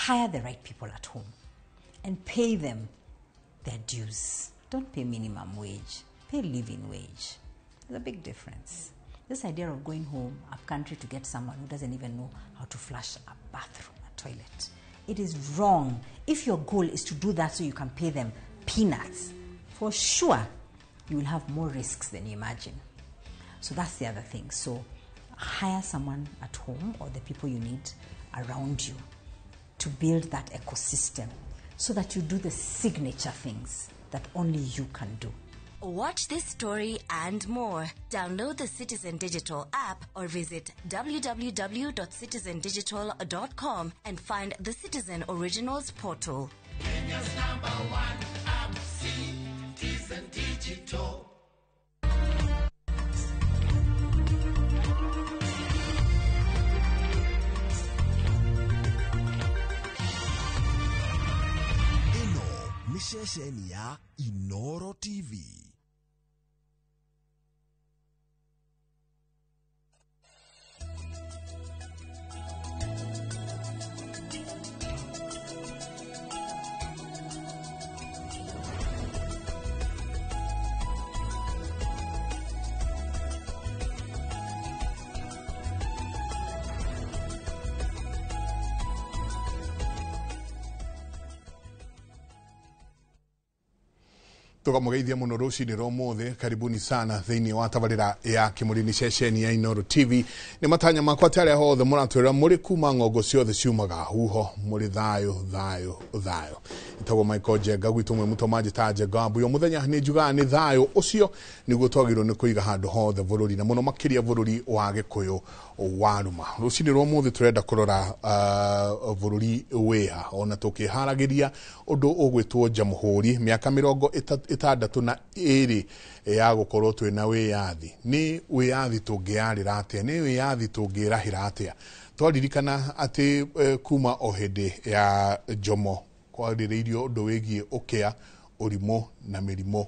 Hire the right people at home and pay them their dues. Don't pay minimum wage, pay living wage. There's a big difference. This idea of going home up country to get someone who doesn't even know how to flush a bathroom, a toilet. It is wrong. If your goal is to do that so you can pay them peanuts, for sure you will have more risks than you imagine. So that's the other thing. So hire someone at home or the people you need around you to build that ecosystem so that you do the signature things that only you can do. Watch this story and more. Download the Citizen Digital app or visit www.citizendigital.com and find the Citizen Originals portal. Kenya's number one app, Citizen Digital. Ĩno nĩ ceceni ya Inoro TV. Tukamugeithia muno rucini rwa umuthi. Karibuni sana thiini wa tabarira ya Kimurini, ceceni ya Inoro TV. Ni matanya makwa ati aria hothe muratwira muri kuma ng'ongo ciothe ciumaga huho muri thayo thayo thayo. Itagwo Michael Njenga, gwitũ mwe mũtoma njĩta Njenga Mbuya. Mũthenya nĩ njugaga nĩ thayũ ũcio nĩguo twagĩrĩirwo nĩ kũiga handũ hothe bũrũri, na mũno makĩria bũrũri wa Gĩkũyũ wa Ruma. Rũcinĩ rwa ũmũthĩ tũrenda kũrora bũrũri wĩha ona tũkĩharagĩria ũndũ ũgwĩtwo Jamhuri, mĩaka 62 ya gũkorwo twĩna wĩyathi. Nĩ wĩyathi tũngĩarĩra atĩa? Nĩ wĩyathi tũngĩrahĩra atĩa? Twaririkana atĩ kuma o hĩndĩ ya Jomo kwarĩrĩirio ũndũ wĩgiĩ ũkĩa, ũrimũ na mĩrimũ,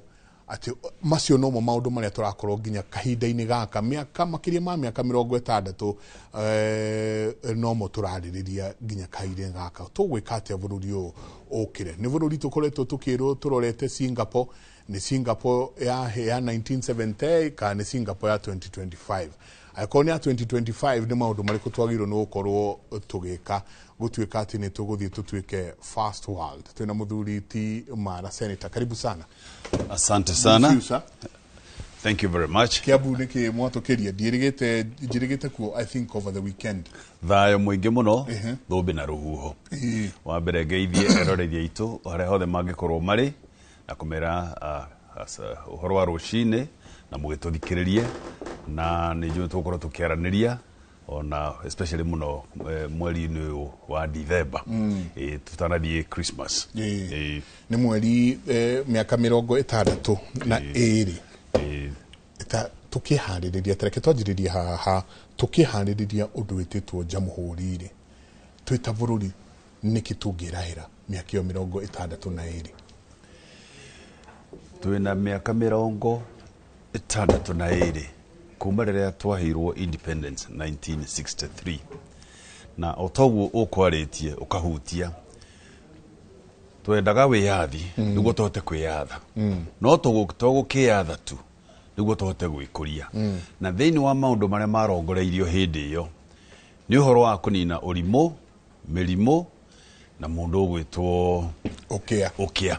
atĩ macio nomo maũndũ marĩa tũrakorwo nginya kahinda-inĩ gaka, mĩaka makĩria ma mĩaka 60, nomo tũrarĩrĩria nginya kahinda gaka. Tũgwĩka atĩa bũrũri ũyũ ũkĩre? Nĩ bũrũri tũkoretwo tũkĩrwo tũrorete Singapore. Nĩ Singapore ya 1970 kana nĩ Singapore ya 2025? Angĩkorwo nĩ ya 2025, nĩ maũndũ marĩkũ twagĩrĩirwo nĩ gũkorwo tũgĩka gũtuĩka atĩ nĩ tũgũthiĩ tũtuĩke first world? Twĩna mũthuri ti Mara, senator, karibu sana. Asante sana. Good to see you, sir. Thank you very much. Kiambu nĩkĩ mwatũkĩria? Ndiĩrĩgĩte njĩrĩgĩte kuo, I think, over the weekend. Thayũ mũingĩ mũno, thũmbĩ na rũhuho. Wa mbere ngeithie eroreri aitũ harĩa hothe mangĩkorwo marĩ na kũmera ũhoro wa rũcinĩ na mũgĩtũthikĩrĩrie, na nĩ njũĩ tũgũkorwo tũkĩaranĩria ona especially mũno mweri-inĩ ũyũ wa Dithemba, tũtanathiĩ Christmas. Nĩ mweri mĩaka 62 tũkĩharĩrĩria, tareke twanjĩrĩrie haha, tũkĩharĩrĩria ũndũ wĩtĩtwo Jamhuri rĩ, twĩ ta bũrũri nĩkĩ tũngĩrahĩra mĩaka ĩyo 62? Twĩna mĩaka 62 kuma rĩrĩa twaheirwo independence 1963, na o toguo ũkwarĩtie ũkahutia, twendaga wĩyathi nĩguo tũhote kwĩyatha, no to gũkĩyatha tu, nĩguo tũhote gwĩkũria. Na thĩinĩ wa maũndũ marĩa marongoreirio hĩndĩ ĩyo nĩ ũhoro wa kũnina ũrimũ, mĩrimũ na mũndũ ũgwĩtwo ũkĩa. Ũkĩa.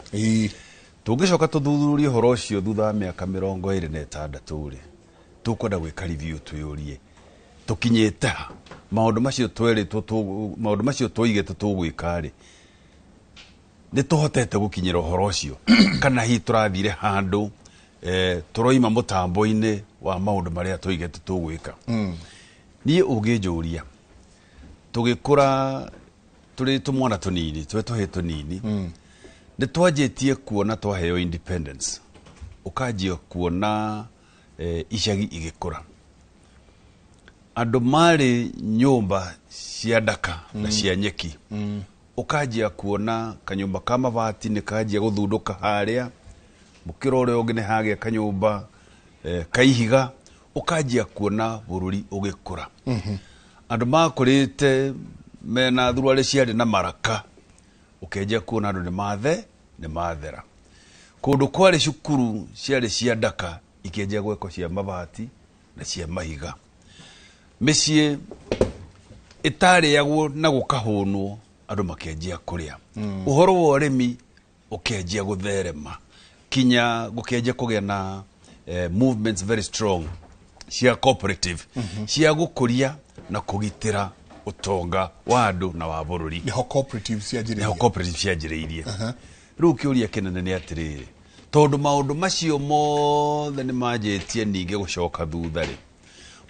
Tũngĩcoka tũthuthurie ũhoro ũcio thutha wa mĩaka 26 rĩ, tũkwenda gwĩka review, twĩyũrie tũkinyĩte ha. Maũndũ macio twerĩtwo maũndũ macio twoigĩte tũgwĩka rĩ, nĩ tũhotete gũkinyĩra ũhoro ũcio, kana hihi tũrathire handũ tũroima mũtambo-inĩ wa maũndũ marĩa tũigĩte tũgwĩka? Niĩ ũngĩnjũria, tũgĩkũra tũrĩ tũmwana tũnini, tũrĩ tũhĩ tũnini, nĩ twanjĩtie kuona twaheo independence, ũkanjia kuona icagi igĩkũra, andũ marĩ nyũmba cia ndaka na cia nyeki, ũkanjia kuona kanyũmba ka mabati nĩ kanjia gũthundũka harĩa mũkĩra ũrĩa ũngĩ nĩ hagĩa kanyũmba ka ihiga, ũkanjia kuona bũrũri ũgĩkũra. Andũ makũrĩte mena thuruarĩ ciarĩ na maraka. Ũkĩanjia kuona andũ nĩ mathe nĩ mathera. Kũndũ kwarĩ cukuru ciarĩ cia ndaka ikĩanjia gwekwo cia mabati na cia mahiga. Mĩciĩ ĩtarĩagwo na gũkahũnwo andũ makĩanjia kũrĩa. Ũhoro wa ũrĩmi ũkĩanjia gũtherema kinya gũkĩanjia kũgĩa na movements very strong cia cooperative cia gũkũria na kũgitĩra ũtonga wa andũ na wa bũrũri. Nĩho cooperative cianjĩrĩirie. Nĩho cooperative cianjĩrĩirie. Rĩu kĩũria kĩnene nĩ atĩrĩrĩ, tondũ maũndũ macio mothe nĩ manjĩtie ningĩ gũcoka thutha rĩ,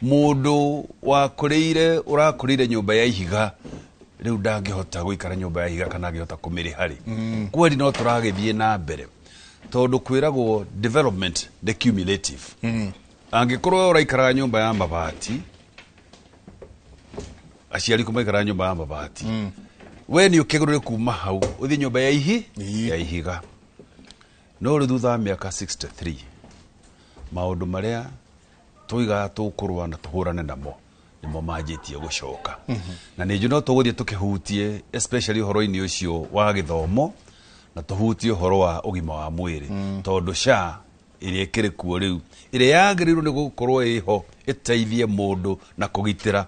mũndũ wakũrĩire ũrakũrĩire nyũmba ya ihiga rĩu ndangĩhota gũikara nyũmba ya ihiga kana angĩhota kũmĩrĩha rĩ, kweli no tũragĩthiĩ na mbere tondũ kwĩragwo development nĩ cumulative. Angĩkorwo ũraikaraga nyũmba ya mabati, aciari ko maikaraga nyũmba ya mabati, we nĩ ũkĩgũrĩre kuma hau ũthiĩ nyũmba ya ihi ya ihiga. No rĩu thutha wa mĩaka 63 maũndũ marĩa tũigaga tũkũrũa na tũhũrane namo nĩmo manjĩtie gũcoka. Na nĩ njũĩ no tũgũthiĩ tũkĩhutie especially ũhoro-inĩ ũcio wa gĩthomo na tũhutie ũhoro wa ũgima wa mwĩrĩ, tondũ SHA ĩrĩa ĩkĩrĩ kuo rĩu ĩrĩa yagĩrĩirwo nĩ gũkorwo ĩho ĩteithie mũndũ na kũgitĩra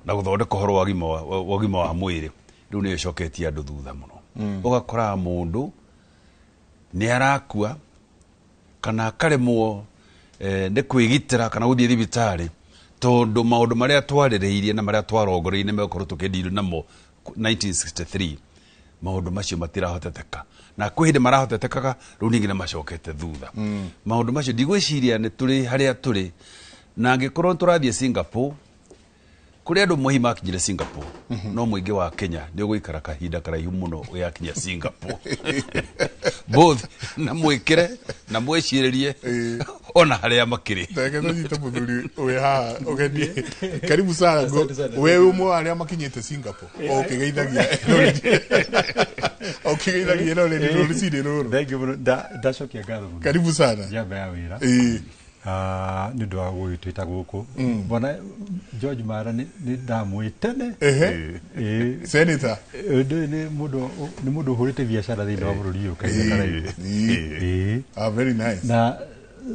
na gũthondeka ũhoro wa ũgima wa mwĩrĩ rĩu nĩ ĩcoketie andũ thutha mũno. Ũgakoraga mũndũ nĩ arakua kana akaremwo nĩ kwĩgitĩra kana gũthiĩ thibitarĩ tondũ maũndũ marĩa twarĩrĩirie na marĩa twarongoreirie nĩ megũkorwo tũkĩndiru namo 1963 maũndũ macio matirahoteteka na kwĩ hĩndĩ marahotetekaga rĩu ningĩ nĩ macokete thutha. Maũndũ macio ndigwĩciria nĩ tũrĩ harĩa tũrĩ, na angĩkorwo tũrathiĩ Singapore kũrĩ andũ mohi makinyire Singapore, no mũingĩ wa Kenya nĩ ũgũikara kahinda karaihu mũno ũgĩakinya Singapore both na mwĩkĩre na mwĩcirĩrie ona harĩa makĩrĩ. Reke tũnyite mũthuri wĩ haha ũgeni. Karibu sana. We wĩ ũmwe wa arĩa makinyĩte Singapore o ũkĩgeithagia eroreri rũcinĩ rũrũ. Thank you mũno. Ndacokia ngatho mũno. Karibu sana. Njamba ya wĩra. Nĩ ũndũ wa gũgĩtwĩta gũkũ. Bwana George Mara nĩ ndamũĩ tene. Senator. Ũndũ ũyũ nĩ mũndũ ũhũrĩte biacara thĩinĩ wa bũrũri ũyũ kahinda karaihu. Very nice. Na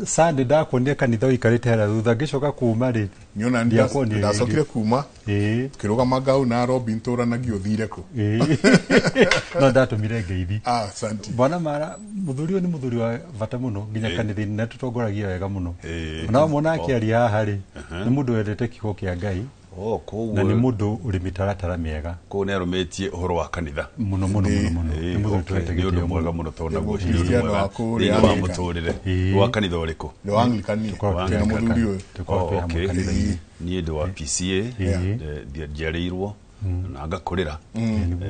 Sunday ndakuonire kanitha ũikarĩte harĩa thutha ngĩcoka kuma rĩ. Nĩona ndacokire kuma kĩrũgama ngau na Robin tũranagia ũthire kũ. No ndatũmire ngeithi. Asante. Bwana Mara, mũthuri ũyũ nĩ mũthuri wa bata mũno nginya kanitha-inĩ na tũtongoragia wega mũno. Ona wamwona akĩaria haha rĩ, nĩ mũndũ wendete kiugo kĩa Ngai. Na nĩ mũndũ ũrĩ mĩtaratara mĩega. Koguo nĩ arũmĩtie ũhoro wa kanitha. Mũno mũno mũno mũno. Nĩ mũthuri twendete Nĩ ũndũ gĩtĩo mwega mũno. mũno tondũ naguo Nĩ nĩ ũndũ Mũkristiano mwega wa kũrĩa thĩinĩ wa Anglican. mũtũrĩre. Wa kanitha ũrĩkũ? Nĩ wa Anglican. Tũkoragwo Twĩna twĩ mũthuri ũyũ. Tũkoragwo twĩ hamwe kanitha-inĩ. Niĩ ndĩ wa PCA, njiarĩirwo na ngakũrĩra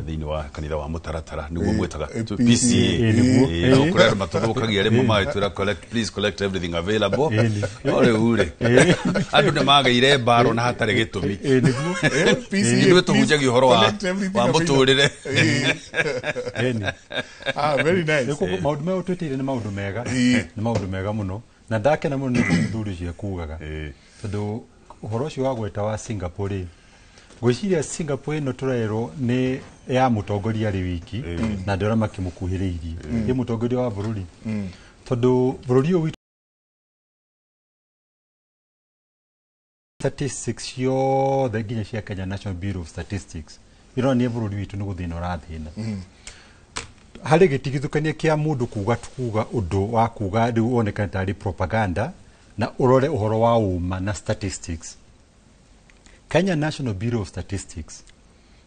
thĩinĩ wa kanitha wa mũtaratara nĩguo mwĩtaga PCA. Nĩguo. No kũrĩ andũ matũthũkagia rĩmwe magĩtwĩra collect, please collect everything available. No rĩu rĩ, andũ nĩ magĩire mbaro na hatarĩ gĩtũmi. Nĩguo. PCA, Ithuĩ tũhunjagia ũhoro wa collect everything wa available. mũtũrĩre. Very nice. Maũndũ marĩa ũtwĩtĩire nĩ maũndũ mega. Nĩ maũndũ mega mũno. Na ndakena mũno nĩ ũndũ mũthuri ũcio ekugaga. Tondũ ũhoro ũcio wa gweta wa Singapore rĩ, ngwĩciria Singapore ĩno tũrerwo nĩ ya mũtongoria arĩ wiki na andũ arĩa makĩmũkuhĩrĩirie. Nĩ mũtongoria wa bũrũri. Tondũ bũrũri ũyũ witũ statistics ciothe nginya cia Kenya National Bureau of Statistics ironania bũrũri witũ nĩ gũthĩna ũrathĩna. Harĩ gĩtigithũkania kĩa mũndũ kuga kuga ũndũ wa kuga rĩu wonekane tarĩ propaganda na ũrore ũhoro wa ũma na statistics. Kenya National Bureau of Statistics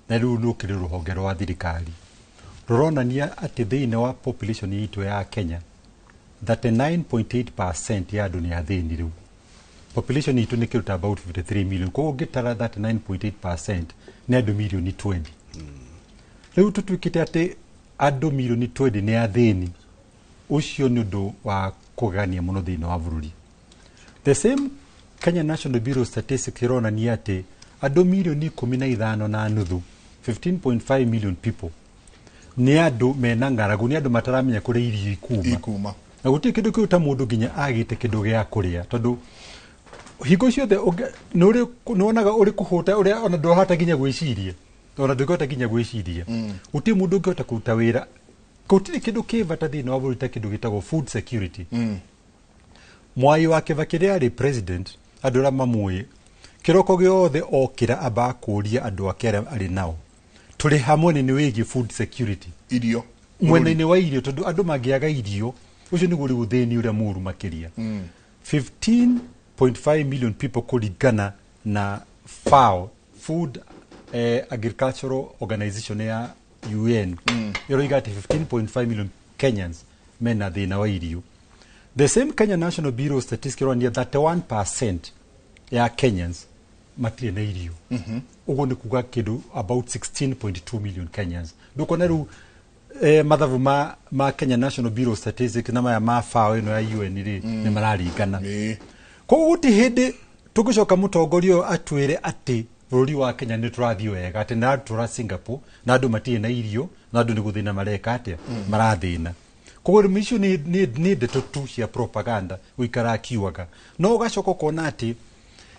na rĩu rũkĩrĩ rũhonge rwa thirikari rũronania atĩ thĩinĩ wa population itũ ya Kenya 39.8% ya andũ nĩ athĩni rĩu. Population itũ nĩ kĩruta about 53 million. Koguo ũngĩtara 39.8% nĩ andũ mirioni 20. Rĩu tũtuĩkĩte atĩ andũ mirioni 20 nĩ athĩni. Ũcio nĩ ũndũ wa kũgegania mũno thĩinĩ wa bũrũri. The same Kenya National Bureau of Statistics ĩronania atĩ andũ mirioni 15.5, 15.5 million people nĩ andũ mena ng'aragu, nĩ andũ mataramenya kũrĩa irio ikuma. Na gũtirĩ kĩndũ kĩu ta mũndũ nginya agĩte kĩndũ gĩa kũrĩa tondũ hingo ciothe nĩ wonaga ũrĩ kũhũta ũrĩa ona ndũrahota nginya gwĩciria. Ona ndũngĩhota nginya gwĩciria. Gũtirĩ mũndũ ũngĩhota kũruta wĩra. Gũtirĩ kĩndũ kĩ bata thĩinĩ wa bũrũri ta kĩndũ gĩtagwo food security. Mwai wa Kibaki rĩrĩa arĩ president, andũ arĩa mamũĩ, kĩroko gĩothe okĩra ambaga kũũria andũ ake arĩa arĩ nao, tũrĩ hamwe nĩ wĩgiĩ food security, irio, mwena-inĩ wa irio, tondũ andũ mangĩaga irio, ũcio nĩguo rĩu ũthĩni ũrĩa mũũru makĩria. 15.5 million people, kũringana na FAO, Food Agricultural Organization ya UN, ĩroiga atĩ 15.5 million Kenyans mena thĩna wa irio. The same Kenya National Bureau of Statistics ĩronania 31% ya Kenyans matirĩ na irio. Ũguo nĩ kuga kĩndũ about 16.2 million Kenyans. Ndũkona rĩu mathabu ma Kenya National Bureau of Statistics na maya ma FAO ĩno ya UN rĩ, nĩ mararingana. Koguo gũtirĩ hĩndĩ tũngĩcoka mũtongoria ũyũ atwĩre atĩ bũrũri wa Kenya nĩ tũrathiĩ wega, atĩ na tũra Singapore na andũ matirĩ na irio na andũ nĩ gũthĩna mareka atĩa, marathĩna. Koguo rĩu icio nĩ ndeto tu cia propaganda gũikara akiugaga. No ũgacoka ũkona atĩ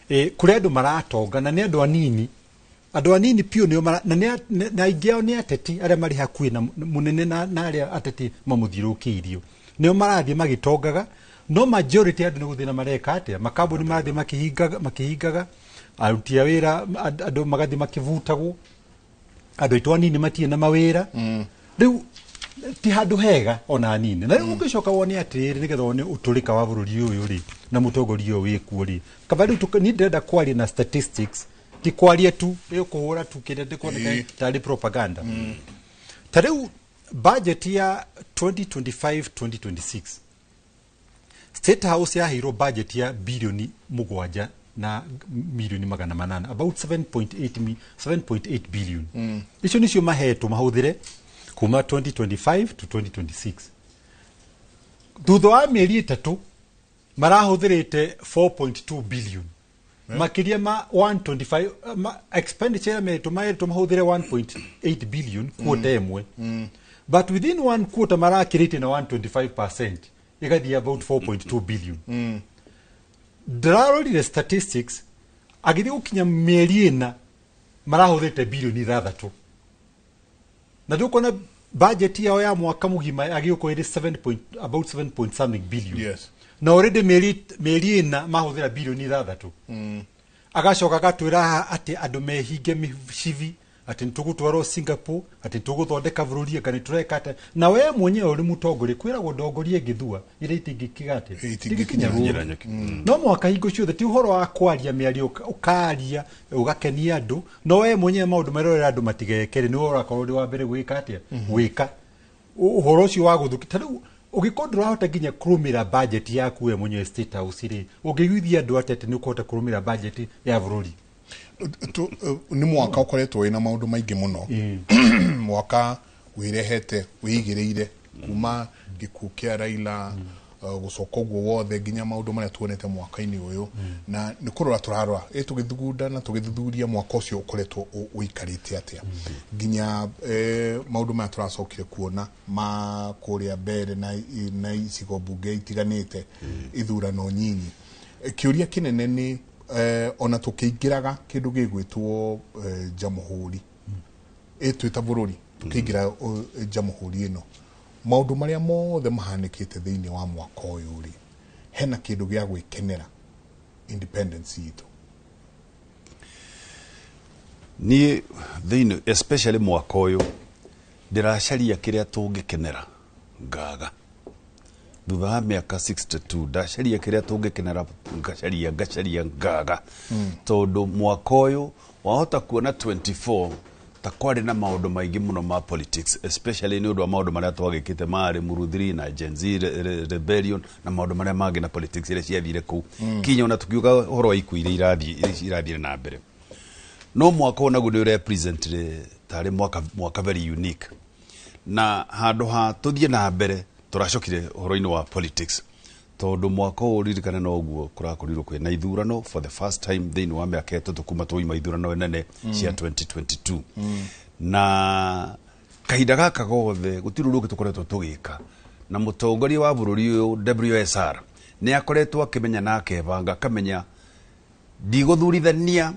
kũrĩ andũ maratonga na nĩ andũ anini, andũ anini piũ nĩo na na aingĩ ao nĩ ateti arĩa marĩ hakuhĩ na mũnene na arĩa ateti mamũthiũrũrũkĩirio, nĩo marathiĩ magĩtongaga. No majority andũ nĩ gũthĩna mareka atĩa, makambuni marathiĩ makĩhingaga, aruti a wĩra andũ magathiĩ makĩbutagwo, andũ aitũ anini matirĩ na mawĩra. Rĩu ti handũ hega ona hanini. Na rĩu ũngĩcoka wone atĩrĩrĩ, nĩgetha wone ũtũrĩka wa bũrũri ũyũ rĩ, na mũtongoria ũyũ wĩkuo rĩ, kaba rĩu niĩ ndĩrenda kwaria na statistics, ti kwaria tu ĩkũhũra tu kĩrĩa ndĩkuoneka tarĩ propaganda. Ta rĩu budget ya 2025 2026, State House yaheirwo budget ya bilioni 7 na milioni 800, about 7.8 7.8 billion. Icio nicio mahetwo mahũthĩre kuma 2025 to 2026. Thutha wa mĩeri 3 marahũthĩrĩte 4.2 billion, makĩria ma 125 expenditure mahetwo mahũthĩre 1.8 billion quarter ĩmwe, but within one quarter marakĩrĩte na 125%, ĩgathiĩ about 4.2 billion. Ndĩrarorire statistics, agĩthiĩ gũkinya mĩeri 4 marahũthĩrĩte bilioni 6, na ndũkuona budget yao ya mwaka mũgima yagĩũkorwo ĩrĩ 7 point, about 7 point something billion. Na already mĩeri 4 mahũthĩra bilioni 6. Agacoka agatwĩra haha atĩ andũ mehinge mĩcibi, atĩ nĩtũgũtwarwo Singapore, atĩ nĩtũgũthondeka bũrũri, anga nĩtũreka atĩ. Na we mwenyewe ũrĩ mũtongoria, kwĩragwo ndongoria ĩngĩthua ĩrĩa itingĩkiga atĩ Itingĩkinya rũũru. Nyeki. No mwaka hingo ciothe ti ũhoro wa kwaria mĩario ũkaria ũgakenia andũ, no we mwenyewe maũndũ marĩa ũrera andũ matigekere nĩwe ũrakorwo ũrĩ wa mbere gwĩka atĩa, gwĩka ũhoro ũcio wa gũthũkia. Ta rĩu ũngĩkorwo ndũrahota nginya kũrũmĩra budget yaku we mwenyewe State House rĩ, ũngĩiguithia andũ atĩa atĩ nĩ ũkũhota kũrũmĩra budget ya bũrũri? Nĩ mwaka ũkoretwo wĩna maũndũ maingĩ mũno, mwaka wĩrehete wĩigĩrĩire kuma gĩkuũ kĩa Raila, gũcoka ũguo wothe nginya maũndũ marĩa tuonete mwaka-inĩ ũyũ, na nĩ kũrora tũrarora ĩ tũgĩthugunda na tũgĩthuthuria mwaka ũcio ũkoretwo ũikarĩte atĩa, nginya maũndũ maya tũracokire kuona ma kũrĩa mbere na icigo mbunge itiganĩte, ithurano nyinyi. Kĩũria kĩnene nĩ ona tũkĩingĩraga kĩndũ gĩgwĩtwo jamhuri, ĩ twĩ ta bũrũri tũkĩingĩra jamhuri ĩno, maũndũ marĩa mothe mahanĩkĩte thĩinĩ wa mwaka ũyũ rĩ, hena kĩndũ gĩa gwĩkenera independence itũ? Niĩ thĩinĩ especially mwaka ũyũ ndĩracaria kĩrĩa tũngĩkenera ngaga. Thutha wa mĩaka 62 ndacaria kĩrĩa tũngĩkenera, ngacaria ngacaria ngaga, tondũ mwaka ũyũ wahota kuona 24 ta kwarĩ na maũndũ maingĩ mũno ma politics, especially nĩ ũndũ wa maũndũ marĩa twagĩkĩte marĩ Muruthiri na Gen Z rebellion na maũndũ marĩa mangĩ na politics iria ciathire kũu, kinya ona tukiuga ũhoro wa ikuũ iria irathire na mbere. No mwaka ũyũ naguo nĩ ũrepresent tarĩ mwaka very unique, na handũ ha tũthiĩ na mbere tũracokire ũhoro-inĩ wa politics, tondũ mwaka ũyũ ririkane noguo kũrakorirwo kwĩna ithurano for the first time thĩinĩ wa mĩaka 3 kuma twaima ithurano nene cia 2022. Na kahinda gaka gothe gũtirĩ ũndũ ũngĩ tũkoretwo tũgĩka, na mũtongoria wa bũrũri ũyũ WSR nĩ akoretwo akĩmenya na akebanga akamenya ndigũthurithania.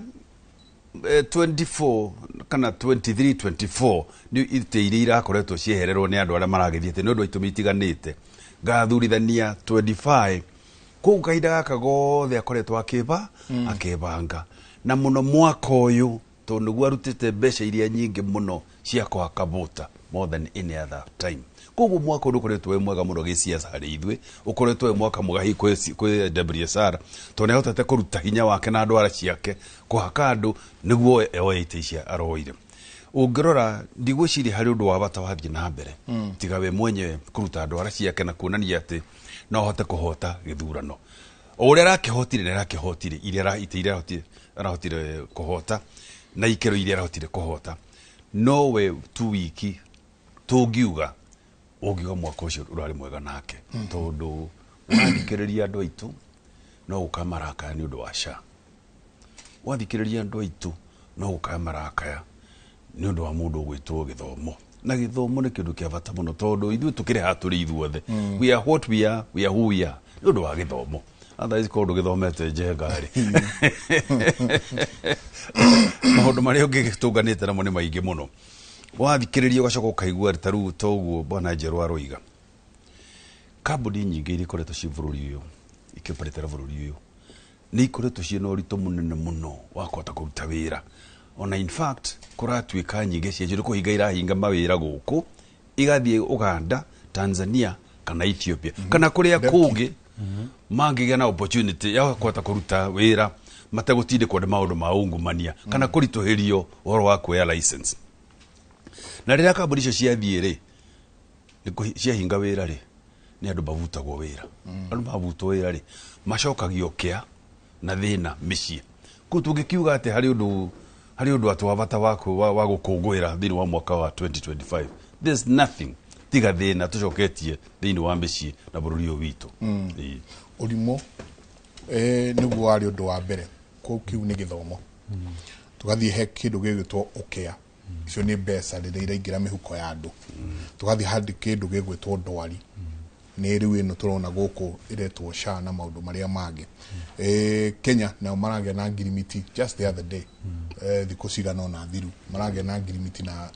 24 kana 23 24 nĩ itĩ iria irakoretwo ciehererwo nĩ andũ arĩa maragĩthiĩte nĩ ũndũ wa itũmi itiganĩte. Ngathurithania 25 koguo kahinda gaka gothe akoretwo akĩbanga na mũno mwaka ũyũ tondũ nĩguo arutĩte mbeca iria nyingĩ mũno cia kũhaka vota more than any other time. Koguo mwaka ũyũ ũkoretwo wĩ mwega mũno gĩciaca harĩ ithuĩ, ũkoretwo wĩ mwaka mwega hihi kwĩ WSR tondũ nĩ ahotete kũruta hinya wake na ndwara ciake kũhaka andũ nĩguo oe itĩ icio aroire. Ũngĩrora ndigwĩciria harĩ ũndũ wa bata wathiĩ na mbere tiga we mwenyewe kũruta ndwara ciake na kuonania atĩ no ahote kũhota gĩthurano. O ũrĩa arakĩhotire nĩ arakĩhotire iria itĩ iria arahotire kũhota na ikĩro iria arahotire kũhota, no we tu wiki tũngiuga ũngiuga mwaka ũcio ũrarĩ mwega nake tondũ wathikĩrĩria andũ aitũ no gũkaya marakaya nĩ ũndũ wa SHA, wathikĩrĩria andũ aitũ no gũkaya marakaya nĩ ũndũ wa mũndũ ũgwĩtwo gĩthomo, na gĩthomo nĩ kĩndũ kĩa bata mũno tondũ ithuĩ tũkĩrĩ haha tũrĩ ithuothe, we are what we are, we are who we are nĩ ũndũ wa gĩthomo. Otherwise korwo ndũgĩthomete njenga rĩ, maũndũ marĩa ũngĩtũnganĩte namo nĩ maingĩ mũno. Wathikĩrĩria ũgacoka ũkaigua ta rĩu toguo bwana Njerũ aroiga, kambuni nyingĩ iria ikoretwo ciĩ bũrũri ũyũ ikĩoperetera bũrũri ũyũ nĩ ikoretwo ciĩna ũritũ mũnene mũno wa kũhota kũruta wĩra. Ona in fact kũratuĩka nyingĩ ciacio nĩ kũhinga irahinga mawĩra gũkũ igathiĩ Uganda, Tanzania kana Ethiopia kana kũrĩa kũngĩ mangĩgĩa na opportunity ya kũhota kũruta wĩra mategũtindĩkwo nĩ maũndũ ma ungumania kana kũritũhĩrio ũhoro wa kuoya license. Na rĩrĩa kambuni icio ciathiĩ rĩ, ciahinga wĩra rĩ, nĩ andũ mabutagwo wĩra. Andũ mabutwo wĩra rĩ, macokagio kĩa na thĩna mĩciĩ. Koguo tũngĩkiuga atĩ harĩ ũndũ atĩ wa bata wa gũkũngũĩra thĩinĩ wa mwaka wa 2025, there's nothing tiga thĩna tũcoketie thĩinĩ wa mĩciĩ na bũrũri ũyũ witũ. Ũrimũ nĩguo warĩ ũndũ wa mbere, kũu kĩu nĩ gĩthomo. Tũgathiĩ he kĩndũ gĩgwĩtwo ũkĩa, icio nĩ mbeca rĩrĩa iraingĩra mĩhuko ya andũ. Tũgathiĩ harĩ kĩndũ gĩgwĩtwo ndwari, nĩ rĩu ĩno tũrona gũkũ ĩretwo SHA na maũndũ marĩa mangĩ. Kenya nao maragĩa na ngirimiti just the other day, thikũ cigana ũna thiru maragĩa na ngirimiti na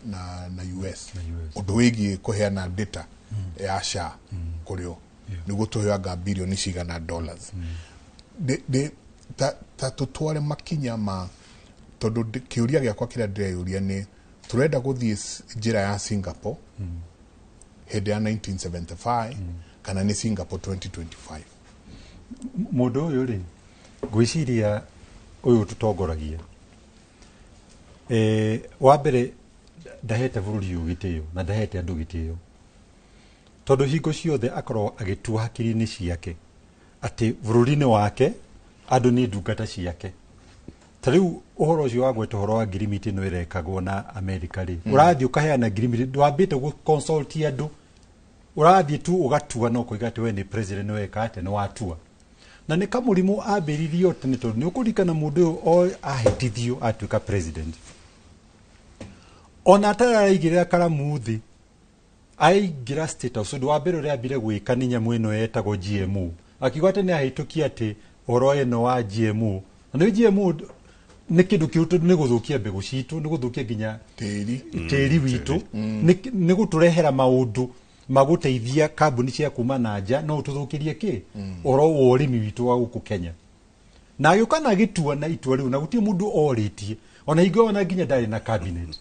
US ũndũ wĩgiĩ kũheana data ya SHA kũrĩ o nĩguo tũheanga bilioni cigana dollars. Ta tũtware makinya ma tondũ kĩũria gĩakwa kĩrĩa ndĩreyũria nĩ tũrenda gũthiĩ njĩra ya Singapore hĩndĩ ya 1975 kana nĩ Singapore 2025? Mũndũ ũyũ rĩ, ngwĩciria ũyũ tũtongoragia wa mbere ndahete bũrũri ũyũ gĩtĩo na ndahete andũ gĩtĩo, tondũ hingo ciothe akoragwo agĩtua hakiri-inĩ ciake atĩ bũrũri-inĩ wake andũ nĩ ndungata ciake. Ta rĩu ũhoro ũcio wa gweta ũhoro wa ngirimiti ĩno ĩrekagwo na America rĩ, ũrathiĩ ũkaheana ngirimiti, ndwambĩte gũ-consult andũ, ũrathiĩ tu ũgatua na ũkoiga atĩ we nĩ president weka atĩ nĩ watua. Na nĩ kamũrimũ ambĩrĩirio tene tondũ nĩ ũkũririkana mũndũ ũyũ ahĩtithio atuĩka president, ona ataraigĩrĩra karamu thĩ aingĩra State House, ũndũ wa mbere ũrĩa ambire gwĩka nĩ nyamũ ĩno yetagwo GMO, akiuga atĩ nĩ ahĩtũkia atĩ ũhoro ĩno wa GMO, na nĩ GMO nĩ kĩndũ kĩũru tondũ nĩ gũthũkia mbegũ citũ, nĩ gũthũkia nginya tĩri witũ, nĩ gũtũrehera maũndũ magũteithia kambuni cia kuma na nja, no ũtũthũkĩrie kĩ ũhoro wa ũrĩmi witũ wa gũkũ Kenya. Na agĩũka na agĩtua na itua rĩu na gũtirĩ mũndũ orĩtie, ona hingo ona nginya ndarĩ na cabinet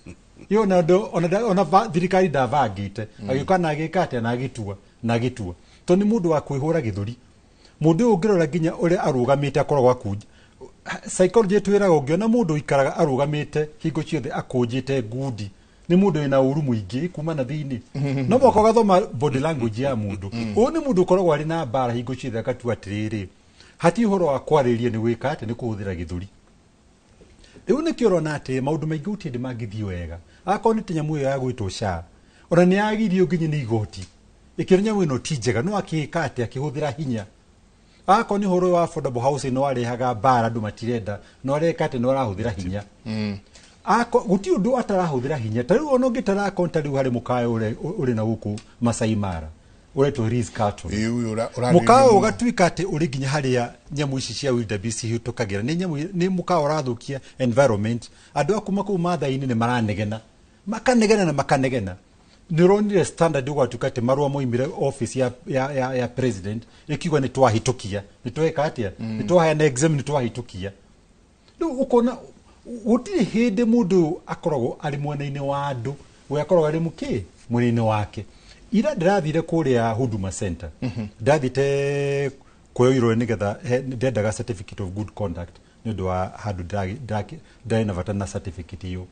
ĩyo, ona thirikari ndabangĩte, agĩũka na agĩka atĩa na agĩtua na agĩtua, tondũ nĩ mũndũ wa kwĩhũra gĩthũri. Mũndũ ũyũ ũngĩrora nginya ũrĩa arũgamĩte akoragwo akunj psychology ĩtwĩraga ũngĩona mũndũ ũikaraga arũgamĩte hingo ciothe akũnjĩte ngundi nĩ mũndũ wĩna ũru mũingĩ kuma na thĩinĩ, no mũhaka ũgathoma body language ya mũndũ. Ũyũ nĩ mũndũ ũkoragwo arĩ na mbara hingo ciothe agatua atĩrĩrĩ, hati ũhoro wa kwarĩria nĩ gwĩka atĩ nĩ kũhũthĩra gĩthũri. Rĩu nĩkĩo ũrona atĩ maũndũ maingĩ gũtirĩ hĩndĩ mangĩthiĩ wega. Akorwo nĩ ta nyamũ ĩyo ya gwĩtwo SHA, ona nĩ yagirio nginya nĩ igoti ĩkĩrwo nyamũ ĩno ti njega, no akĩĩka atĩ akĩhũthĩra hinya. Akorwo nĩ ũhoro wa affordable housing no arehaga mbara andũ matirenda, no areka atĩ no arahũthĩra hinya. Gũtirĩ ũndũ atarahũthĩra hinya. Ta rĩu ona ũngĩtara akorwo ta rĩu harĩ mũkayo ũrĩ na gũkũ Masai Mara, Ũretwo Ritz Carlton. Ĩĩ, ũyũ ũrarĩrĩria Mũkawa mũno. ũgatuĩka atĩ ũrĩ nginya harĩa nyamũ ici cia wildebeest ihĩtũkagĩra, nĩ nyamũ, nĩ mũkawa ũrathũkia environment. Andũ a kuma kũu Maathai-inĩ nĩ maranegena, makanegena na makanegena. Nĩ ũronire Standard, ũgatuĩka atĩ marũa moimire office ya president ĩkiuga nĩ twahĩtũkia, nĩ tweka atĩa, nĩ twaheana exam, nĩ twahĩtũkia. Rĩu ũkona gũtirĩ hĩndĩ mũndũ ũyũ akoragwo arĩ mwena-inĩ wa andũ, we akoragwo arĩ mũkĩ mwena-inĩ wake. Ira ndĩrathire kũrĩa Huduma Center, ndathiĩte kuoya irore nĩgetha ndendaga certificate of good conduct nĩ ũndũ wa handũ ndarĩ na bata na certificate ĩyo.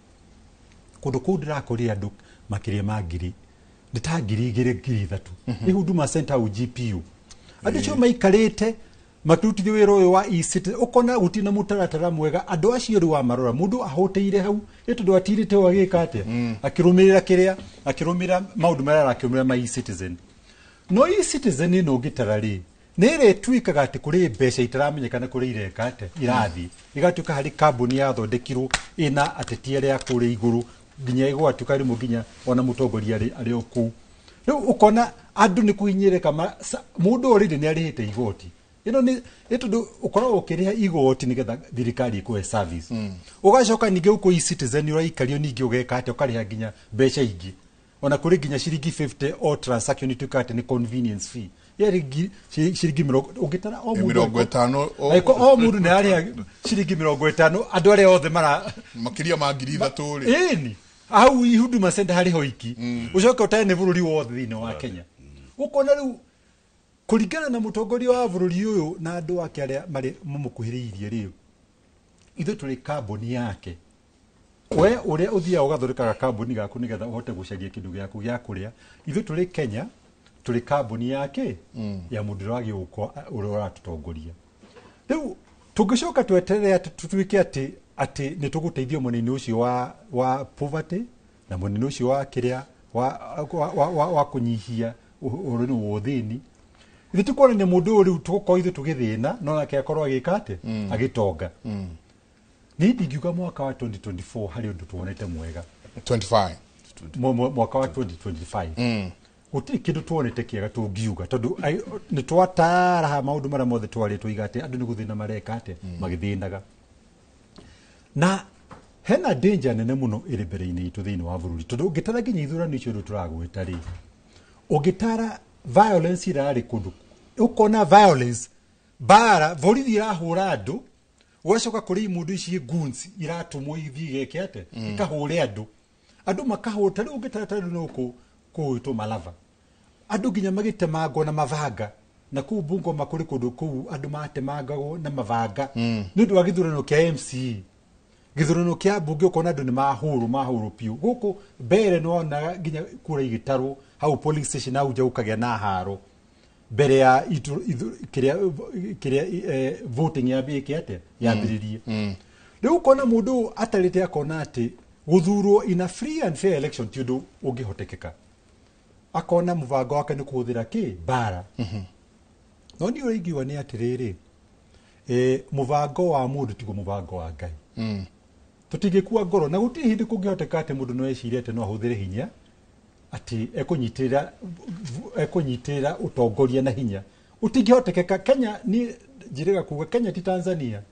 Kũndũ kũu ndĩrakorire andũ makĩria ma ngiri, nĩ ta 2000, 3000, nĩ Huduma Center au GPU. Andũ acio maikarĩte makĩrutithio wĩra ũyũ wa e-citizen. Ũkona gũtirĩ na mũtaratara mwega. Andũ acio rĩu wamarora, mũndũ ahũtĩire hau ĩ tondũ atirĩte hau agĩka atĩa, akĩrũmĩrĩra kĩrĩa, akĩrũmĩrĩra maũndũ marĩa arakĩrũmĩrĩra ma e-citizen. No e-citizen ĩno ũngĩtara rĩ, nĩ ĩrĩa ĩtuĩkaga atĩ kũrĩ mbeca itaramenyekana kũrĩa ireka atĩa, irathiĩ igatuĩka harĩ kambuni yathondekirwo ĩna ateti arĩa kũrĩa igũrũ, nginya ĩgwatuĩka rĩmwe nginya ona mũtongoria arĩ o kũu. Rĩu ũkona andũ nĩ kũhinyĩrĩka mũndũ already nĩ arĩhĩte igoti ĩno, nĩ tondũ ũkoragwo ũkĩrĩha igoti nĩgetha thirikari ĩkũhe service. Ũgacoka ningĩ gũkũ e-citizen ũraikario, ningĩ ũgeka atĩa, ũkarĩha nginya mbeca ingĩ, ona kũrĩ nginya ciringi 50 o transaction, ituĩka atĩ nĩ convenience fee yarĩ ciringi mĩrongo ũngĩtara o mũndũ 50 angĩkorwo o mũndũ nĩ ararĩha ciringi 50, andũ arĩa othe mara Makĩria ma 3000 rĩ. Ĩni hau Huduma Center harĩ hoiki, ũcoke ũtare nĩ bũrũri wothe thĩinĩ wa Kenya. Ũkona rĩu kũringana na mũtongoria wa bũrũri ũyũ na andũ ake arĩa marĩ mamũkuhĩrĩirie, rĩu ithuĩ tũrĩ kambuni yake. We ũrĩa ũthiaga ũgathondekaga kambuni gaku nĩgetha ũhote gũcaria kĩndũ gĩaku gĩa kũrĩa, ithuĩ tũrĩ Kenya tũrĩ kambuni yake ya mũndũ ũrĩa wagĩũka ũrĩa ũratũtongoria. Rĩu tũngĩcoka tweterere atĩ tũtuĩke atĩ nĩ tũgũteithio mwena-inĩ ũcio wa poverty na mwena-inĩ ũcio wa kĩrĩa wa kũnyihia ũhoro-inĩ wa ũthĩni, ithuĩ tũkuonania mũndũ ũyũ rĩu tũgũkorwo ithuĩ tũgĩthĩna, no nake akorwo agĩka atĩ agĩtonga. Niĩ ndingiuga mwaka wa 2024 harĩ ũndũ tuonete mwega. 25. Mwaka wa 2025 gũtirĩ kĩndũ tuonete kĩega tũngiuga, tondũ nĩ twataraha maũndũ marĩa mothe twarĩ tũiga atĩ andũ nĩ gũthĩna mareka atĩa, magĩthĩnaga, na hena danger nene mũno ĩrĩ mbere-inĩ itũ thĩinĩ wa bũrũri, tondũ ũngĩtara nginya ithurano icio rĩu tũragwĩta rĩ, ũngĩtara violence irarĩ kũndũ, ũkona violence, mbara, borithi irahũra andũ, ũgacoka kũrĩ imũndũ ici goons iratũmwo ithiĩ igeke atĩa, ikahũre andũ, andũ makahũra. Ta rĩu ũngĩtara ta rĩu nũkũ kũĩtwo Malava, andũ nginya magĩtemangwo na mabanga, na kũu Bungoma kũrĩ kũndũ kũu andũ matemangagwo na mabanga nĩ ũndũ wa gĩthurano kĩa MCA, gĩthurano kĩa mbunge. Ũkona andũ nĩ mahũrwo, mahũrwo biũ. Gũkũ mbere nĩ wonaga nginya kura igĩtarwo hau polling station hau nja, gũkagĩa na haro mbere ya kĩrĩa voting yambĩke atĩa, yambĩrĩrie. Rĩu ũkona mũndũ ũyũ atarĩte akona atĩ gũthurwo in a free and fair election ti ũndũ ũngĩhotekeka, akona mũbango wake nĩ kũhũthĩra kĩ mbara. No niĩ ũrĩa ingiuga nĩ atĩrĩrĩ, mũbango wa mũndũ tiguo mũbango wa Ngai. Tũtingĩkua ngoro, na gũtirĩ hĩndĩ kũngĩhoteka atĩ mũndũ no ecirie atĩ no ahũthĩre hinya atĩ ekũnyitĩrĩra ũtongoria na hinya. Ũtingĩhotekeka. Kenya, niĩ njĩrĩga kuga Kenya ti Tanzania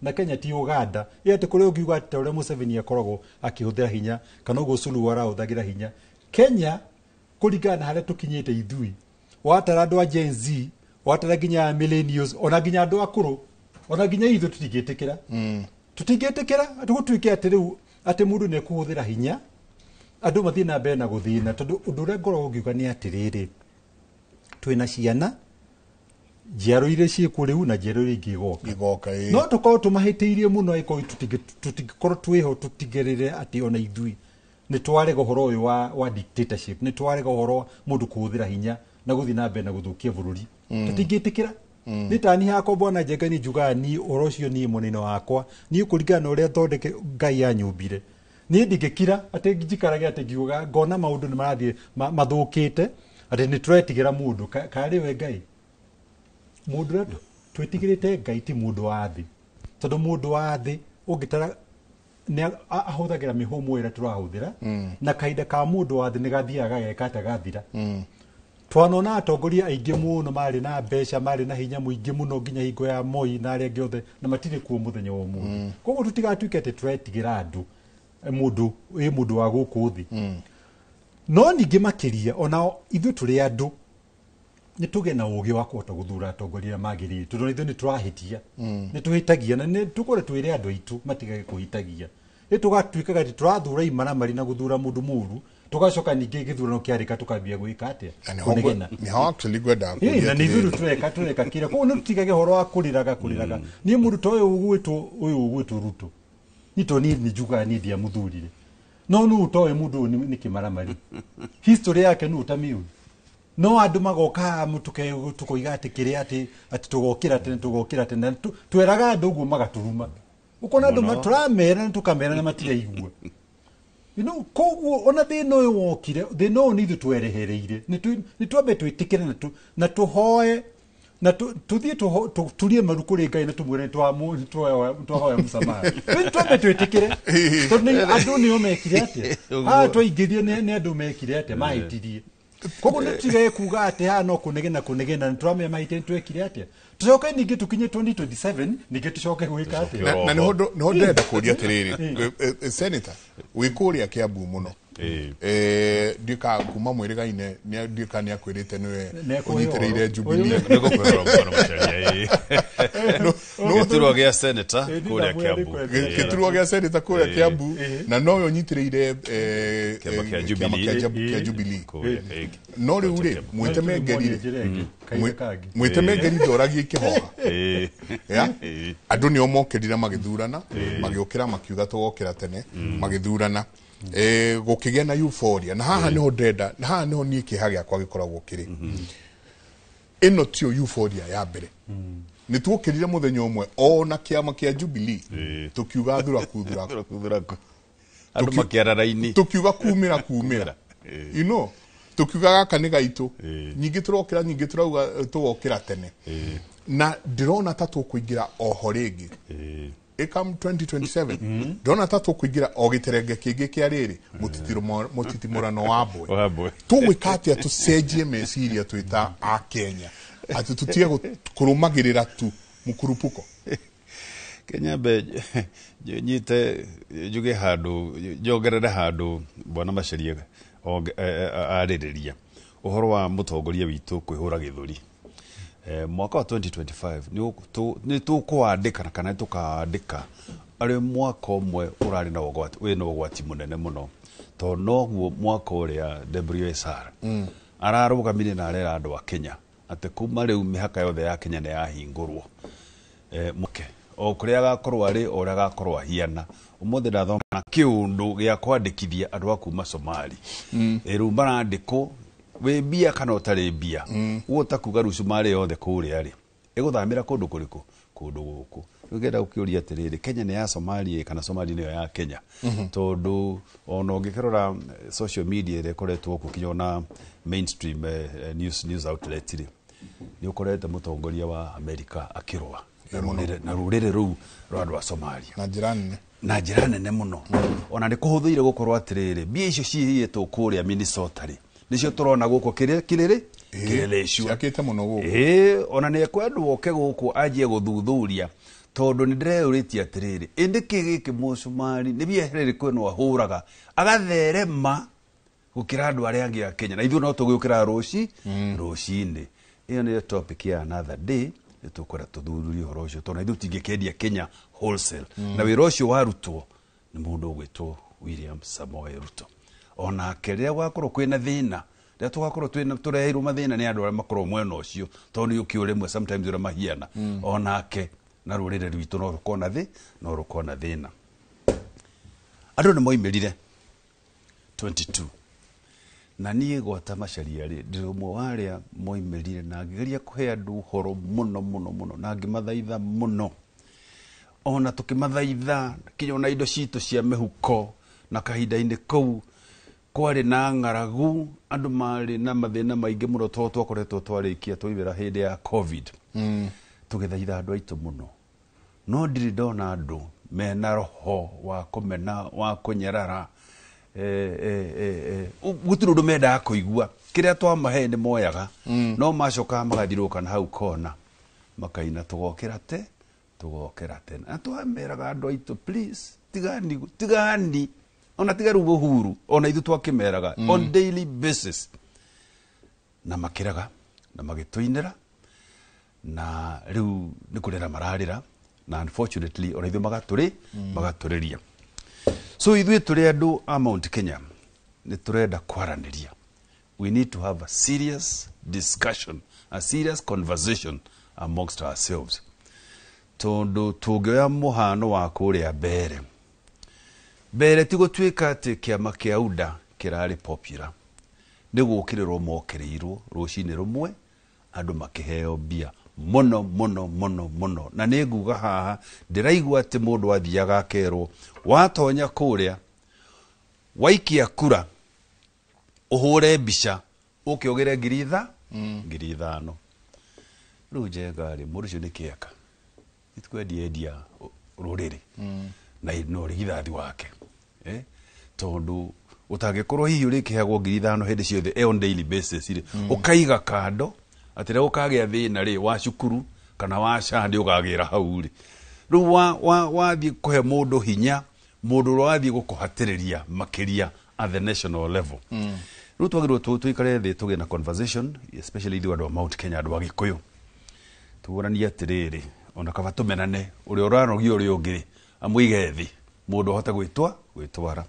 na Kenya ti Uganda, ĩ atĩ kũrĩa ũngiuga atĩ ta ũrĩa Museveni akoragwo akĩhũthĩra hinya kana ũguo Suluhu arahũthagĩra hinya. Kenya, kũringana na harĩa tũkinyĩte ithui, watara andũ a Gen Z, watara nginya millennials, ona nginya andũ akũrũ, ona nginya ithuĩ tũtingĩtĩkĩra tũgũtuĩke atĩ rĩu atĩ mũndũ nĩ ekũhũthĩra hinya andũ mathiĩ na mbere na gũthĩna. Tondũ ũndũ ũrĩa ngoragwo ngiuga nĩ atĩrĩrĩ, twĩna ciana njiaro iria ciĩkuo rĩu na njiaro iria ingĩ igoka. Igoka, ĩĩ. No tũkorwo tũmahĩtĩirie mũno angĩkorwo tũtingĩkorwo twĩho tũtigĩrĩre atĩ ona ithuĩ nĩ twarega ũhoro ũyũ wa dictatorship, nĩ twarega ũhoro wa mũndũ kũhũthĩra hinya na gũthiĩ na mbere na gũthũkia bũrũri. Tũtingĩtĩkĩra. Nĩ tani hakwa, bwana Njenga, niĩ njugaga niĩ ũhoro ũcio, niĩ mũnene wakwa, niĩ kũringana na ũrĩa thondeke Ngai anyũmbire, niĩ ndingĩkira atĩ njikarage atĩ ngiuga ngona maũndũ nĩ marathiĩ mathũkĩte atĩ nĩ tũretigĩra mũndũ. Karĩ we Ngai mũndũ ũrĩa twĩtigĩrĩte Ngai ti mũndũ wa thĩ, tondũ mũndũ wa thĩ ũngĩtara nĩ ahũthagĩra mĩhũmũ ĩrĩa tũrahũthĩra, na kahinda ka mũndũ wa thĩ nĩ gathiaga gageka atĩ gathira. Twanona atongoria aingĩ mũno marĩ na mbeca, marĩ na hinya mũingĩ mũno nginya hingo ya Moi na arĩa angĩ othe, na matirĩ kuo mũthenya wa ũmũthĩ. Koguo tũtigatuĩke atĩ tũretigĩra andũ, mũndũ ĩ mũndũ wa gũkũ thĩ. No ningĩ makĩria ona ithuĩ tũrĩ andũ nĩ tũgĩe na ũgĩ wa kũhota gũthura atongoria arĩa magĩrĩire, tondũ ithuĩ nĩ tũrahĩtia, nĩ tũhĩtagia, na nĩ tũkorwo twĩre andũ aitũ matigage kũhĩtagia. Nĩ tũgatuĩkaga atĩ tũrathura imaramari na gũthura mũndũ mũru, tũgacoka ningĩ gĩthurano kĩarĩka tũkambia gwĩka atĩa? Na nĩho Kũnegena. Nĩho actually ngwendaga Ĩĩ, kũria na nĩ ithuĩ atĩrĩrĩ. rĩu tũreka kĩrĩa. Koguo nĩ tũtigage ũhoro wa kũrĩraga. Niĩ mũndũ ta ũyũ ũgwĩtwo ũyũ ũgwĩtwo Ruto, niĩ to niĩ nĩ njugaga niĩ ndiamũthurire, no nũ ũtoĩ mũndũ ũyũ nĩ kĩmaramari, history yake nũ ũtamĩũĩ. No andũ magoka haha tũkoiga atĩ kĩrĩa atĩ tũgokĩra tene, tũgokĩra tene, na tweraga andũ ũguo magatũruma. Ũkona andũ Mũno. tũramera na tũkamera na matiraigua. You know, koguo ona thĩna ũyũ wokire, thĩna ũyũ nĩ ithuĩ twerehereire. Nĩ twambe twĩtĩkĩre na tũhoe na tũthiĩ tũturie maru kũrĩ Ngai na tũmwĩre nĩ twahoya msamaha. Rĩu twambe twĩtĩkĩre, tondũ andũ nĩo mekire atĩa, haha twaingĩrio nĩ andũ mekire atĩa, mahĩtirie. Koguo nĩ tũtigage kuga atĩ haha no kũnegena kũnegena, nĩ tũramenya mahĩtia nĩ twekire atĩa. Tũcoke ningĩ tũkinye 2027 ningĩ tũcoke gwĩka atĩa. Na nĩho nĩho ndĩrenda kũria atĩrĩrĩ, senator wĩ kũrĩa Kiambu mũno. Ndiũka kuma mwĩrĩgaine, ndiũka nĩ akwĩrĩte nĩwe Nĩekũhe ũnyitĩrĩire ũhoro. Jubilee. Nĩgũkwĩrora bwana Macharia, ĩĩ. Gĩturwa gĩa senator kũrĩa ndamwĩra Kiambu. nĩkwenda. Gĩturwa gĩa senator kũrĩa Kiambu, na nowe ũnyitĩrĩire Kĩama kĩa kĩama Jubilee. kĩa Jubilee. Kũrĩa, ĩĩ. No rĩu rĩ, mwĩtemengeri Njĩra ĩngĩ, kahinda kangĩ. mwĩtemengeri ndoragia ikĩhoha. Ĩĩ. Ya? Ĩĩ. Andũ nĩo mokĩrire magĩthurana, magĩũkĩra makiuga tũgokĩra tene, magĩthurana, gũkĩgĩa na euphoria. Na haha nĩho ndĩrenda, na haha nĩho niĩ kĩeha gĩakwa gĩkoragwo kĩrĩ. Ĩno tiyo euphoria ya mbere. Nĩ tuokĩrire mũthenya ũmwe ona kĩama kĩa Jubilee tũkiuga thuraku thuraku. Thuraku, thuraku. Andũ makĩara raini. Tukiuga kumĩra kumĩra, you know, tukiuga gaka nĩ gaitũ. Nyingĩ tũrokĩra, nyingĩ tũrauga tũgokĩra tene, na ndĩrona ta tũkũingĩra oho rĩngĩ ĩkam 2027. Ndĩrona ta tũkũingĩra o gĩterenge kĩngĩ kĩa rĩrĩ mũtitimũrano wa mbwe. Wa mbwe. Tũgwĩka atĩa tũcenjie meciria twĩ ta a Kenya atĩ tũtige kũrũmagĩrĩra tu mũkurupuko? Kenya mbe nyite njuge handũ, njongerere handũ bwana Macharia arĩrĩria ũhoro wa mũtongoria witũ kwĩhũra gĩthũri. Mwaka wa 2025 nĩ tũkũwandĩka kana nĩ tũkawandĩka arĩ mwaka ũmwe ũrarĩ na ũgwati, wĩna ũgwati mũnene mũno, tondũ noguo mwaka ũrĩa WSR ararũgamire na arera andũ a Kenya atĩ kuma rĩu mĩhaka yothe ya Kenya nĩ yahingũrwo. Mũke o kũrĩa agakorwo arĩ, o ũrĩa agakorwo ahiana. Ũmũthĩ ndathoma na kĩũndũ gĩa kwandĩkithia andũ a kuma Somali. Rĩu marandĩkwo wĩ mbia kana ũtarĩ mbia. Ũguo ta kuga rĩu Somalia yothe kũrĩa rĩ ĩgũthamĩra kũndũ kũrĩkũ? Kũndũ gũkũ. Rĩu ngenda gũkĩũria atĩrĩrĩ, Kenya nĩ ya Somalia kana Somalia nĩyo ya Kenya? Tondũ ona ũngĩkĩrora social media ĩrĩa ĩkoretwo gũkũ kinya ona mainstream news outlet rĩ, nĩ ũkorete mũtongoria wa Amerika akĩrũa na rũrĩrĩ rũu rwa andũ a Somalia na njĩra nene. Na njĩra nene mũno. Ona nĩ kũhũthĩire gũkorwo atĩrĩrĩ, mbia icio cihiyĩtwo kũrĩa Minnesota rĩ, nĩcio tũrona gũkũ kĩrĩrĩ kĩrĩrĩcua. Ciakĩte mũno gũkũ. Ĩĩ, ona nĩ ekwendwo oke gũkũ anjie gũthuthuria, tondũ nĩ ndĩreyũrĩtie atĩrĩrĩ, ĩndĩ kĩ gĩkĩ mũcumari nĩ biacara ĩrĩkũ ĩno ahũraga agatherema gũkĩra andũ arĩa angĩ a Kenya, na ithuĩ no tũgĩũkĩra rũcinĩ. Ĩyo nĩyo topic ya another day. Nĩ tũkwenda tũthuthurie ũhoro ũcio, tondũ na ithuĩ tũtingĩkĩendia Kenya wholesale. Na wĩra ũcio warutwo nĩ mũndũ ũgwĩtwo William Samoei Ruto. Onake rĩrĩa gwakorwo kwĩna thĩna, rĩrĩa tũgakorwo tũreheirwo mathĩna nĩ andũ arĩa makoragwo mwena ũcio, tondũ nĩ ũkĩũĩ rĩmwe sometimes ũrĩa mahiana, onake na rũrĩrĩ rwitũ no rũkorwo na thĩ, no rũkorwo na thĩna. Andũ nĩ moimĩrire 22, na niĩ gwata Macharia rĩ, ndĩ ũmwe wa arĩa moimĩrire na ngĩgeria kũhe andũ ũhoro mũno mũno mũno, na ngĩmathaitha mũno, ona tũkĩmathaitha kinya ona indo citũ cia mĩhuko. Na kahinda-inĩ kau kwarĩ na ng'aragu, andũ marĩ na mathĩna maingĩ mũno, tondũ twakoretwo twarĩkia twaimĩra hĩndĩ ya COVID. Tũgĩthaitha andũ aitũ mũno, no ndirĩ ndona andũ mena roho wa kũmena, wa kũnyarara. Gũtirĩ ũndũ mendaga kũigua. Kĩrĩa twamahe nĩ moyaga, no macokaga magathirũka na hau kona makaina tũgokĩra te tũgokĩra tene. Na twameraga andũ aitũ, please, tigani tigani, ona tiga rĩu Uhuru, ona ithuĩ twakĩmeraga on daily basis, na makĩraga na magĩtũinĩra, na rĩu nĩ kũrĩra mararĩra, na unfortunately ona ithuĩ magatũrĩ magatũrĩria. So ithuĩ tũrĩ andũ a Mount Kenya nĩ tũrenda kwaranĩria. We need to have a serious discussion, a serious conversation amongst ourselves, tondũ tũngĩoya mũhano wa kũrĩa mbere mbere, ti gũtuĩka atĩ kĩama kĩa UDA kĩrarĩ popular, nĩ gũkĩrĩrwo mokĩrĩirwo rũcinĩ rũmwe, andũ makĩheo mbia mũno mũno mũno mũno. Na nĩ nguga haha ndĩraigua atĩ mũndũ athiaga akerwo, watonya kũrĩa waikia kura ũhũre mbica ũke ũgĩre 5,000. Rĩu Njenga rĩ, mũndũ ũcio nĩ kĩeka itikwendia endia rũrĩrĩ na no ũrigithathi wake, eh? Tondũ ũtangĩkorwo hihi ũrĩkĩheagwo 5,000 hĩndĩ ciothe, on daily basis rĩ, ũkaiga kando atĩ rĩrĩa ũkagĩa thĩna rĩ wa cukuru kana wa SHA nĩ ũkagĩra hau rĩ. Rĩu wathiĩ kũhe mũndũ hinya, mũndũ ũrĩa wathiĩ gũkũhatĩrĩria makĩria at the national level. Rĩu twagĩrĩirwo tũikare thĩ tũgĩe na conversation, especially ithuĩ andũ a Mount Kenya, andũ a Gĩkũyũ, tuonanie atĩrĩrĩ, ona kaba tũmenane, ũrĩa ũranogia ũrĩa ũngĩ rĩ amũige thĩ, mũndũ ahote gwĩtwa gwĩtwara.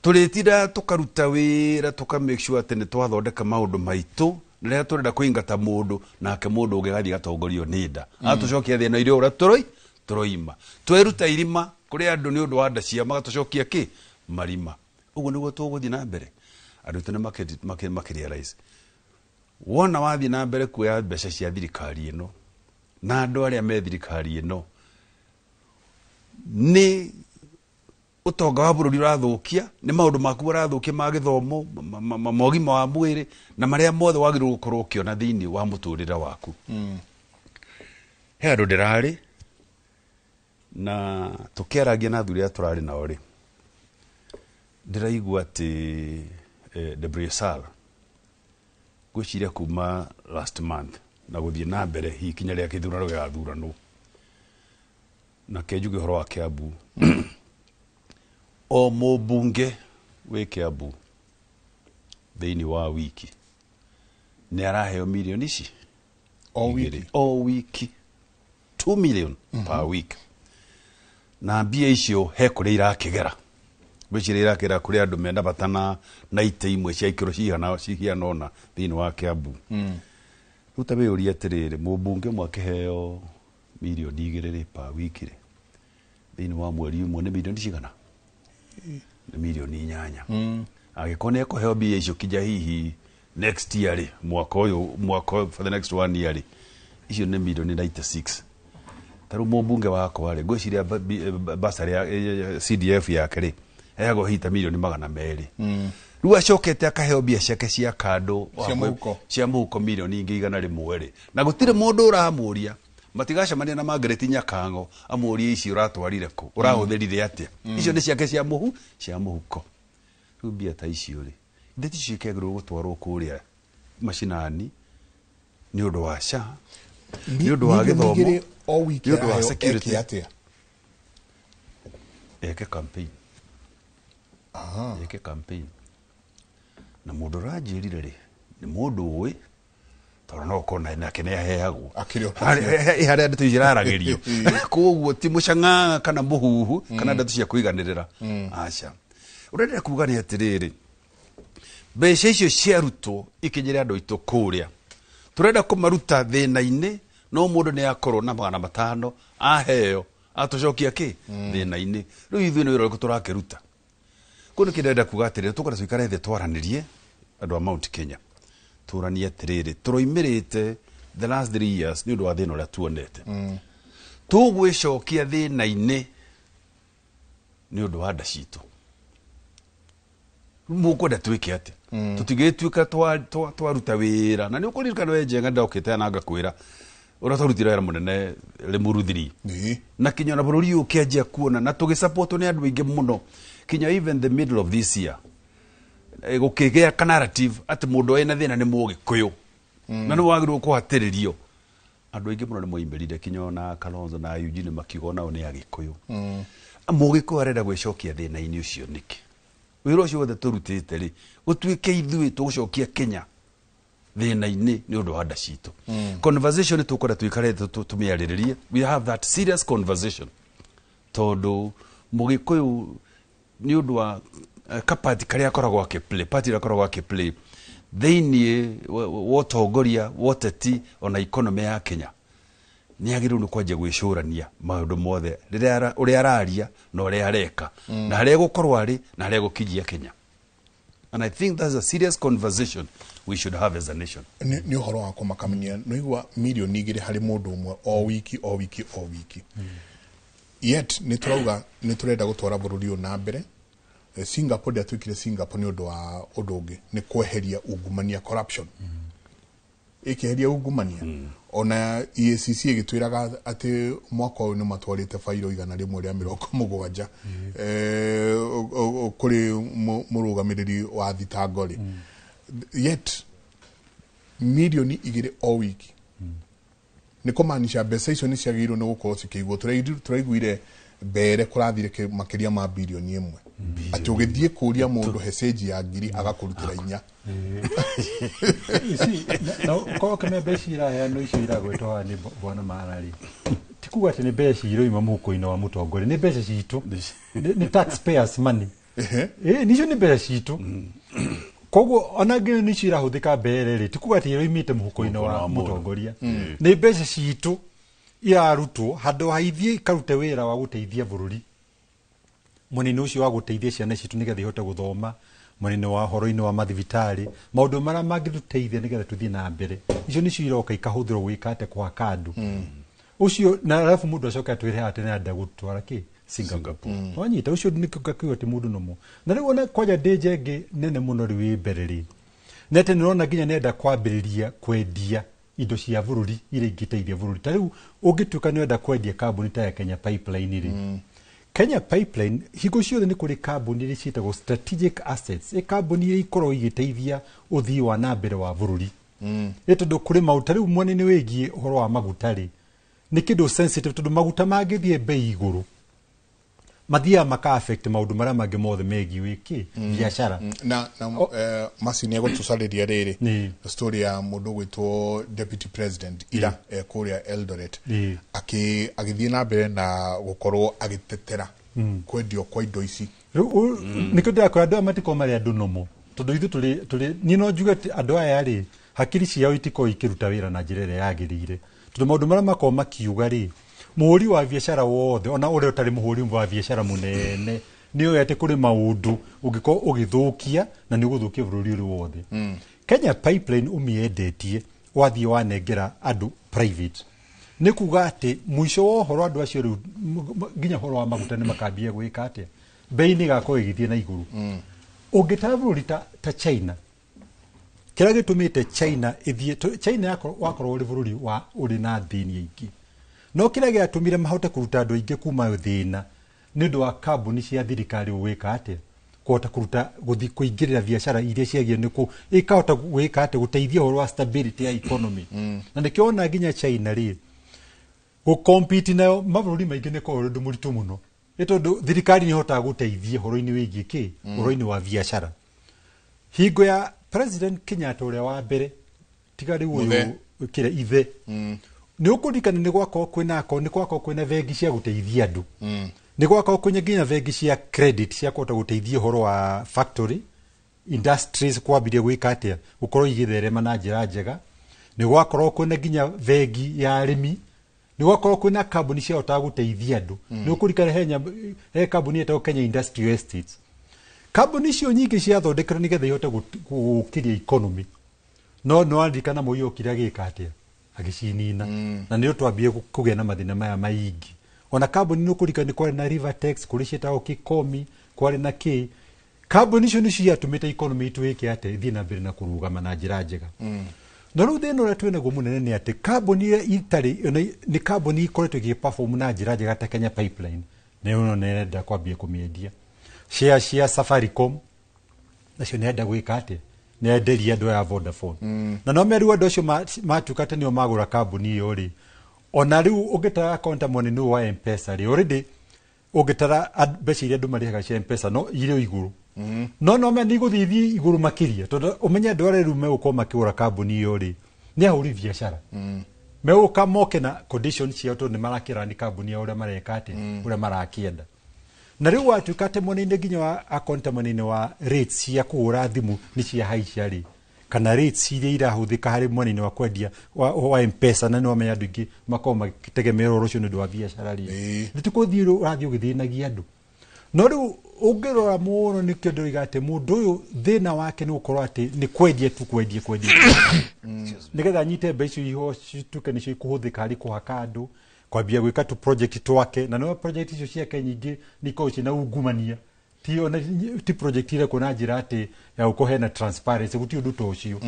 Tũrĩtinda tũkaruta wĩra tũka make sure atĩ nĩ twathondeka maũndũ maitũ. Rĩrĩa tũrenda kũingata mũndũ, nake mũndũ ũngĩ agathiĩ gatongorio nĩ nda, agatũcokia thĩna iria ũrĩa tũroima. Tweruta irima kũrĩ andũ nĩ ũndũ wa nda cia, magatũcokia kĩ marima. Ũguo nĩguo tũgũthiĩ na mbere? Andũ aitũ nĩ makĩrealize wona wathiĩ na mbere kuoya mbeca cia thirikari ĩno na andũ arĩa me thirikari ĩno, nĩ ũtonga wa bũrũri ũrathũkia, nĩ maũndũ maku ũrathũkia ma gĩthomo, ma ũgima wa mwĩrĩ na marĩa mothe wagĩrĩirwo gũkorwo ũkĩona thĩinĩ wa mũtũrĩre waku. He andũ ndĩrarĩ na tũkĩaragia na athuri arĩa tũrarĩ nao rĩ, ndĩraigua atĩ Debresal ngwĩciria kuma last month na gũthiĩ na mbere, hihi kinya rĩrĩa gĩthurano gĩgathuranwo, na ke njuge ũhoro wa Kiambu, o mũmbunge wĩ Kiambu thĩinĩ wa wiki nĩ araheo mirioni ici O igĩrĩ. wiki? O wiki, 2 million per week. Na mbia icio he kũrĩa irakĩgera, ngwĩciria irakĩgera kũrĩ andũ mena bata na itĩ imwe cia ikĩro cigana cihiana ũna thĩinĩ wa Kiambu. Rĩu ta wĩyũrie atĩrĩrĩ, mũmbunge ũmwe akĩheo 2 mirioni rĩ per week rĩ, thĩinĩ wa mweri ũmwe nĩ mirioni cigana? Nĩ 8 mirioni. Angĩkorwo nĩ ekũheo mbia icio kinya hihi next year rĩ, mwaka ũyũ, mwaka ũyũ, for the next one year rĩ, icio nĩ mirioni 96. Ta rĩu mũmbunge wakwa rĩ, ngwĩciria basarĩ ya CDF yake rĩ, heagwo hihi ta 200 mirioni. Rĩu acokete akaheo mbia ciake cia kando Cia mũhuko. Cia mũhuko mirioni ingĩ 100 rĩ, na gũtirĩ mũndũ ũramũria. Matigacemania na Margaret Nyakango amũrie, ici ũratwarire kũ, ũrahũthĩrire atĩa? Icio nĩ ciake cia mũhuko. Rĩu mbia ta icio rĩ, ithe ticio ikĩagĩrĩirwo gũtwarwo kũrĩa macinani nĩ ũndũ wa SHA, nĩ ũndũ wa 2 mirioni gĩthomo, 2 o wiki nĩ ũndũ wa araheo security. eke atĩa? Eke campaign, eke campaign. Na mũndũ ũranjĩrire rĩ, nĩ mũndũ ũĩ, tondũ no ũkorwo nake nĩ aheagwo. Akĩrĩ o Harĩa ndeto ici iraragĩrio, koguo ti mũcang'aa kana mũhuhu kana ndeto cia kũiganĩrĩra, aca. Ũrĩa ndĩrenda kuga nĩ atĩrĩrĩ, mbeca icio ciarutwo ikinyĩre andũ aitũ kũrĩa tũrenda kũmaruta thĩna-inĩ, no mũndũ nĩ akorwo na 500 aheo atũcokia kĩ thĩna-inĩ. Rĩu ithuĩ nĩ wĩra ũrĩkũ tũrakĩruta? Kũu nĩkĩ ndĩrenda kuga atĩrĩrĩ, tũkwenda tũikare thĩ twaranĩrie andũ a Mount Kenya, tũranie atĩrĩrĩ, tũroimĩrĩte the last 3 years nĩ ũndũ wa thĩna ũrĩa tuonete, tũgwĩcokia thĩna-inĩ nĩ ũndũ wa nda citũ. Mũkwenda twĩke atĩa? Tũtigĩtuĩka twaruta wĩra na nĩ ũkũririkana we Njenga, ndokĩte na ngakwĩra Ũrĩa twarutire wĩra mũnene Limuru 3. Ĩĩ. Na kinya ona bũrũri ũyũ ũkĩanjia kuona na tũgĩsupportwo nĩ andũ aingĩ mũno kinya even the middle of this year, gũkĩgĩa ka narrative atĩ mũndũ wĩna thĩna nĩ Mũgĩkũyũ na nĩ wagĩrĩirwo kũhatĩrĩrio. Andũ aingĩ mũno nĩ moimĩrire, kinya ona Kalonzo na Eugene makiuga onao nĩ Agĩkũyũ. Mũgĩkũyũ arenda gwĩcokia thĩna-inĩ ũcio nĩkĩ? Wĩra ũcio wothe tũrutĩte rĩ, gũtuĩke ithuĩ tũgũcokia Kenya thĩna-inĩ nĩ ũndũ wa nda citũ? Conversation tũkwenda tũikare tũmĩarĩrĩrie. We have that serious conversation, tondũ Mũgĩkũyũ nĩ ũndũ wa kapati karĩa akoragwo akĩplay, part ĩrĩa akoragwo akĩplay thĩiniĩ wa ũtongoria wa ũteti ona economy ya Kenya, nĩ agĩrĩirwo nĩ kwanjia gwĩcũrania maũndũ mothe rĩrĩa ũrĩa araria na ũrĩa areka na harĩa egũkorwo arĩ na harĩa egũkinyia Kenya. And I think that's a serious conversation we should have as a nation. Nĩ ũhoro wa kũmakamania. Nĩigua 2 mirioni harĩ mũndũ ũmwe o wiki, o wiki, o wiki, yet nĩ tũrauga nĩ tũrenda gũtwara bũrũri ũyũ na mbere. Singapore ndĩatuĩkire Singapore nĩ ũndũ wa ũndũ ũngĩ, nĩ kweheria ungumania, corruption. Ĩkĩeheria ungumania, ona EACC ĩgĩtwĩraga atĩ mwaka ũyũ nĩ matwarĩte bairo 170 kũrĩ mũrũgamĩrĩri wa thitango rĩ, yet 2 mirioni o wiki nĩ kũmaanisha mbeca icio nĩ ciagĩrĩirwo nĩ gũkorwo cikĩigwo. Tũraiguire mbere kũrathire makĩria ma 1 birioni, atĩ ũgĩthiĩ kũria mũndũ he cenji ya ngiri agakũrutĩra inya. You see, na korwo kĩmĩa mbeca iraheanwo icio iragwetwo haha nĩ bwana Mara rĩ, ti kuga atĩ nĩ mbeca iroima mũhuko-inĩ wa mũtongoria, nĩ mbeca citũ. Nĩ taxpayers money. Ĩĩ, nicio nĩ mbeca citũ. Koguo ona nginya nicio irahũthĩka mbere rĩ, ti kuga atĩ iroimĩte mũhuko-inĩ wa wa mũndũ. Mũtongoria. Nĩ mbeca citũ irarutwo handũ ha ithiĩ ikarute wĩra wa gũteithia bũrũri mwena-inĩ ũcio wa gũteithia ciana citũ nĩgetha ihote gũthoma, mwena-inĩ wa ũhoro-inĩ wa mathibitarĩ, maũndũ marĩa mangĩtũteithia nĩgetha tũthiĩ na mbere. Icio nĩcio iroka ikahũthĩrwo gwĩka atĩ gwaka andũ ũcio, na arabu mũndũ acoke atwĩre atĩ nĩarenda gũtwara kĩ Singapore. Wanyita ũcio nĩkĩo ngakiuga atĩ mũndũ nomo na rĩu ona kwanja ndĩnja ĩngĩ nene mũno rĩu ĩ mbere rĩ, nĩ atĩ nĩrona nginya nĩenda kwambĩrĩria kwendia indo cia bũrũri iria ingĩteithia bũrũri. Ta rĩu ũngĩtuĩka nĩwenda kwendia kambuni ta ya Kenya Pipeline rĩ, Kenya Pipeline hingo ciothe nĩ kũrĩ kambuni iria ciĩtagwo strategic assets, ĩ kambuni iria ikoragwo igĩteithia ũthii wa na mbere wa bũrũri. Ĩ tondũ kũrĩ maũndũ ta rĩu mwena-inĩ wĩgiĩ ũhoro wa maguta rĩ, nĩ kĩndũ sensitive, tondũ maguta mangĩthiĩ bei igũrũ mathiaga maka affect maũndũ marĩa mangĩ mothe megiĩ wĩkĩ biacara. Na Masi nĩ egũtũcarĩria rĩrĩ story ya mũndũ ũgwĩtwo deputy president ira kũrĩa Eldoret, agĩthiĩ na mbere na gũkorwo agĩtetera kwendio kwa indo ici. Rĩu nĩkĩo ndĩrakwĩra andũ aya matikorwo marĩ andũ nomo, tondũ ithuĩ tũrĩ niĩ no njuge atĩ andũ aya rĩ, hakiri ciao itikorwo ikĩruta wĩra na njĩra ĩrĩa yagĩrĩire, tondũ maũndũ marĩa makorwo makiuga rĩ, mũhũri wa biacara wothe, ona ũrĩa ũtarĩ mũhũri wa biacara mũnene, nĩ oĩ atĩ kũrĩ maũndũ ũngĩkorwo ũgĩthũkia na nĩ ũgũthũkia bũrũri ũrĩ wothe. Kenya Pipeline ũmĩendetie, wathiĩ wanengera andũ private, nĩ kuga atĩ mũico wa ũhoro andũ acio rĩu nginya ũhoro wa maguta nĩ makambia gwĩka atĩa, bei nĩ ĩgakorwo ĩgĩthiĩ na igũrũ. Ũngĩtara bũrũri ta China, kĩrĩa gĩtũmĩte China ĩthiĩ China wakorwo ũrĩ bũrũri wa ũrĩ na thĩni aingĩ, no kĩrĩa gĩatũmire mahote kũruta andũ aingĩ kuma thĩna nĩ ũndũ wa kambuni cia thirikari gwĩka atĩa, kũhota kũruta gũthiĩ kũingĩrĩra biacara iria ciagĩrĩire nĩ kũ ikahota gwĩka atĩa, gũteithia ũhoro wa stability ya economy. Na nĩkĩo wona nginya China rĩ, gũcompete nayo mabũrũri maingĩ nĩ korwo ũndũ mũritũ mũno, nĩ tondũ thirikari nĩ ĩhotaga gũteithia ũhoro-inĩ wĩgiĩ kĩ, ũhoro-inĩ wa biacara. Hingo ya President Kenyatta ũrĩa wa mbere, tiga rĩu ũyũ Mũthee. Kĩrĩa ithe, nĩ ũkũririkana nĩ gwakorwo kwĩna akorwo nĩ gwakorwo kwĩna bengi cia gũteithia andũ, nĩ gwakorwo kwĩna nginya bengi cia credit cia kũhota gũteithia ũhoro wa factory industries kwambirie gwĩka atĩa, gũkorwo igĩtherema na njĩra njega. Nĩ gwakorwo kwĩna nginya bengi ya arĩmi, nĩ gwakorwo kwĩna kambuni ciahotaga gũteithia andũ. Nĩ ũkũririkana he kambuni ĩtagwo Kenya Industrial Estates. Kambuni icio nyingĩ ciathondekirwo nĩgetha ihote gũkĩria economy, no nĩ waririkana Moi okire agĩka atĩa, agĩcinina, na nĩo twambie kũgĩa na mathĩna maya maingĩ. Ona kambuni nĩ ũkũririkana nĩ kwarĩ na Rivertex, kũrĩ ciĩtagwo Kikomi, kwarĩ na kĩ, kambuni icio nĩcio ciatũmĩte economy itũ ĩke atĩa, ĩthiĩ na mbere na kũrũgama na njĩra njega. No rĩu thĩna ũrĩa twĩnaguo mũnene nĩ atĩ kambuni ĩrĩa itarĩ ona nĩ kambuni ikoretwo ĩgĩperform na njĩra njega ta Kenya Pipeline, nayo nĩ ĩrenda kwambia kũmĩendia. Share cia Safaricom nacio nĩ enda gwĩka atĩa, nĩ enderia andũ aya Vodafone. Na no meru andũ acio matuĩka atĩ nĩo magũra kambuni ĩyo rĩ, ona rĩu ũngĩtara akaunti mwena-inĩ ũyũ wa M-Pesa rĩ, already ũngĩtara mbeca iria andũ marĩhaga cia M-Pesa no irĩ igũrũ. No no me nĩ igũthiĩ ithiĩ igũrũ makĩria, tondũ ũmenye andũ arĩa rĩu megũkorwo makĩgũra kambuni ĩyo rĩ, nĩ ahũri biacara. Megũka moke na condition ciao, tondũ nĩ marakĩra nĩ kambuni yao ũrĩa mareka atĩa, ũrĩa marakĩenda. Na rĩu watuĩka atĩ mwena-inĩ nginya wa akaunti mwena-inĩ wa rates cia kũhũra thimũ nĩ cia haica rĩ, kana rates iria irahũthĩka harĩ mwena-inĩ wa kwendia wa M-Pesa, na nĩ wamenya andũ aingĩ makoragwo magĩtegemera ũhoro ũcio nĩ ũndũ wa biacara rĩ, nĩ tũkũthiĩ ũrathiĩ ũgĩthĩnagia andũ. No rĩu ũngĩrora mũno nĩkĩo ndĩroiga atĩ mũndũ ũyũ thĩna wake nĩ gũkorwo atĩ nĩ kwendia tu, kwendia, kwendia, nĩgetha anyite mbeca icio iho cituĩke nĩcio ikũhũthĩka harĩ kũhaka andũ, kwambia gwĩka tu project twake. Na no project icio ciake nyingĩ nĩ ikoragwo ciĩna ungumania, ti ona ti project irekwo na njĩra atĩ ya gũkorwo hena transparency, gũtirĩ ũndũ ta ũcio.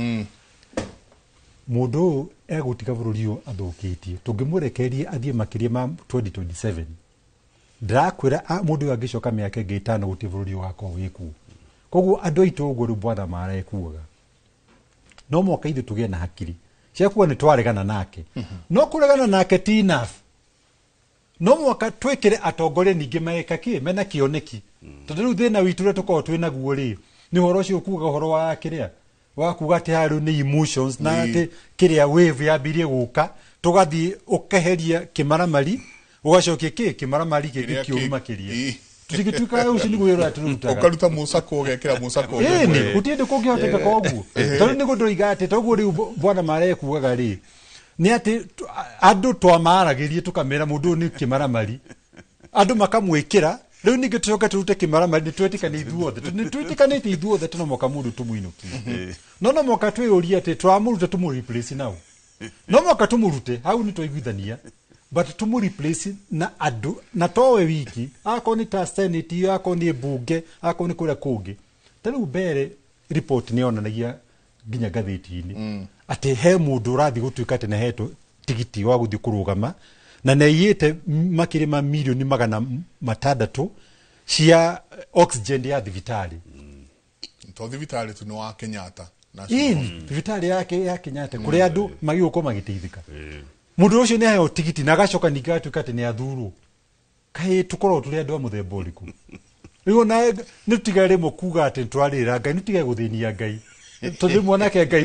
Mũndũ ũyũ egũtiga bũrũri ũyũ athũkĩtie, tũngĩmũrekereria athiĩ makĩria ma 2027, ndĩrakwĩra mũndũ ũyũ angĩcoka mĩaka ĩngĩ 5 gũtirĩ bũrũri ũgakorwo wĩkuo. Koguo andũ aitũ ũguo rĩu bwana Mara ekuaga, no mũhaka ithuĩ tũgĩe na hakiri cia kuga nĩ twaregana nake. No kũregana nake ti enough, no mũhaka twĩkĩre atongoria ningĩ meka kĩ mena kĩoneki, tondũ rĩu thĩna witũ ũrĩa tũkoragwo twĩ naguo rĩ, nĩ ũhoro ũcio kuga ũhoro wa kĩrĩa wa kuga atĩ haha rĩu nĩ emotions na atĩ kĩrĩa wave yambirie gũka, tũgathiĩ ũkeheria kĩmaramari ũgacokia kĩ kĩmaramari kĩngĩ Kĩrĩa kĩũru makĩria. Tũtingĩtuĩka ũcio nĩguo wĩra tũrutaga. Ũkaruta mũcakũ ũgekĩra mũcakũ. Ĩni gũtirĩ hĩndĩ kũngĩhoteka koguo, tondũ nĩguo ndoiga atĩ toguo rĩu bwana Mara ekugaga rĩ, nĩ atĩ andũ twamaragĩrie tũkamera mũndũ ũyũ nĩ kĩmaramari, andũ makamwĩkĩra. Rĩu ningĩ tũcoke tũrute kĩmaramari, nĩ twĩtĩkanie ithuothe, nĩ twĩtĩkanĩte ithuothe tũ no mũhaka mũndũ tũmũinũkie, no no mũhaka twĩyũrie atĩ tũramũruta tũmũ replace nao. No mũhaka tũmũrute hau, nĩ twaiguithania, but tũmũ replace na andũ, na towe wiki, akorwo nĩ ta senate, akorwo nĩ mbunge, akorwo nĩ kũrĩa kũngĩ. Ta rĩu mbere report nĩ yonanagia nginya ngathĩti-inĩ atĩ he mũndũ ũrathiĩ gũtuĩka atĩ nĩahetwo tigiti wa gũthiĩ kũrũgama na nĩaiyĩte makĩria ma mirioni 600 cia oxygen ya thibitarĩ. To thibitarĩ tu, nĩ wa Kenyatta. Ĩni thibitarĩ yake ya Kenyatta kũrĩa andũ magĩgũkorwo magĩteithĩka. Mũndũ ũcio nĩ aheo tigiti na agacoka ningĩ agatuĩka atĩ nĩ athurwo. Kaĩ tũkoragwo tũrĩ andũ a mũthemba ũrĩkũ? Rĩu ona nĩ tũtigare rĩmwe kuga atĩ nĩtũrarĩrĩra Ngai, nĩ tũtigare gũthĩnia Ngai, tondũ rĩmwe onake Ngai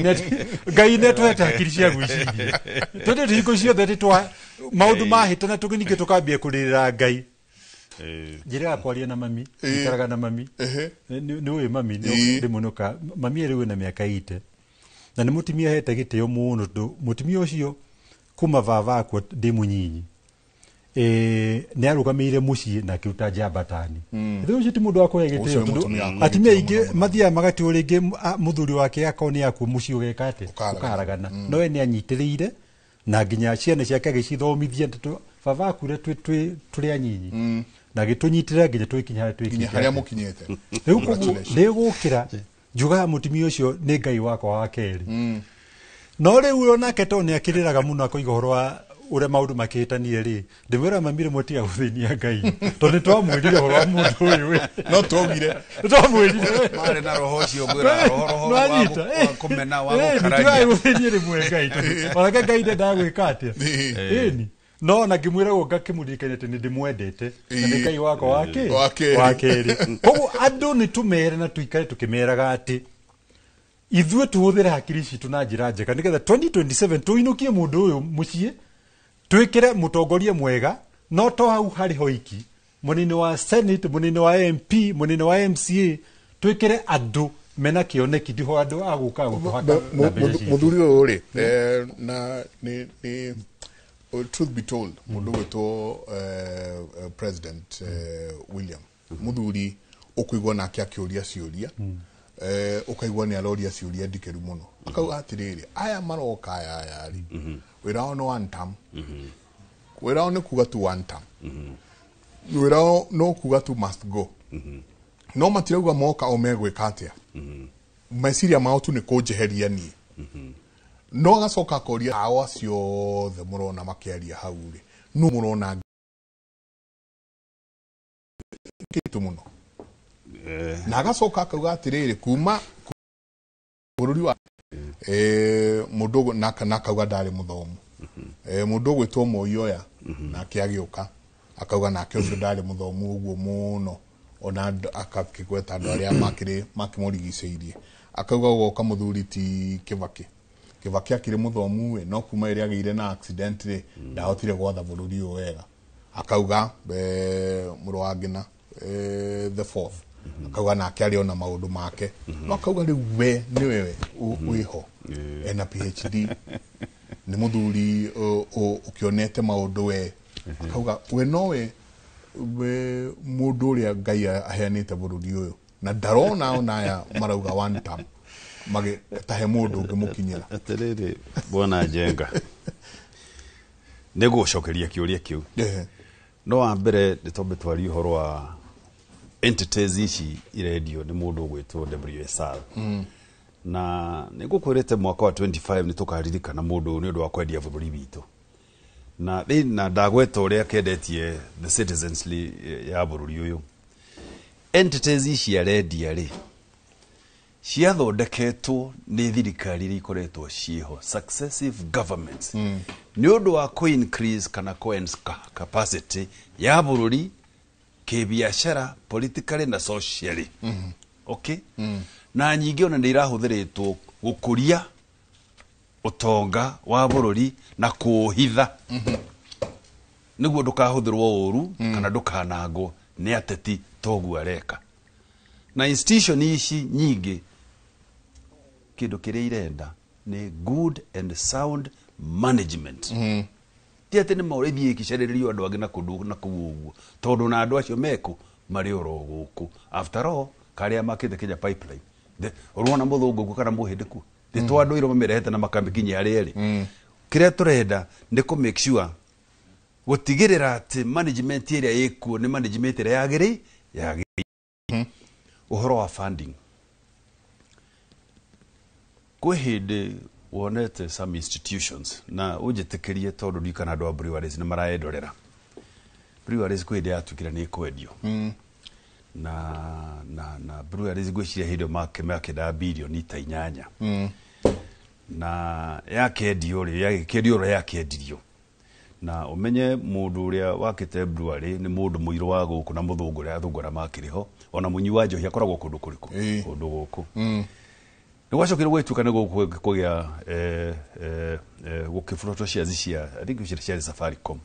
Ngai nĩatũhete hakiri cia gwĩciria, tondũ hingo ciothe atĩ twa maũndũ mahĩtana tũngĩ ningĩ tũkambia kũrĩrĩra Ngai. Njĩraga kwaria na mami, ikaraga na mami, nĩ ũĩ mami rĩmwe nĩũka mami rĩu ena mĩaka 80 na nĩ mũtumia hete gĩtĩo mũno, tondũ mũtumia ũcio kuma baba akua ndĩ mũnyinyi nĩ arũgamĩire mũciĩ na akĩruta njamba tani. Rĩu ũcio ti mũndũ wa kũhe gĩtĩo, Ũcio nĩ tondũ mũtumia wa kũhe atumia gĩtĩo aingĩ mũno mũno. mathiaga magatigwo rĩngĩ mũthuri wake akorwo nĩ akua mũciĩ ũgeka atĩa? Ũkaharagana. Ũkaharagana. No we nĩ anyitĩrĩire na nginya ciana ciake agĩcithomithia, tondũ baba akuire tũrĩ anyinyi na agĩtũnyitĩrĩra nginya twĩkinya harĩa Nginya twĩkinyĩte. harĩa mũkinyĩte. Rĩu koguo Congratulations. nĩgũkĩra njugaga mũtumia ũcio nĩ Ngai wakwa wa kerĩ. No rĩu onake tondũ nĩ akĩrĩraga mũno akoiga ũhoro wa ũrĩa maũndũ makĩhĩtanire rĩ, ndĩmwĩra mami rĩmwe tiga gũthĩnia Ngai, tondũ nĩ twamwĩrire ũhoro wa mũndũ ũyũ. No twaugire. Nĩ twamwĩrire. Marĩ na roho ũcio ngwĩra roho wa Nĩwanyita? wa kũmena wa Nĩtigae gũkararia. gũthĩnia rĩmwe Ngai, tondũ onake Ngai ndendaga gwĩka atĩa. Ĩni no ona ngĩmwĩra ũguo ngakĩmũririkania atĩ nĩ ndĩmwendete na nĩ Ngai wakwa wa kĩ? Wa kerĩ. Wa kerĩ. Koguo andũ nĩ tũmere na tũikare tũkĩmeraga atĩ ithuĩ tũhũthĩre hakiri citũ na njĩra njega nĩgetha 2027 tũinũkie mũndũ ũyũ mũciĩ, twĩkĩre mũtongoria mwega. No to hau harĩ hoiki, mũnini wa senate, mũnini wa MP, mũnini wa MCA, twĩkĩre andũ mena kĩoneki, ndiho andũ a gũka gũtũhaka na mbeca citũ. Mũthuri ũyũ rĩ, na nĩ truth be told, mũndũ gwĩtwo President William, mũthuri ũkũigua nake akĩũria ciũria, ũkaigua nĩ aroria ciũria ndikĩru mũno, akauga atĩrĩrĩ, aya maroka aya rĩ, wĩra wao nĩ one term, wĩra wao nĩ kuga tu one term, wĩra wao no kuga tu must go, no matirauga moka o megwĩka atĩa, meciria mao tu nĩ kũnjeheria niĩ. No agacoka akoria ao acio othe mũrona makĩaria hau rĩ, nũ mũrona kĩritũ mũno? Na agacoka akauga atĩrĩrĩ, kuma bũrũri wa mũndũ na akauga ndarĩ mũthomu. Mũndũ ũgwĩtwo Moi oya nake agĩũka akauga nake ũcio ndarĩ mũthomu ũguo mũno, ona akakĩgweta andũ arĩa makĩrĩ makĩmũrigicĩirie. Akauga gũgoka mũthuri ti Kibaki. Kibaki akĩrĩ mũthomu we, no kuma ĩrĩa agĩire na accident rĩ, ndahotire gwatha bũrũri ũyũ wega. Akauga mũrũ wa Ngina the fourth akauga nake arĩ ona maũndũ make, no akauga rĩu we nĩwe wĩho ena PhD, nĩ mũthuri ũkĩonete maũndũ we. Akauga we nowe we mũndũ ũrĩa Ngai aheanĩte bũrũri ũyũ, na ndarona ona aya marauga one term magĩtahe mũndũ ũngĩmũkinyĩra. Atĩrĩrĩ, bwana Njenga, nĩ gũcokeria kĩũria kĩu, no wa mbere nĩ twambe twarie ũhoro wa entities ici irendio nĩ mũndũ ũgwĩtwo WSR. Na nĩ ngũkwĩrĩte mwaka wa 25 nĩ tũkaririkana mũndũ ũyũ nĩ ũndũ wa kwendia bũrũri witũ, na na ndagweta ũrĩa kendetie the citizens ya bũrũri ũyũ. Entities ici arendia rĩ, ciathondeketwo nĩ thirikari iria ikoretwo ciĩho, successive governments, nĩ ũndũ wa kũ increase kana kũ capacity ya bũrũri kĩbiacara, politically na socially, okay? Na nyingĩ ona nĩ irahũthĩrĩtwo gũkũria ũtonga wa bũrũri na kũũhitha nĩguo ndũkahũthĩrwo ũru kana ndũkanangwo nĩ ateti toguo areka. Na institution ici nyingĩ, kĩndũ kĩrĩa irenda nĩ good and sound management, ti atĩ nĩ maũrĩa ithiĩ ĩkĩcarĩrĩrio andũ angĩ na kũndũ na kũu ũguo, tondũ na andũ acio mekũ marĩ oro gũkũ. After all, karĩa makĩte Kenya Pipeline, ũrona mũthũngũ kuo kana mũhĩndĩ kuo? Nĩ to andũ airũ mamĩrehete na makamĩkinyia harĩa ĩrĩ. Kĩrĩa tũrenda nĩ kũ make sure, gũtigĩrĩra atĩ management ĩrĩa ĩkuo nĩ management ĩrĩa yagĩrĩire. Ũhoro wa funding, kwĩ hĩndĩ wonete some institutions, na ũnjĩtĩkĩrie tondũ ndiũ kana andũ a breweries nĩ maraendorera. Breweries kwĩ hĩndĩ yatuĩkire nĩ ĩkwendio, na breweries ngwĩciria hĩndĩ ĩyo makĩendaga birioni ta 8. Na yakendio rĩ, yagĩkĩendio ũrĩa yakĩendirio, na ũmenye mũndũ ũrĩa wakĩte brewery nĩ mũndũ mũirũ wa gũkũ na mũthũngũ ũrĩa athũngũ arĩa makĩrĩ ho, ona mũnyui wa njohi akoragwo kũndũ kũrĩkũ? Kũndũ gũkũ. Nĩ gwacokire gwĩtuĩka nĩ kũgĩa gũkĩburotwo shares cia, I think ciarĩ Safaricom.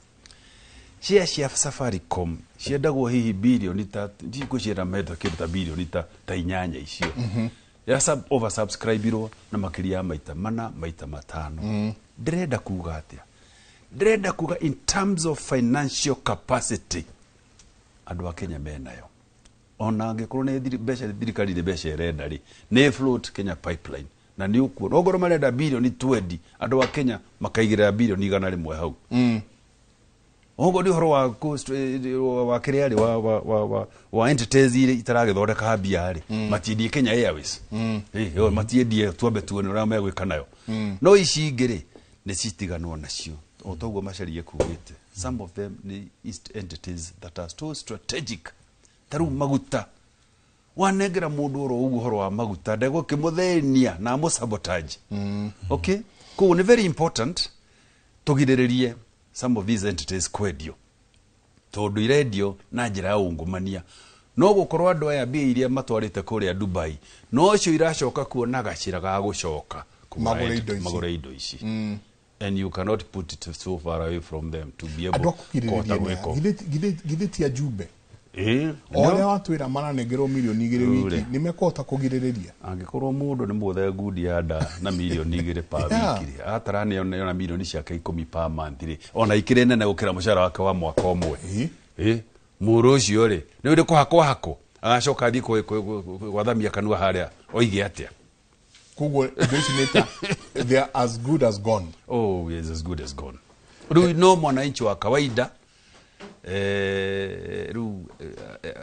Share cia Safaricom ciendagwo hihi birioni ta, ndigwĩciria metha kĩndũ ta birioni ta 8 icio. Ya sub over subscribe na makĩria ya maita 4, maita 5. Ndĩrenda kuga atĩa? Ndĩrenda kuga in terms of financial capacity, andũ a Kenya menayo. Ona angĩkorwo nĩ mbeca thirikari nĩ mbeca ĩrenda rĩ, nĩ float Kenya Pipeline na nĩ ũkuona ongorwo marenda birioni 20, andũ a Kenya makaigĩrĩra birioni 100 hau. Oguo nĩ ũhoro wa wa kĩrĩa rĩ, wa entities iria itaragĩthondeka mbia rĩ, matiendie Kenya Airways. Ĩ, matiendie, twambe tuone ũrĩa megwĩka nayo. No ici ingĩ rĩ, nĩ citiganwo nacio. O toguo Macharia kugĩte, some of them nĩ east entities that are so strategic. Ta rĩu maguta, wanengera mũndũ oro ũguo ũhoro wa maguta, ndegũkĩmũthĩnia na amũ sabotage, okay? Koguo nĩ very important tũgirĩrĩrie some of these entities kwendio, tondũ irendio na njĩra ya ungumania. No gũkorwo andũ aya mbia iria matwarĩte kũrĩa Dubai nocio iracoka kuona gacĩra ga gũcoka kũgũra Magũre indo ici. Magũre indo ici, and you cannot put it so far away from them to be able Andũ a kũhota kũgirĩrĩria gwĩka ũguo. Githĩ ti ajumbe o arĩa watwĩra maranengerwo mirioni 2 wiki Rĩu-rĩ. nĩ mekũhota kũgirĩrĩria? Angĩkorwo mũndũ nĩ mũthe ngundi ya nda na mirioni 2 pa wiki rĩ, ataranĩona mirioni ciake 10 pa month rĩ, ona ikĩrĩ nene gũkĩra mũcara wake wa mwaka ũmwe. Ĩ, mũndũ ũcio rĩ, nĩ ũrĩ kũhakwo hakwo agacoka athiĩ gwathamia kanua harĩa oige atĩa? Koguo indo ici nĩ ta they are as good as gone. Oh yes, as good as gone. Rĩu no mwananchi wa kawaida rĩu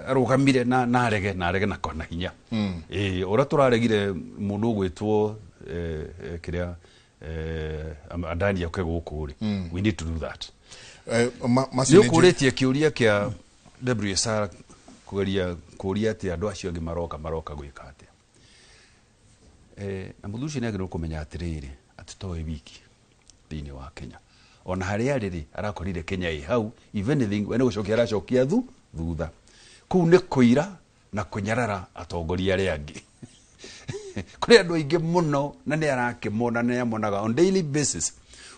arũgamire na arege na arege na kona hinya. Ũrĩa tũraregire mũndũ ũgwĩtwo kĩrĩa Adani oke gũkũ rĩ, we need to do that. Nĩ ũkũrĩtie kĩũria kĩa WSR kũgeria kũũria atĩ andũ acio angĩ maroka gwĩka atĩa. Na mũthuri ũcio nĩ agĩrĩirwo kũmenya atĩrĩrĩ, atĩ towe wiki thĩinĩ wa Kenya. Ona harĩa arĩ rĩ, arakorire Kenya ĩ hau, if anything, we nĩ gũcokia aracokia thutha. Kũu nĩ kũira na kũnyarara atongoria arĩa angĩ. Kũrĩ andũ aingĩ mũno na nĩ arakĩmona, nĩ amonaga on daily basis.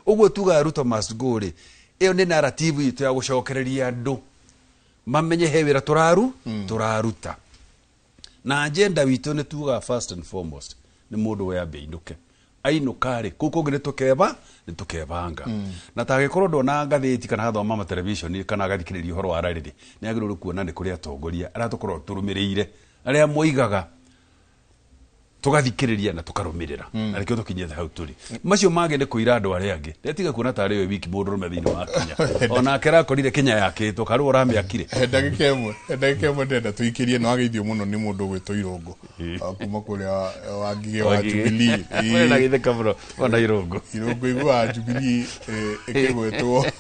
Ũguo tugaga Ruto must go rĩ, ĩyo nĩ narrative itũ ya gũcokereria andũ mamenye he wĩra tũraruta. Na agenda witũ nĩ tugaga first and foremost nĩ mũndũ we ambe ainũke. Ainũka rĩ, kũu kũngĩ nĩ tũkebanga. Na tangĩkorwo ndona ngathĩti kana gathoma ma television kana agathikĩrĩria ũhoro wa rally rĩ, nĩ agĩrĩirwo kuona nĩ kũrĩ atongoria arĩa tũkoragwo tũrũmĩrĩire, arĩa moigaga tũgathikĩrĩria na tũkarũmĩrĩra. Na nĩkĩo tũkinyĩte hau tũrĩ. Macio mangĩ nĩ kũira andũ arĩa angĩ. Ndetiga kuona tarĩ we wiki mũndũrũme thĩinĩ wa Kenya. Onake arakorire Kenya yakĩtwo, karĩ ũramĩakire. Ndagĩka ĩmwe ndĩrenda tũikĩrie, na wageithio mũno nĩ mũndũ ũgwĩtwo Irũngũ kuma kũrĩa Wangigĩ wa Jubilee. Wee na gĩtheka mũno ona Irũngũ. Irũngũ iguaga Jubilee ĩkĩgwetwo.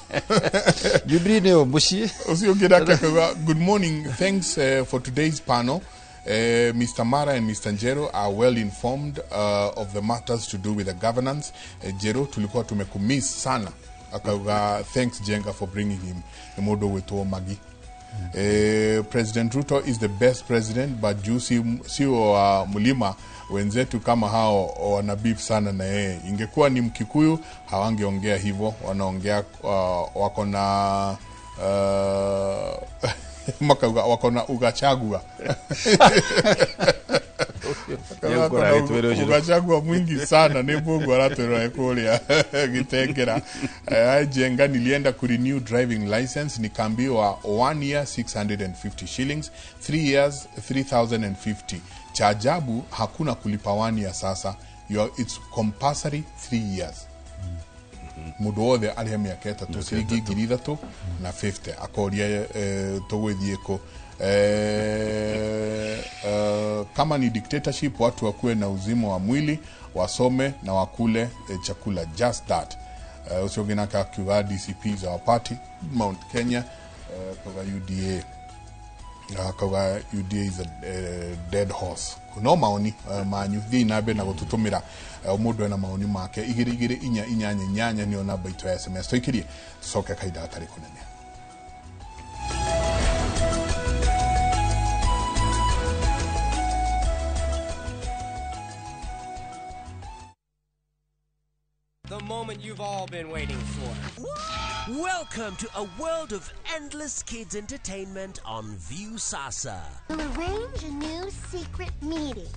Jubilee nĩyo mũciĩ. Ũcio ũngĩ nake akauga, good morning, thanks for today's panel. Mr. Mara and Mr. Njero are well informed of the matters to do with the governance. Njero, tulikuwa tumekumiss sana. Akauga, thanks Jenga for bringing him. Ni mũndũ ũgwĩtwo Magi. President Ruto is the best president, but juu sio wa mlima wenzetu kama hao wana beef sana na yeye. Ingekuwa ni Mkikuyu hawangeongea hivyo, wanaongea wako na wako na ugachagua. Ugachagua mwingi sana ni Mungu aratwĩra kũrĩa Gĩtengera. Jenga, nilienda ku renew driving license nikaambiwa 1 year 650 shillings, 3 years 3050. Cha ajabu hakuna kulipa 1 year sasa. It's compulsory 3 years. Mũndũ wothe arĩhe mĩaka ĩtatũ ciringi 3,050 akoria tũgũthiĩ kũ. Kama ni dictatorship, watu wakuwe na uzima wa mwili, wasome na wakule chakula, just that. Ũcio ũngĩ nake akiuga DCP is our party, Mount Kenya, kauga UDA. Kauga UDA is a dead horse. No maoni manyu thiĩ na mbere na gũtũtũmĩra, mũndũ ena maoni make. 2 2 4 8 8 nĩyo namba itũ ya SMS. Tũikĩrie tũcoke kahinda gatarĩ kũnene. The moment you've all been waiting for. Welcome to a world of endless kids entertainment on Viusasa. We'll arrange a new secret meeting.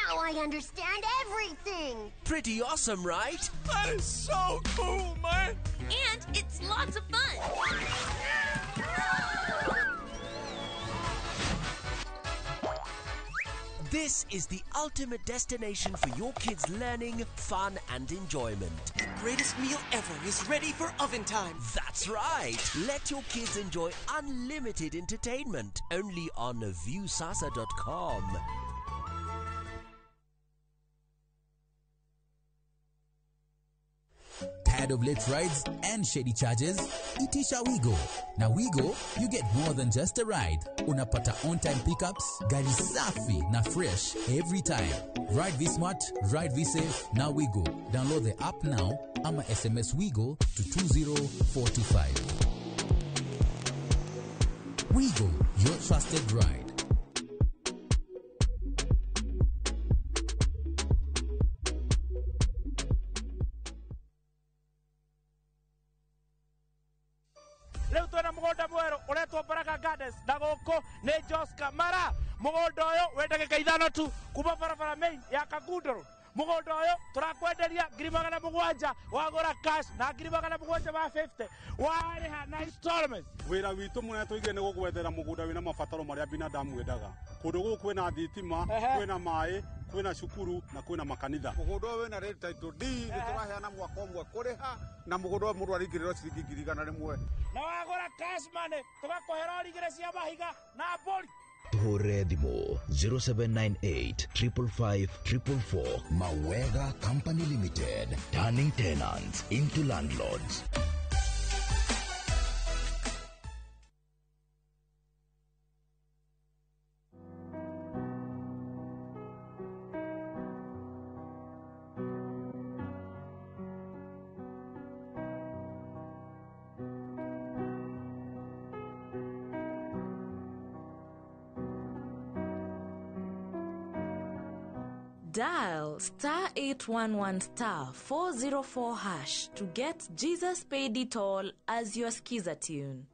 Now I understand everything. Pretty awesome, right? That is so cool, man. And it's lots of fun. This is the ultimate destination for your kids' learning, fun, and enjoyment. The greatest meal ever is ready for oven time. That's right. Let your kids enjoy unlimited entertainment only on Viusasa.com. Tired of late rides and shady charges? Itisha Wigo. Na Wigo, you get more than just a ride. Unapata on-time pickups, gari safi na fresh every time. Ride V-Smart, ride V-Safe, na Wigo. Download the app now ama SMS Wigo to 20425. Wigo, your trusted ride. Rĩu twĩna mũgũnda mwerũ ũretwo Baraka Gardens na gũkũ nĩ Joska Mara. Mũgũnda ũyũ wĩ ndagĩka 5 tu kuma barabara main ya Kangundo. Mũgũnda ũyũ tũrakwenderia 700,000 wagũra cash na 750 warĩha na installments. Wĩra witũ mũnene tũigire nĩ gũgwethera mũgũnda wĩna mabataro marĩa binadamu endaga. Kũndũ gũkũ kwĩna thitima, kwĩna maĩ, kwĩna cukuru na kwĩna makanitha. Mũgũnda ũyũ wĩna rate title deed, nĩtũraheana mwaka ũmwe kũrĩha na mũgũnda ũyũ mũndũ araingĩrĩrwo ciringi 100,000. Na wagũra cash money tũgakũhe rori igĩrĩ cia mahiga na mbũri. Tuhũrĩre thimũ 0798 555 444. Mawega Company Limited, turning tenants into landlords. Dial star 811 star 404 hash to get Jesus Paid It All as your skiza tune.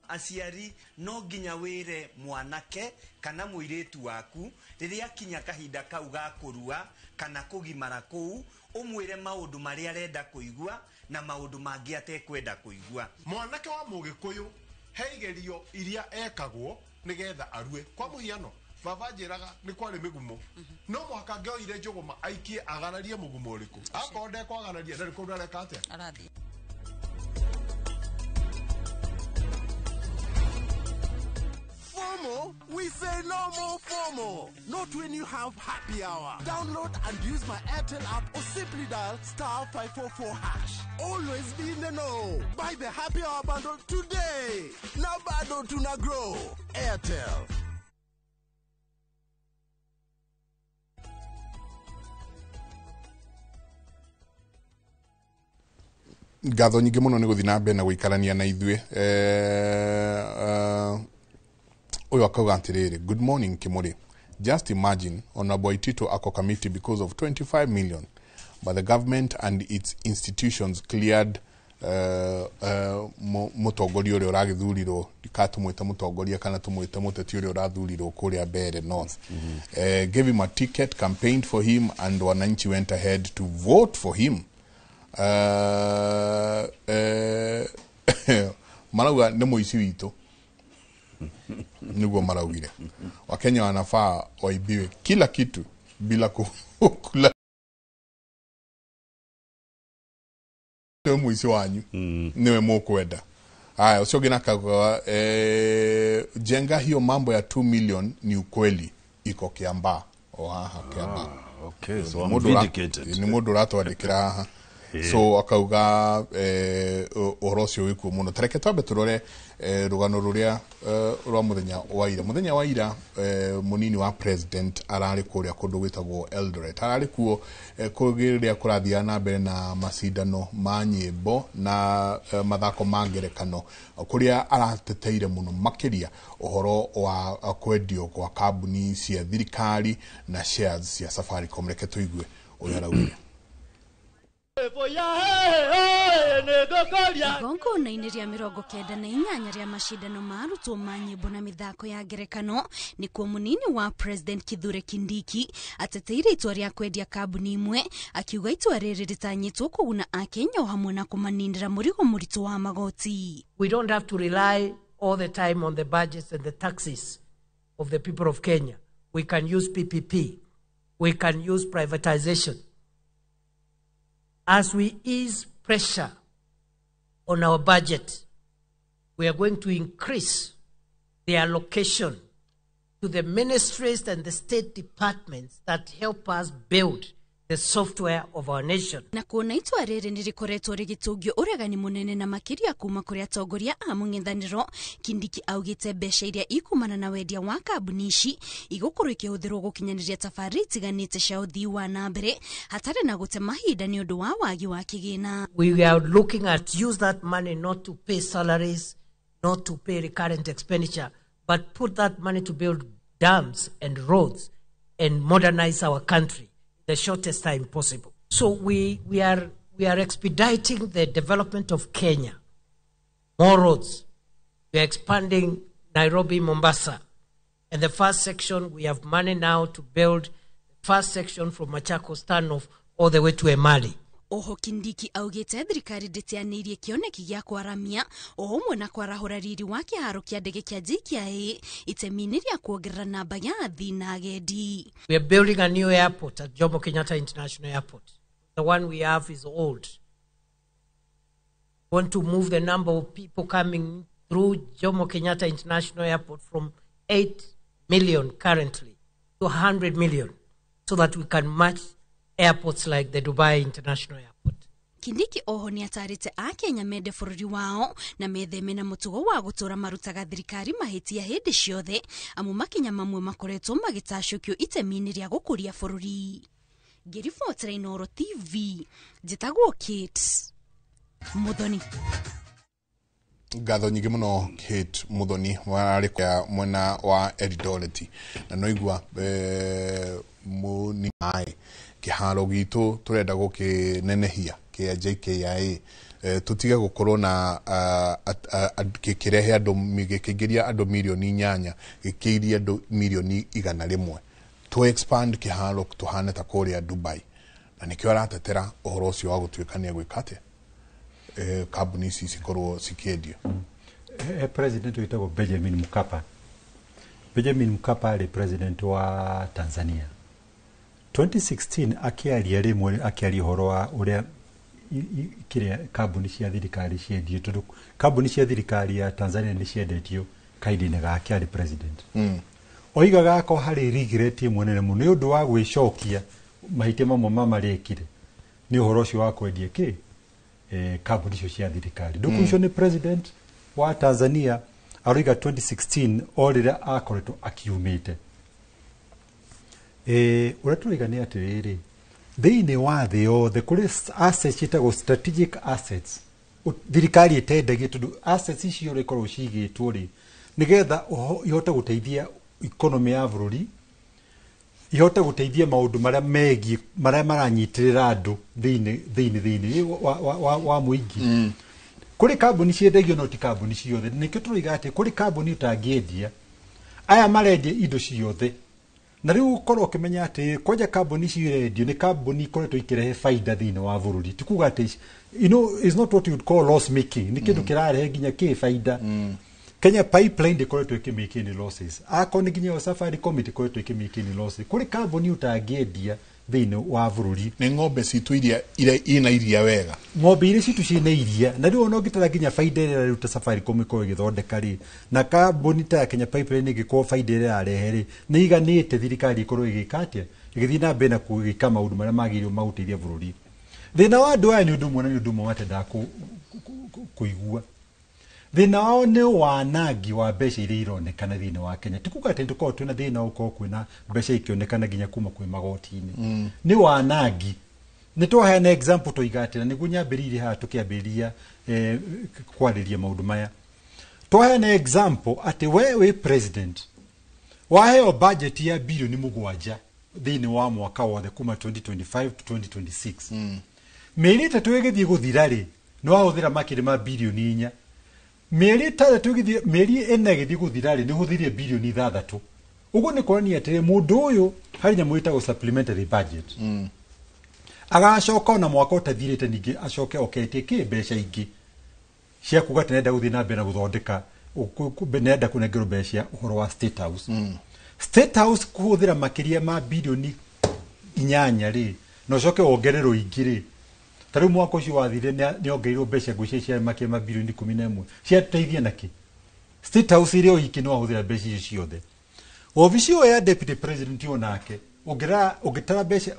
Aciari no nginya wire mwanake kana mũirĩtu waku rĩrĩa akinya kahinda kau ga kũrua kana kũgimara kũu ũmwĩre maũndũ marĩa arenda kũigua na maũndũ mangĩ atekwenda kũigua. Mwanake wa mũgĩkũyũ he igerio iria ekagwo nigetha arue. Kwa muhiano baba njiraga ni kwari migumo no muhaka ngioire njuguma aikie agararie mugumo uriku akorwo ndekwagararia ndari kundu areka atia arathi. FOMO? We say no more FOMO. Not when you have happy hour. Download and use my Airtel app or simply dial star 544 hash. Always be in the know. Buy the happy hour bundle today. Now bado tuna grow. Airtel. Ngatho nyingĩ mũno nĩ gũthiĩ na mbere na gũikarania na ithuĩ. Ũyũ akauga atĩrĩrĩ, good morning Kimuri. Just imagine Honorable Waititu ako committee because of 25 million, but the government and its institutions cleared mũtongoria ũrĩa ũragĩthurirwo, kana tũmwĩte mũtongoria kana tũmwĩte mũteti ũrĩa ũrathurirwo kũrĩa Mbeere North. Gave him a ticket, campaigned for him, and wananchi went ahead to vote for him. Marauga nĩ mũici witũ, niguo maraugire. Wakenya wanafaa waibiwe kila kitu bila kula niwe mũici wanyu, niwe mũkwenda. Haya, ũcio ũngĩ nakauga, jenga hiyo mambo ya 2 million ni ukweli, iko Kiambaa. O haha Kiambaa. Okay, so I'm vindicated. Ni mũndũ ũratwandĩkĩra haha. So akauga ũhoro ũcio wĩkuo mũno. Tareke twambe tũrore rũgano rũrĩa rwa mũthenya wa ira. Mũthenya wa ira mũnini wa president ararĩ kũrĩa kũndũ gwĩtagwo Eldoret. Ararĩ kuo kũrĩa kũrathiaga na mbere na macindano ma nyĩmbo na mathako ma ngerekano, kũrĩa arateteire mũno makĩria ũhoro wa kwendio kwa kambuni cia thirikari na shares cia Safaricom. Reke tũigue ũrĩa araugire. Igongona-inĩ rĩa 98 rĩa macindano ma arutwo ma nyĩmbo na mĩthako ya ngerekano nĩkuo mũnini wa President Kithure Kindiki ateteire itua rĩa kwendia kambuni imwe, akiuga itua rĩrĩ rĩtanyĩtwo kũguna Akenya o hamwe na kũmaninĩra mũrigo mũritũ wa magoti. We don't have to rely all the time on the budgets and the taxes of the people of Kenya. We can use PPP. We can use privatization. As we ease pressure on our budget, we are going to increase the allocation to the ministries and the state departments that help us build the software of our nation. Na kuona itua rĩrĩ nĩ rĩkoretwo rĩgĩtũngio ũregani mũnene na makĩria kuma kũrĩ atongoria a mũng'ethanĩro, Kindiki augĩte mbeca iria ikumana na wendia wa kambuni ici igũkorwo ikĩhũthĩrwo gũkinyanĩria tabarĩra itiganĩte cia ũthii wa na mbere hatarĩ na gũte mahinda nĩ ũndũ wa wagi wa kĩgĩna. We are looking at use that money not to pay salaries, not to pay recurrent expenditure, but put that money to build dams and roads and modernize our country the shortest time possible. So we are expediting the development of Kenya. More roads. We are expanding Nairobi, Mombasa. And the first section, we have money now to build the first section from Machakos Turnoff all the way to Emali. Oho Kindiki augite thirikari ndĩteanĩirie kĩoneki gĩa kwaramia o ũmwe na kwarahũra riri wa kĩharo kĩa ndege kĩa JKIA itemi-inĩ rĩa kuongerera namba ya athii na agendi. We are building a new airport at Jomo Kenyatta International Airport. The one we have is old. Want to move the number of people coming through Jomo Kenyatta International Airport from 8 million currently to 100 million, so that we can match airports like the Dubai International Airport. Kindiki oho nĩ atarĩte akenya mende bũrũri wao na metheme na mũtugo wa gũtũra marutaga thirikari mahĩtia hĩndĩ ciothe, amu makinya mamwe makoretwo magĩtacũkio itemi-inĩ rĩa gũkũria bũrũri. Ngĩribotera Inooro TV, njĩtagwo Kate Muthoni. Ngatho nyingĩ mũno Kate Muthoni warĩ kwa mwena wa Eldoret, na no igua ni maĩ kĩharo gitũ tũrenda gũkĩnenehia kĩa JKIA, tũtige gũkorwo na gĩkĩrehe andũ, gĩkĩingĩria andũ mirioni 8, gĩkĩirie andũ mirioni 100. To expand kĩharo tũhane ta kũrĩa Dubai, na nĩkĩo aratetera ũhoro ũcio wa gũtuĩka nĩ egwĩka atĩa, kambuni ici cikorwo cikĩendio. He president wĩtagwo Benjamin Mkapa. Benjamin Mkapa arĩ president wa Tanzania. 2016 akĩaria rĩmwe, akĩaria ũhoro wa ũrĩa kĩrĩa kambuni cia thirikari ciendio, tondũ kambuni cia thirikari ya Tanzania nĩ ciendetio kahinda-inĩ gake arĩ president. Oigaga akorwo harĩ regret ĩmwe nene mũno nĩ ũndũ wa gwĩcokia mahĩtia mamwe ma marĩa ekire nĩ ũhoro ũcio wa kwendia kĩ kambuni icio cia thirikari. Ndũkũ ũcio nĩ president wa Tanzania aroiga 2016 o rĩrĩa akoretwo akiumĩte. Ũrĩa tũroiga nĩ atĩrĩrĩ, thĩinĩ wa thĩ yothe kũrĩ assets ciĩtagwo strategic assets thirikari ĩtendagia, tondũ assets icio ũrĩa ikoragwo cigĩtwo rĩ, nĩgetha ihote gũteithia economy ya bũrũri, ihote gũteithia maũndũ marĩa megiĩ marĩa maranyitĩrĩra andũ thĩinĩ wa mũingĩ. Kũrĩ kambuni ciendagio, no ti kambuni ciothe. Nĩkĩo tũroiga atĩ kũrĩ kambuni ũtangĩendia. Aya marendia indo ciothe, na rĩu ũkorwo ũkĩmenya atĩ kwanja kambuni icio irendio nĩ kambuni ikoretwo ikĩrehe baida thĩinĩ wa bũrũri. Ti kuga atĩ is not what you would call loss making, nĩ kĩndũ kĩrarehe nginya kĩ baida. Kenya Pipeline ndĩkoretwo ĩkĩmake any losses, akorwo nĩ nginya ĩyo Safaricom ĩtikoretwo ĩkĩmake any losses. Kũrĩ kambuni ũtangĩendia thĩinĩ wa bũrũri. Nĩ ng'ombe citũ iria ina iria wega. Ng'ombe iria citũ ciĩna iria, na rĩu ona ũngĩtara nginya baida ĩrĩa rĩu ta Safaricom ĩkorwo ĩgĩthondeka rĩ, na kambuni ta ya Kenya Pipeline ĩngĩkorwo baida ĩrĩa ĩrarehe rĩ, nĩ iganĩte thirikari ĩkorwo ĩgĩka atĩa, ĩgĩthiĩ na mbere na gwĩka maũndũ marĩa magĩrĩirwo ma gũteithia bũrũri. Thĩna wa andũ aya nĩ ũndũ ũmwe, na nĩ ũndũ ũmwe matendaga kũigua. Thĩna wao nĩ wanangi wa mbeca iria ironekana thĩinĩ wa Kenya. Ti kuga atĩ tũkoragwo twĩna thĩna wa gũkorwo kwĩna mbeca ikĩonekana nginya kuma kwĩ magoti-inĩ. Nĩ wanangi. Nĩ twaheana example tũiga atĩ, na nĩguo nyambĩrĩirie haha tũkĩambĩrĩria kwarĩria maũndũ maya, twaheana example atĩ we wĩ president waheo budget ya birioni 7 thĩinĩ wa mwaka wothe kuma 2025 to 2026. Mĩeri 3 ĩgĩthiĩ gũthira rĩ, nĩ wahũthĩra makĩria ma birioni 4. Mĩeri 6 ĩgĩthiĩ, mĩeri 4 ĩgĩthiĩ gũthira rĩ, nĩ ũhũthĩrire birioni 6. Ũguo nĩ kuonania atĩrĩ, mũndũ ũyũ harĩ nyamũ ĩtagwo supplementary budget. Agacoka ona mwaka ũtathirĩte ningĩ acoke oketie kĩ mbeca ingĩ cia kuga atĩ nenda gũthiĩ na mbere na gũthondeka, nenda kũnengerwo mbeca cia ũhoro wa State House. State House kũhũthĩra makĩria ma birioni 8 rĩ, na ũcoke wongererwo ingĩ rĩ, ta rĩu mwaka ũcio wathire nĩ ongereirwo mbeca ngwĩciria cia makĩria ma birioni 11. Ciateithia nakĩ? State House ĩrĩ o iki nĩ wahũthĩra mbeca icio ciothe. Obici ĩyo ya deputy president onake ũngĩtara mbeca,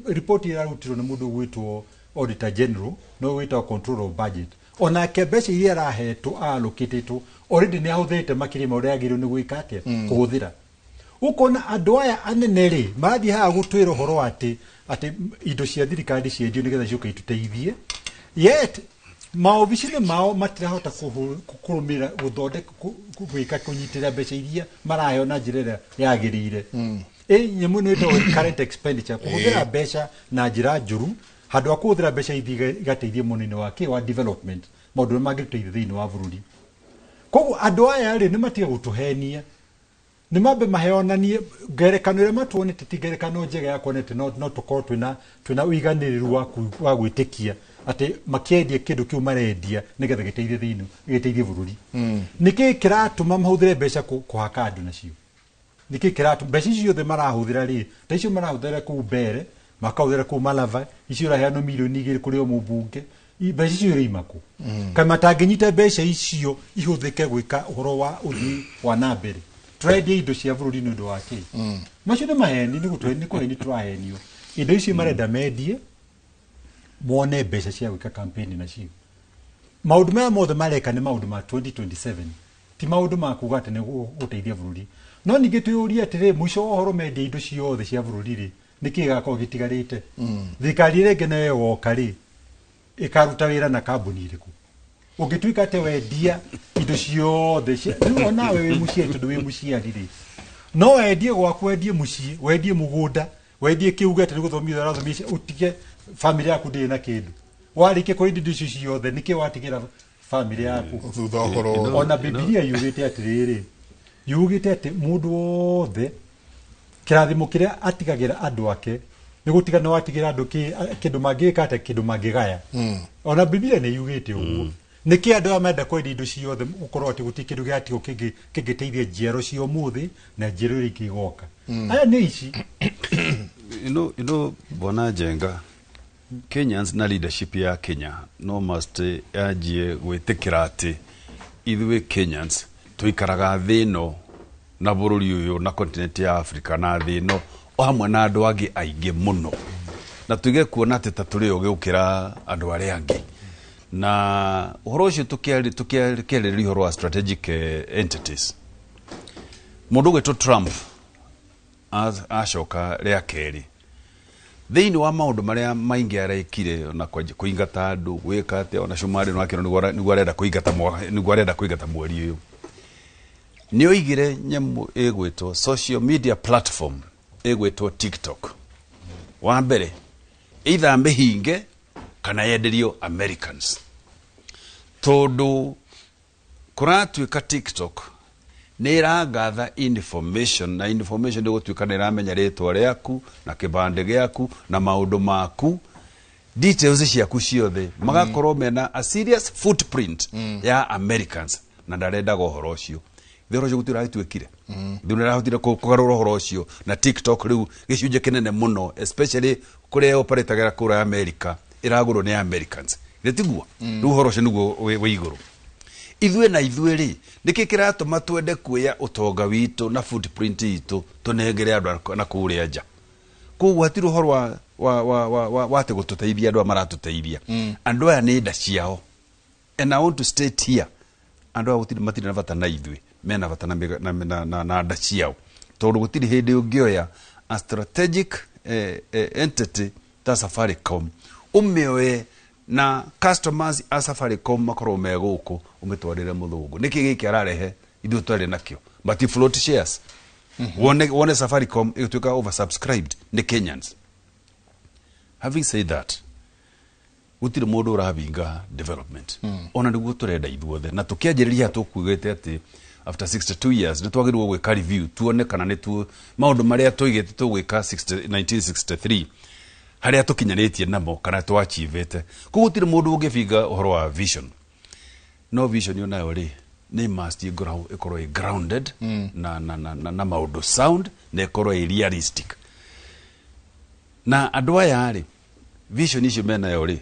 report ĩrarutirwo nĩ mũndũ ũgwĩtwo auditor general no wĩtagwo control of budget, onake mbeca iria arahetwo allocatĩtwo already nĩ ahũthĩrĩte makĩria ma ũrĩa agĩrĩirwo nĩ gwĩka atĩa, kũhũthĩra. Ũkona andũ aya anene rĩ, marathiĩ haha gũtwĩra ũhoro atĩ indo cia thirikari ciendio nĩgetha ciũke itũteithie, yet maobici-inĩ mao matirahota kũrũmĩrĩra gũthondeka gwĩka kũnyitĩrĩra mbeca iria maraheo na njĩra ĩrĩa yagĩrĩire. Nyamũ ĩno ĩtagwo recurrent expenditure, kũhũthĩra mbeca na njĩra njũru handũ ha kũhũthĩra mbeca ithiĩ igateithie mwena-inĩ wa kĩ wa development, maũndũ marĩa mangĩtũteithia thĩinĩ wa bũrũri. Koguo andũ aya rĩ, nĩ matige gũtũhenia, nĩ mambe maheonanie ngerekano ĩrĩa matuonete ti ngerekano njega ya kuona atĩ no tũkorwo twĩna ũiganĩrĩru wa gwĩtĩkia atĩ makĩendia kĩndũ kĩu marendia nĩgetha gĩteithie thĩinĩ, gĩteithie bũrũri. Nĩkĩ kĩratũma mahũthĩre mbeca kũhaka andũ nacio? Nĩkĩ kĩratũma mbeca icio ciothe marahũthĩra rĩ, ta icio marahũthĩra kũu mbere, makahũthĩra kũu Malava, icio iraheanwo mirioni 2 kũrĩ o mũmbunge, Mbeca icio iraima kũ? Kaĩ matangĩnyita mbeca icio ihũthĩke gwĩka ũhoro wa ũthii wa na mbere? Tũrendia indo cia bũrũri nĩ ũndũ wa kĩ? Macio nĩ maheni, nĩ gũtũhe, nĩ kũheni tũrahenio. Indo icio marenda mendie mone mbeca cia gwĩka campaign nacio. Maũndũ maya mothe mareka nĩ maũndũ ma 2027, ti maũndũ ma kuga atĩ nĩ gũteithia bũrũri. No ningĩ twĩyũrie atĩrĩ, mũico wa ũhoro mendia indo ciothe cia bũrũri rĩ, nĩkĩ gĩgakorwo gĩtigarĩte? Thirikari ĩrĩa ĩngĩ nayo yoka rĩ, ĩkaruta wĩra na kambuni ĩrĩkũ? Ũngĩtuĩka atĩ wendia indo ciothe rĩu onawe wĩ mũciari, tondũ wĩ mũciari rĩ, no wendie gwaku, wendie mũciĩ, wendie mũgũnda, wendie kĩuge atĩ nĩ gũthomithia ũrathomithia, ũtige bamĩrĩ yaku ndĩrĩ na kĩndũ. Warĩkia kwendia indo icio ciothe, nĩkĩ watigĩra bamĩrĩ yaku? Thutha ũhoro Ona Bibilia yugĩte atĩrĩrĩ, yugĩte atĩ mũndũ wothe kĩrathimo kĩrĩa atigagĩra andũ ake nĩ gũtiga nĩ watigĩra andũ kĩndũ mangĩka atĩa, kĩndũ mangĩgaya. Ona Bibilia nĩ yugĩte ũguo. Nĩkĩ andũ aya marenda kwendia indo ciothe, gũkorwo atĩ gũtirĩ kĩndũ gĩatigwo kĩngĩteithia njiaro cia ũmũthĩ na njiaro iria ingĩ igoka? Aya nĩ ici. You know, Bwana Njenga, Kenyans na leadership ya Kenya no must yanjie gwĩtĩkĩra atĩ ithuĩ Kenyans tũikaraga thĩ ĩno na bũrũri ũyũ na continent ya Africa na thĩ ĩno o hamwe na andũ angĩ aingĩ mũno, na tuige kuona atĩ ta tũrĩ ũgĩ gũkĩra andũ arĩa angĩ. Na ũhoro ũcio tũkĩarĩrĩria ũhoro wa strategic entities, mũndũ ũgwĩtwo Trump acoka rĩa kerĩ, thĩinĩ wa maũndũ marĩa maingĩ arekire ona kũingata andũ, gwĩka atĩa, ona Shumari nĩwakĩrwo nĩguo arenda kũingata nĩguo arenda kũingata mweri ũyũ, nĩ oigire nyamũ ĩgwĩtwo social media platform ĩgwĩtwo TikTok, wa mbere either amĩhinge kana yenderio Americans, tondũ kũratuĩka TikTok nĩ ĩrangatha information, na information nĩ gũtuĩka nĩ ĩramenya rĩtwa rĩaku na kĩbandĩ gĩaku na maũndũ maku, details ciaku ciothe, magakorwo mena a serious footprint ya Americans, na ndarendaga ũhoro ũcio. Thĩ ũhoro ũcio gũtirĩ ũragĩtuĩkire, thĩ nĩ ĩrahotire kũgarũra ũhoro ũcio, na TikTok rĩu gĩcunjĩ kĩnene mũno, especially kũrĩa operatagĩra kũrĩa America, ĩragũrwo nĩ Americans. Githĩ tiguo? Rĩu ũhoro ũcio nĩguo wĩ igũrũ. Ithuĩ na ithuĩ rĩ, nĩkĩ kĩratũma twende kuoya ũtonga witũ na footprint itũ tũnengere andũ na kũrĩa nja? Koguo hatirĩ ũhoro wa atĩ gũtũteithia. Andũ aya maratũteithia, andũ aya nĩ nda ciao. And I want to state here, andũ aya gũtirĩ, matirĩ na bata na ithuĩ, mena bata na, mĩga- na, na, na, na nda ciao, tondũ gũtirĩ hĩndĩ ũngĩoya a strategic entity ta Safaricom, ũmĩoye na customers a Safaricom makorwo me gũkũ, ũmĩtwarĩre mũthũngũ. Nĩkĩ gĩkĩ ararehe ithuĩ twarĩ nakĩo? But float shares, wone Safaricom ĩgĩtuĩka oversubscribed nĩ Kenyans. Having said that, gũtirĩ mũndũ ũrabinga development, ona nĩguo tũrenda ithuothe, na tũkĩanjĩrĩria tũkuigĩte atĩ after 62 years nĩ twagĩrĩirwo gwĩka review, tuone kana nĩ tu maũndũ marĩa tũigĩte tũgwĩka 60 1963 harĩa tũkinyanĩtie namo kana twachivĩte. Koguo gũtirĩ mũndũ ũngĩbinga ũhoro wa vision, no vision ĩyo nayo rĩ, nĩ must ĩkorwo ĩ grounded na maũndũ sound, na ĩkorwo ĩ realistic. Na andũ aya rĩ, vision icio menayo rĩ,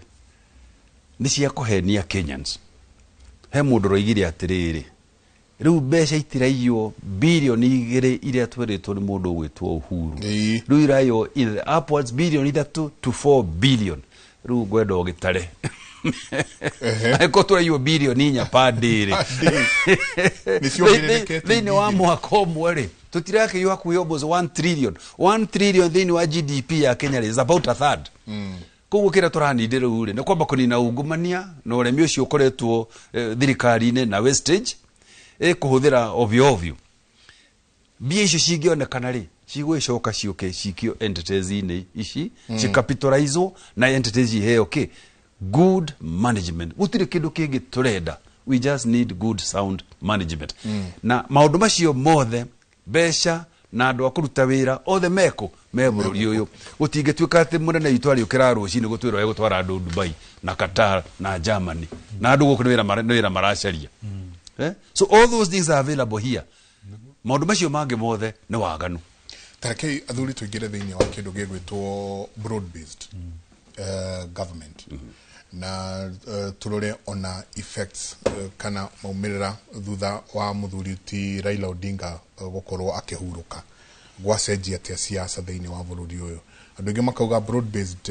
nĩ cia kũhenia Kenyans. He mũndũ ũroigire atĩrĩrĩ, rĩu mbeca itiraiywo 2 bilioni iria twerĩtwo nĩ mũndũ ũgwĩtwo Uhuru, rĩu iraiywo in the upwards 3 bilioni to 4 billion. Rĩu ngwenda ũgĩtare, angĩkorwo tũraiywo 4 bilioni per day rĩ, Nĩ ciongererekete. Thĩinĩ wa mwaka ũmwe rĩ, tũtirakĩiywo hakuhĩ almost 1 trillion, 1 trillion thĩinĩ wa GDP ya Kenya rĩ, is about a third. Koguo kĩrĩa tũranindi rĩu rĩ, nĩ kwamba kũnina ungumania na ũremi ũcio ũkoretwo thirikari-inĩ na wastage ĩkũhũthĩra ovyo ovyo. Mbia icio cingĩonekana rĩ, cigũgĩcoka ciũke cikio entities-inĩ ici, cicapitalizwo na entities iheo kĩ good management. Gũtirĩ kĩndũ kĩngĩ tũrenda, we just need good sound management. Na maũndũ macio mothe, mbeca na andũ a kũruta wĩra othe mekũ me bũrũri ũyũ. Gũtingĩtuĩka atĩ mũnene witũ arĩũkĩra rũcinĩ gũtwĩra egũtwara andũ Dubai na Qatar na Germany, na andũ gũkũ nĩ wĩra maracaria. Eh? So all those things are available here. Maũndũ macio mangĩ mothe nĩ waganu. Tarekei athuri tũingĩre thĩinĩ wa kĩndũ gĩgwĩtwo broad based government. Na turore ona effects kana maumĩrĩra thutha wa mũthuri ti Raila Odinga gũkorwo akĩhurũka, gwacenjia atĩa siasa thĩinĩ wa bũrũri ũyũ. Andũ aingĩ makauga broad based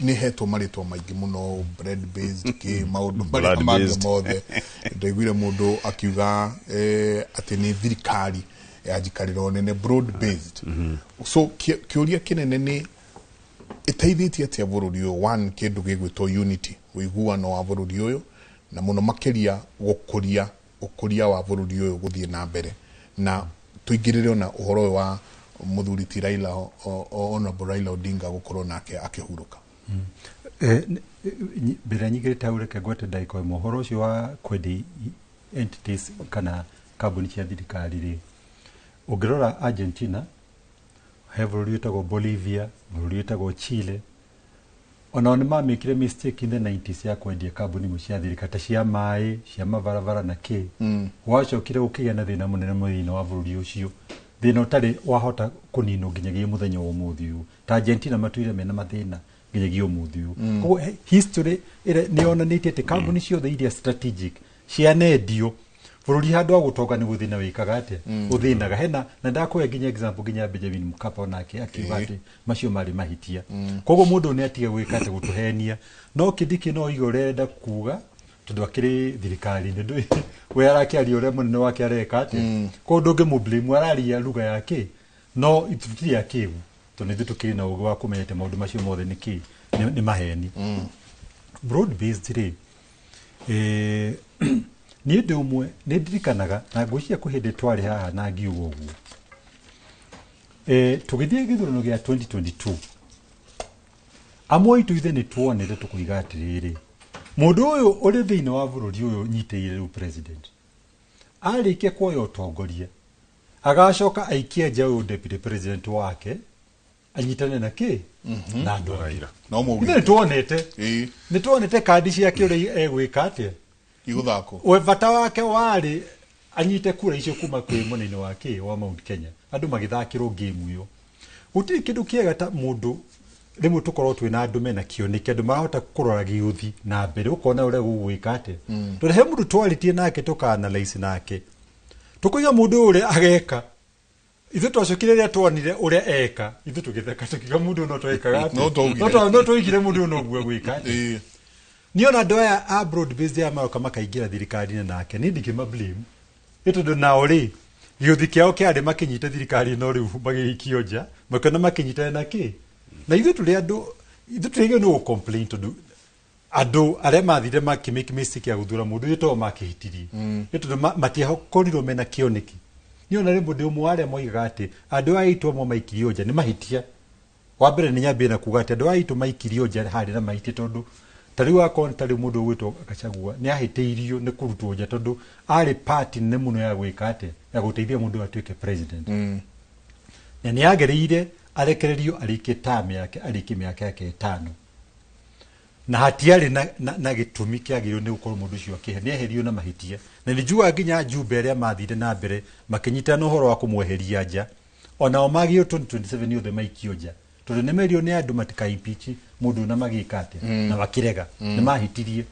nĩ hetwo marĩtwa maingĩ mũno, bread based kĩ maũndũ marĩa mangĩ Blood-based. mothe. Ndaiguire mũndũ akiuga atĩ nĩ thirikari ya njikarĩro nene broad based. So kĩũria kĩnene nĩ ĩteithĩtie atĩa bũrũri ũyũ, one kĩndũ gĩgwĩtwo unity, ũiguano wa bũrũri ũyũ, na mũno makĩria gũkũria ũkũria wa bũrũri ũyũ gũthiĩ na mbere, na tũingĩrĩre ona ũhoro ũyũ wa mũthuri ti Raila Honorable Raila Odinga gũkorwo nake akĩhurũka. Mbere nyingĩrĩte hau, reke ngwete ndagĩka ĩmwe ũhoro ũcio wa kwendia entities kana kambuni cia thirikari rĩ. Ũngĩrora Argentina, he bũrũri wĩtagwo Bolivia, bũrũri wĩtagwo Chile, onao nĩ mamĩkire mistake in the 90s ya kwendia kambuni imwe cia thirikari ta cia maĩ, cia mabarabara na kĩ. Gwacokire gũkĩgĩa na thĩna mũnene mũno thĩinĩ wa bũrũri ũcio, thĩna ũtarĩ wahota kũninwo nginyagia mũthenya wa ũmũthĩ ũyũ. Ta Argentina matũire mena mathĩna nginyagia ũmũthĩ ũyũ. Koguo history ĩrĩa nĩ yonanĩtie atĩ kambuni ciothe iria strategic cianendio bũrũri, handũ wa gũtonga nĩ gũthĩna wĩkaga atĩa? Ũthĩnaga. Hena na ndakũhe nginya example nginya Benjamin Mkapa onake akiuga atĩ macio marĩ mahĩtia. Koguo mũndũ nĩ atige gwĩka atĩ gũtũhenia. No Kindiki no iga ũrĩa arenda kuga tondũ akĩrĩ thirikari-inĩ, we arakĩaria ũrĩa mũnene wake areka atĩa. Koguo ndũngĩmũ blame, araria lugha yake, no tũtirĩ akĩgu tondũ ithuĩ tũkĩrĩ na ũgĩ wa kũmenya atĩ maũndũ macio mothe nĩ kĩ nĩ maheni. Broad based rĩ, niĩ ndĩ ũmwe nĩ ndirikanaga na ngwĩciria kwĩ hĩndĩ twarĩ haha na ngiuga ũguo, tũgĩthiĩ gĩthurano gĩa 2022, amwe aitũ ithe nĩ tuonire tũkoiga atĩrĩrĩ, mũndũ ũyũ ũrĩ thĩinĩ wa bũrũri ũyũ nyitĩrĩire rĩu president arĩkia kuoya ũtongoria agacoka aikie nja ũyũ deputy president wake anyitane na kĩ na andũ angĩ. No Ithuĩ nĩ tuonete kandi ciake ũrĩa egwĩka atĩa. Igũthakwo. We bata wake warĩ anyite kura icio kuma kwĩ mwena-inĩ wa kĩ wa Mount Kenya, andũ magĩthakĩrwo game ĩyo. Gũtirĩ kĩndũ kĩega ta mũndũ rĩmwe tũkorwo twĩna andũ mena kĩoneki, andũ marahota kũrora gĩũthi na mbere, ũkona ũrĩa gũgwĩka atĩa. Tondũ he mũndũ twarĩtie nake tũka analyse nake tũkoiga mũndũ ũyũ ũrĩa ageka, ithuĩ twacokire rĩrĩa tuonire ũrĩa eka, ithuĩ tũgĩtheka tũkiuga mũndũ ũyũ no twekaga atĩa? No twaugire. No twaugire mũndũ ũyũ noguo egwĩka atĩa. Niĩ ona andũ aya a broad based aya maroka makaingĩra thirikari-inĩ nake, niĩ ndingĩma blame, nĩ tondũ nao rĩ gĩũthi kĩao kĩarĩ makĩnyita thirikari ĩno, rĩu magĩikio nja makĩona makĩnyitana na kĩ na ithuĩ tũrĩ andũ, ithuĩ tũrĩgĩrĩirwo nĩ gũ complain tondũ andũ arĩa mathire makĩ make mistake ya gũthura mũndũ ũyũ to makĩhĩtirie, nĩ tondũ matiakorirwo mena kĩoneki. Niĩ ona rĩmwe ndĩ ũmwe wa arĩa moigaga atĩ andũ aya aitũ amwe maikirio nja nĩ mahĩtia. Wa mbere nĩ nyambie na kuga atĩ andũ aya aitũ maikirio nja harĩ na mahĩtia, tondũ ta rĩu akorwo ta rĩu mũndũ ũgwĩtwo Gachagua nĩ ahĩtĩirio nĩ kũrutwo nja tondũ arĩ party nene mũno ya gwĩka atĩa, ya gũteithia mũndũ ũyũ atuĩke president, na nĩ agĩrĩire arekererio arĩkie term yake, arĩkie mĩaka yake 5, na hatiarĩ na gĩtũmi kĩagĩrĩirwo nĩ gũkorwo mũndũ ũcio akĩhe nĩ eherio na mahĩtia. Na nĩ njugaga nginya njumbe arĩa mathire na mbere makĩnyitana ũhoro wa kũmweheria nja, onao magĩrĩirwo 2027 othe maikio nja tondũ nĩ merirwo nĩ andũ matika impeach mũndũ na magĩka atĩa? Na makĩrega. Nĩ mahĩtirie,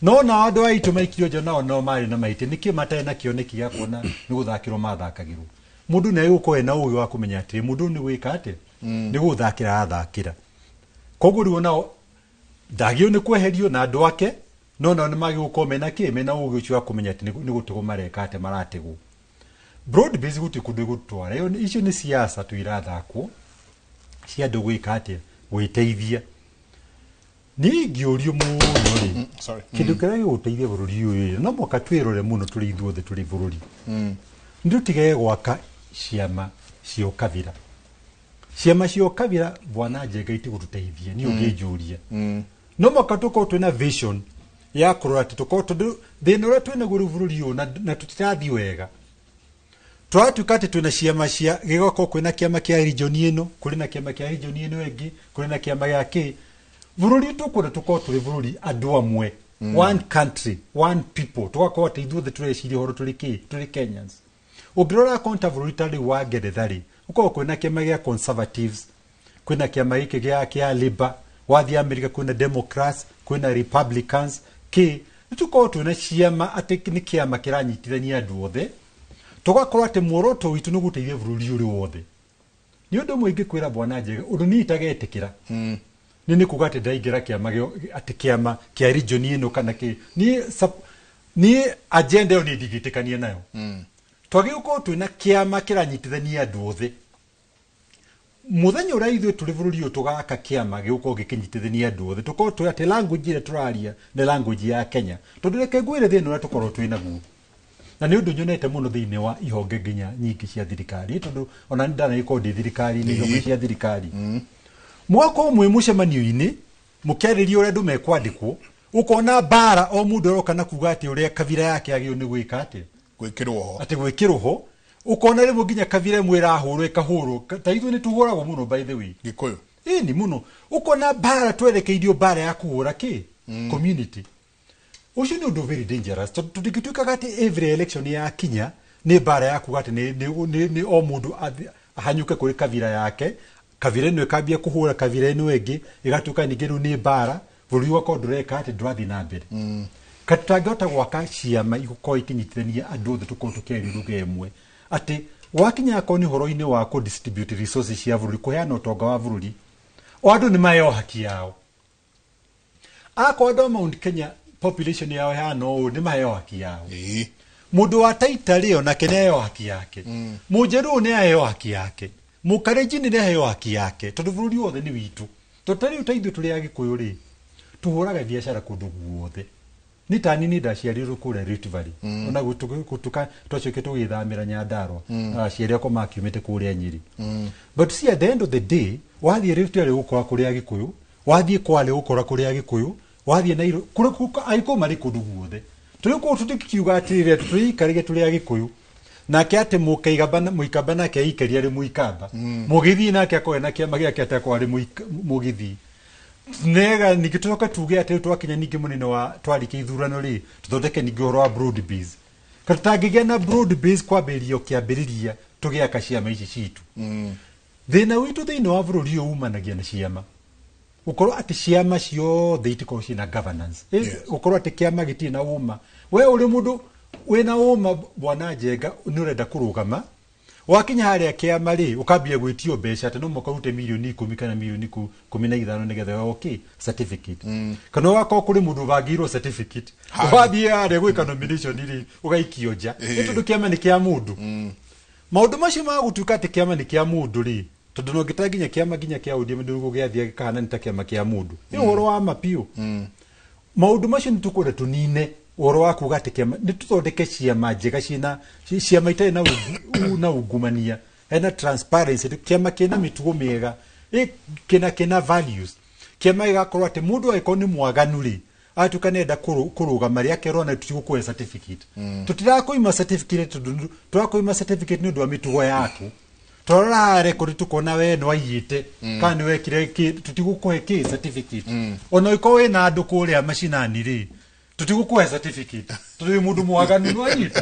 no nao andũ aitũ maikirio nja nao no marĩ na mahĩtia. Nĩkĩ matarĩ na kĩoneki gĩa kuona nĩ gũthakĩrwo mathakagĩrwo? Mũndũ nĩ agĩgũkorwo ena ũgĩ wa kũmenya atĩrĩ, mũndũ ũyũ nĩ gwĩka atĩa, nĩ gũthakĩra arathakĩra. Koguo rĩu onao ndagĩrĩirwo nĩ kweherio na andũ ake, no nao nĩ magĩrĩirwo gũkorwo mena kĩ mena ũgĩ ũcio wa kũmenya atĩ nĩ gũtegwo mareka atĩa, marategwo. Broad base gũtirĩ kũndũ ĩgũtwara. Icio nĩ siasa tu irathakwo cia andũ gwĩka atĩa, gwĩteithia. Niĩ ingĩũrio mũno rĩ, Sorry. kĩndũ kĩrĩa gĩgũteithia bũrũri ũyũ rĩ, no mũhaka twĩrore mũno tũrĩ ithuothe tũrĩ bũrũri, nĩ tũtige gwaka ciama cia ũkabira. Ciama cia ũkabira, bwana Njenga, itigũtũteithia. Niĩ ũngĩnjũria, no mũhaka tũkorwo twĩna vision ya kũrora atĩ tũkorwo, tondũ thĩna ũrĩa twĩnaguo rĩu bũrũri ũyũ na tũtirathiĩ wega, tũratuĩka atĩ twĩna ciama cia gĩgakorwo kwĩna kĩama kĩa region ĩno, kũrĩ na kĩama kĩa region ĩno ĩngĩ, kũrĩ na kĩama gĩa kĩ. Bũrũri tũkwenda tũkorwo tũrĩ bũrũri andũ amwe, one country, one people, tũgakorwo atĩ ithuothe tũreciria ũhoro tũrĩ kĩ, tũrĩ Kenyans. Ũngĩrora konta bũrũri ta rĩu wa Ngeretha rĩ, ũkorwo kwĩna kĩama gĩa Conservatives, kwĩna kĩama gĩkĩ gĩa Labour. Wathiĩ America kwĩna Democrats, Kwĩna Republicans kĩ nĩ tũkorwo twĩna ciama atĩ nĩ kĩama kĩranyitithania andũ othe, tũgakorwo atĩ muoroto witũ nĩ gũteithia bũrũri ũrĩ wothe. Nĩ ũndũ ũmwe ingĩkwĩra bwana Njega, ũndũ niĩ itagetĩkĩra nĩ kuga atĩ ndaingĩra kĩama atĩ kĩama kĩa region ĩno kana kĩ niĩ agenda ĩyo niĩ ndingĩtĩkania nayo. Twagĩrĩirwo gũkorwo twĩna kĩama kĩranyitithania andũ othe. Mũthenya ũrĩa ithuĩ tũrĩ bũrũri ũyũ tũgaka kĩama gĩgũkorwo gĩkĩnyitithania andũ othe, tũkorwo twĩ atĩ language ĩrĩa tũraria nĩ language ya Kenya. Tondũ reke ngwĩre thĩna ũrĩa tũkorwo twĩ naguo, na nĩ ũndũ nyonete mũno thĩinĩ wa ihonge nginya nyingĩ cia thirikari, tondũ ona nĩ ndanagĩkorwo ndĩ thirikari-inĩ, ihonge cia thirikari, mũgakorwo mwĩ mũcemanio-inĩ mũkĩarĩria ũrĩa andũ mekwandĩkwo, ũkona mbara o mũndũ aroka na kuga atĩ ũrĩa kabira yake agĩrĩirwo nĩ gwĩka atĩ gwĩkĩrwo ho, atĩ gwĩkĩrwo ho. Ũkona rĩmwe nginya kabira ĩmwe ĩrahũrwo ĩkahũrwo. Ta ithuĩ nĩ tũhũragwo mũno, by the way. Gĩkũyũ. Ĩni mũno. Ũkona mbara twerekeirio mbara ya kũhũra kĩ community. Ũcio nĩ ũndũ very dangerous, tondũ tũtingĩtuĩkaga atĩ every election yakinya nĩ mbara ya kuga atĩ nĩ o mũndũ ahanyũke kũrĩ kabira yake, kabira ĩno ĩkambia kũhũra kabira ĩno ĩngĩ, ĩgatuĩka ningĩ rĩu nĩ mbara, bũrũri ũgakorwo ndũreka atĩ ndũrathiĩ na mbere. Ka tũtangĩhota gwaka ciama igũkorwo ikĩnyitithania andũ othe, tũkorwo tũkĩaria lugha ĩmwe, atĩ wakinya akorwo nĩ ũhoro-inĩ wa kũ distribute resources cia bũrũri, kũheana ũtonga wa bũrũri, o andũ nĩ maheo haki yao. Akorwo andũ a Mount Kenya population yao ĩhana ũũ, nĩ maheo haki yao. Mũndũ wa Taita rĩ, onake nĩ aheo haki yake. Mũnjaruo nĩ aheo haki yake, Mũkalenjin nĩ aheo haki yake, tondũ bũrũri wothe nĩ witũ. Tondũ ta rĩu ta ithuĩ tũrĩ Agĩkũyũ rĩ, tũhũraga biacara kũndũ guothe. Nĩ ta niĩ ndaciarirwo kũrĩa Rift Valley, ona gũtuka twacokire tũgĩthamĩra Nyandarua. Aciari akwa makiumĩte kũrĩa Nyĩrĩ. But see, at the end of the day, wathiĩ Rift Valley ũgũkora kũrĩ Agĩkũyũ, wathiĩ Kwale ũgũkora kũrĩ Agĩkũyũ, wathiĩ Nairobi kũrĩ Agĩkũyũ marĩ kũndũ guothe. Tũrĩ kũu tũtingĩkiuga atĩrĩrĩ atĩ tũrĩikarĩre tũrĩ Agĩkũyũ, nake atĩ mũkaigamba mũikamba nake aikaria arĩ mũikamba, mũgĩthiĩ nake akorwo na kĩama gĩake atĩ akorwo arĩ mũgĩthiĩ nega. Ningĩ tũcoke tuge atĩ rĩu twakinya ningĩ mũnene wa twarĩkia ithurano rĩ, tũthondeke ningĩ ũhoro wa broad base. Ka tũtangĩgĩa na broad base kwambĩrĩria o kĩambĩrĩria tũgĩaka ciama ici citũ. Thĩna witũ thĩinĩ wa bũrũri ũyũ umanagia na ciama gũkorwo atĩ ciama ciothe itikorwo ciĩna governance. Gũkorwo atĩ kĩama gĩtirĩ na ũma. We ũrĩ mũndũ wĩna ũma, bwana Njenga, nĩ ũrenda kũrũgama, wakinya harĩa kĩama rĩ, ũkambia gwĩtio mbeca atĩ no mũhaka ũrute mirioni 10 kana mirioni 15 nĩgetha woke certificate, kana ũgakorwo kũrĩ mũndũ ũbangĩirwo certificate, wathiĩ harĩa gwĩka nomination rĩ, ũgaikio nja. Nĩ tondũ kĩama nĩ kĩa mũndũ. Maũndũ macio ma gũtuĩka atĩ kĩama nĩ kĩa mũndũ rĩ, tondũ no ngĩta nginya kĩama nginya kĩa ODM nĩ gĩathiĩ gĩkahana nĩ ta kĩama kĩa mũndũ, nĩ ũhoro wa ma biũ. Maũndũ macio nĩ tũkwenda tũnine ũhoro wa kuga atĩ kĩama, nĩ tũthondeke ciama njega ciĩna ciama itarĩ na ungumania, hena transparency, kĩama kĩna mĩtugo mĩega, kĩna values, kĩama gĩgakorwo atĩ mũndũ angĩkorwo nĩ mwaganu rĩ, atuĩka nĩenda kũrũgama rĩ, akerwo na tũtigũkũhe certificate. Tũtirakũima certificate tondũ tũrakũima certificate nĩ ũndũ wa mĩtugo yaku. Twarora record tukona we nĩ waiyĩte kana nĩ wekire kĩ, tũtigũkũhe kĩ certificate. Ona ũngĩkorwo wĩna andũ kũrĩa macinani rĩ, tũtigũkũhe certificate tondũ wĩ mũndũ mwaganu, nĩ wanyita?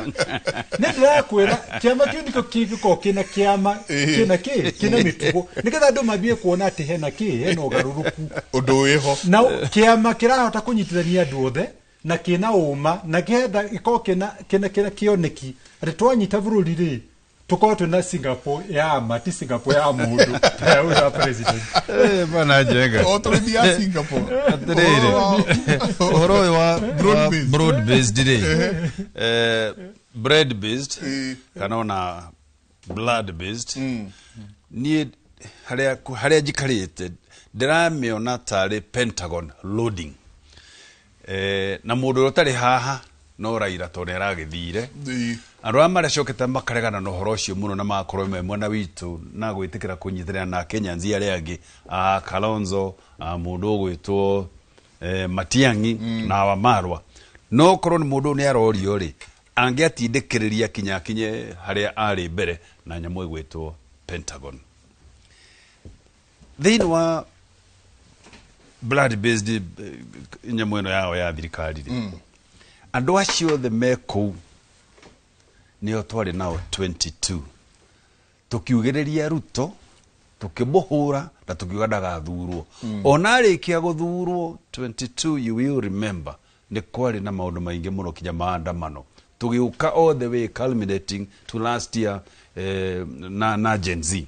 Nĩ ndĩrakwĩra kĩama kĩu nĩkĩo kĩngĩkorwo kĩna kĩama kĩna kĩ kĩna mĩtugo, nĩgetha andũ mambie kuona atĩ hena kĩ hena ũgarũrũku. Ũndũ wĩho. Na kĩama kĩrahota kũnyitithania andũ othe na kĩna ũma na kĩenda gĩkorwo kĩna kĩoneki atĩ twanyita bũrũri rĩ, tũkorwo twĩna Singapore ya ma, ti Singapore ya mũndũ ta ya ũyũ wa president. Bwana Njenga. O tũgĩthiaga Singapore. Atĩrĩrĩ, ũhoro ũyũ wa Broad-based. Broad based rĩ, bread based kana ona blood based, niĩ harĩa njikarĩte ndĩramĩona tarĩ Pentagon loading, na mũndũ ũrĩa ũtarĩ haha no Raila, tondũ nĩ aragĩthire. Andũ arĩa maracokete makaregana na ũhoro ũcio mũno na magakorwo me mwena witũ na gwĩtĩkĩra kũnyitanĩra na Kenyans arĩa angĩ, a Kalonzo, a mũndũ ũgwĩtwo Matiang'i na Wamarwa, no korwo nĩ mũndũ nĩ arorio rĩ, angĩatindĩkĩrĩria kinya akinye harĩa arĩ mbere na nyamũ ĩgwĩtwo Pentagon thĩinĩ wa blood based, nyamũ ĩno yao ya thirikari rĩ, andũ acio othe me kũu nĩo twarĩ nao 22 tũkiugĩrĩria Ruto. Tukĩmũhũra na tukiuga ndagathurwo. Ona arĩkia gũthurwo 22, you will remember nĩ kwarĩ na maũndũ maingĩ mũno kinya maandamano, tũgĩũka all the way culminating to last year, na Gen Z.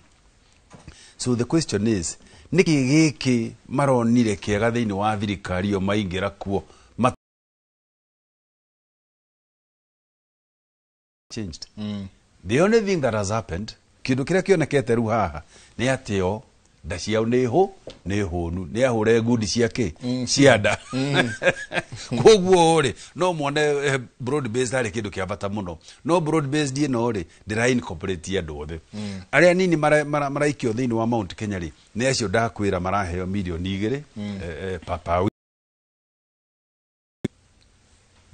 So the question is, nĩkĩ gĩkĩ maronire kĩega thĩinĩ wa thirikari ĩyo maingĩra kuo changed? The only thing that has happened, kĩndũ kĩrĩa kĩonekete rĩu haha nĩ atĩ o nda ciao nĩ hũ nĩ hũnu, nĩ ahũre ngundi ciake cia nda. Koguo rĩ, no muone broad based harĩ kĩndũ kĩa bata mũno, no broad based ĩno rĩ, ndĩra incorporate andũ othe. Arĩa nini maraikio thĩinĩ wa Mount Kenya rĩ, nĩ acio ndakwĩra maraheo mirioni 2 papa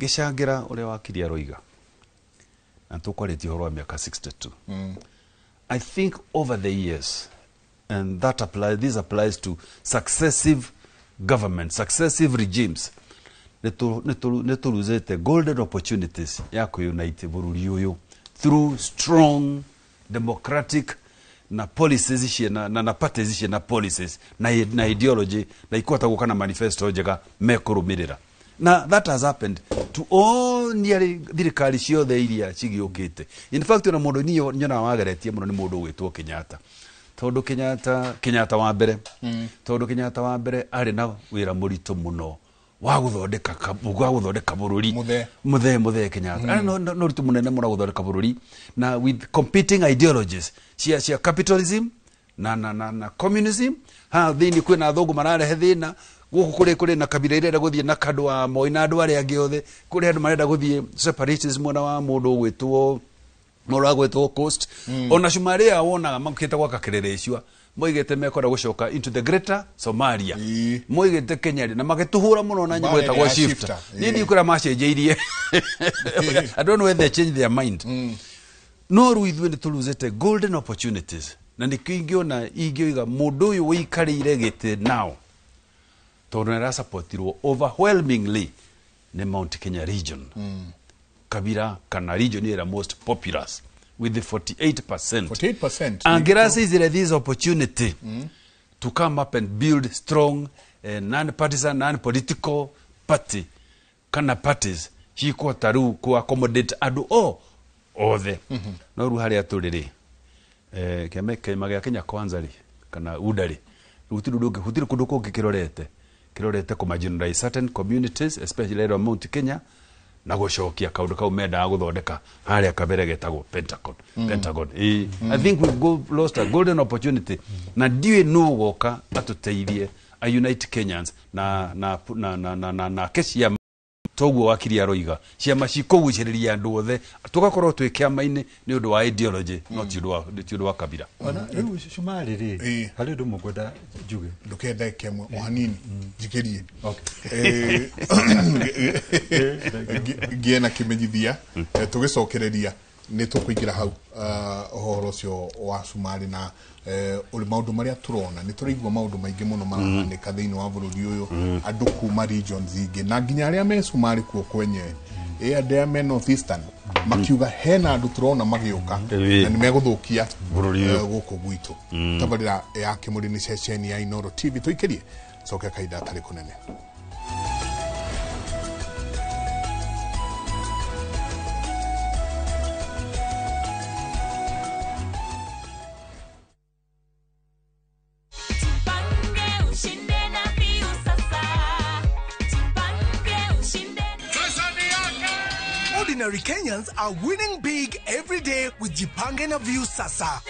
gĩcangĩra ũrĩa wakiri aroiga na tũkwarĩtie ũhoro wa mĩaka 62. I think over the years, and that applies, this applies to successive governments, successive regimes, nĩ tũruzĩte golden opportunities ya kũunite bũrũri ũyũ through strong democratic na policies ciena na parties ciena policies na ideology na ikũhota gũka na manifesto njega mekũrũmĩrĩra. Na that has happened to all nearly thirikari ciothe iria cigĩũkĩte. In fact, ona mũndũ niĩ nyonaga wageretie mũno nĩ mũndũ ũgwĩtwo Kenyatta, tondũ Kenyatta wa mbere, tondũ Kenyatta wa mbere arĩ na wĩra mũritũ mũno wa gũthondeka wa gũthondeka bũrũri. Mũthee Kenyatta arĩ na ũritũ mũnene mũno wa gũthondeka bũrũri na with competing ideologies cia capitalism na communism. Ha thĩinĩ kwĩna athũngũ mararehe thĩna gũkũ, kũrĩ na kabira irenda gũthiĩ na kandũ wa Moi na andũ arĩa angĩ othe, kũrĩ andũ marenda gũthiĩ separatism mwena wa mũndũ ũgwĩtwo mũndũ wagwĩtwo Coast. Ona Somalia wonaga makĩte gwaka kĩrĩrĩcua, moigĩte mekwenda gũcoka into the greater Somalia. Moigĩte Kenya rĩ, na magĩtũhũra mũno na nyamũ Mbara ĩtagwo ya shifter. Shifter, Niĩ ndikwĩra macenjeirie, I don't know whether they changed their mind. No rĩu ithuĩ nĩ tũruzĩte golden opportunities, na nĩkĩo ingĩona ingĩoiga mũndũ ũyũ wĩikarĩire gĩtĩ now, tondũ nĩ arasapotirwo overwhelmingly nĩ Mount Kenya region, kabira kana region ĩrĩa most populous with the 48%. 48%. Angĩracizire this opportunity to come up and build strong non-partisan, non-political party kana parties cikũhota rĩu ku accommodate andũ o othe. No rĩu harĩa tũrĩ rĩ, kĩama gĩa Kenya Kwanza rĩ, kana UDA rĩ, gũtirĩ ũndũ gũtirĩ kũndũ kũngĩ kĩrorete kũ marginalize certain communities, especially area of Mount Kenya, na gũcokia kaũndũ kau mendaga gũthondeka harĩa kabere getagwo Pentagon. Pentagon. I think we've lost a golden opportunity, na ndiũĩ nũ ũgoka atũteithie a unite Kenyans na ke ciama toguo wakiri aroiga ciama cikũgucĩrĩria andũ othe, tũgakorwo twĩ kĩama-inĩ nĩ ũndũ wa ideology, no ti ũndũ wa kabira. Ona rĩu cumari rĩ, harĩ ũndũ mũngwenda njuge. Ndũkenda kĩmwe o hanini njikĩrie. Ngĩe na kĩmenyithia, tũgĩcokereria nĩ tũkũingĩra hau, ũhoro ũcio wa cumari na ũrĩ maũndũ marĩa tũrona. Nĩ tũraigua maũndũ maingĩ mũno marahanĩka thĩinĩ wa bũrũri ũyũ, andũ kuma regions ingĩ na nginya arĩa me cumari kuo kwenyewe, ĩ andũ arĩa me North Eastern makiuga hena andũ tũrona magĩũka na nĩ megũthũkia bũrũri ũyũ. Gũkũ gwitũ. Tabarĩra ya Kĩmũrĩ nĩ ceceni ya Inooro TV. Tũikĩrie coke kahinda tarĩ kũnene. Jipange ushinde na Viusasa. Jipange ushinde. Ordinary Kenyans are winning big every day with Jipange na Viusasa.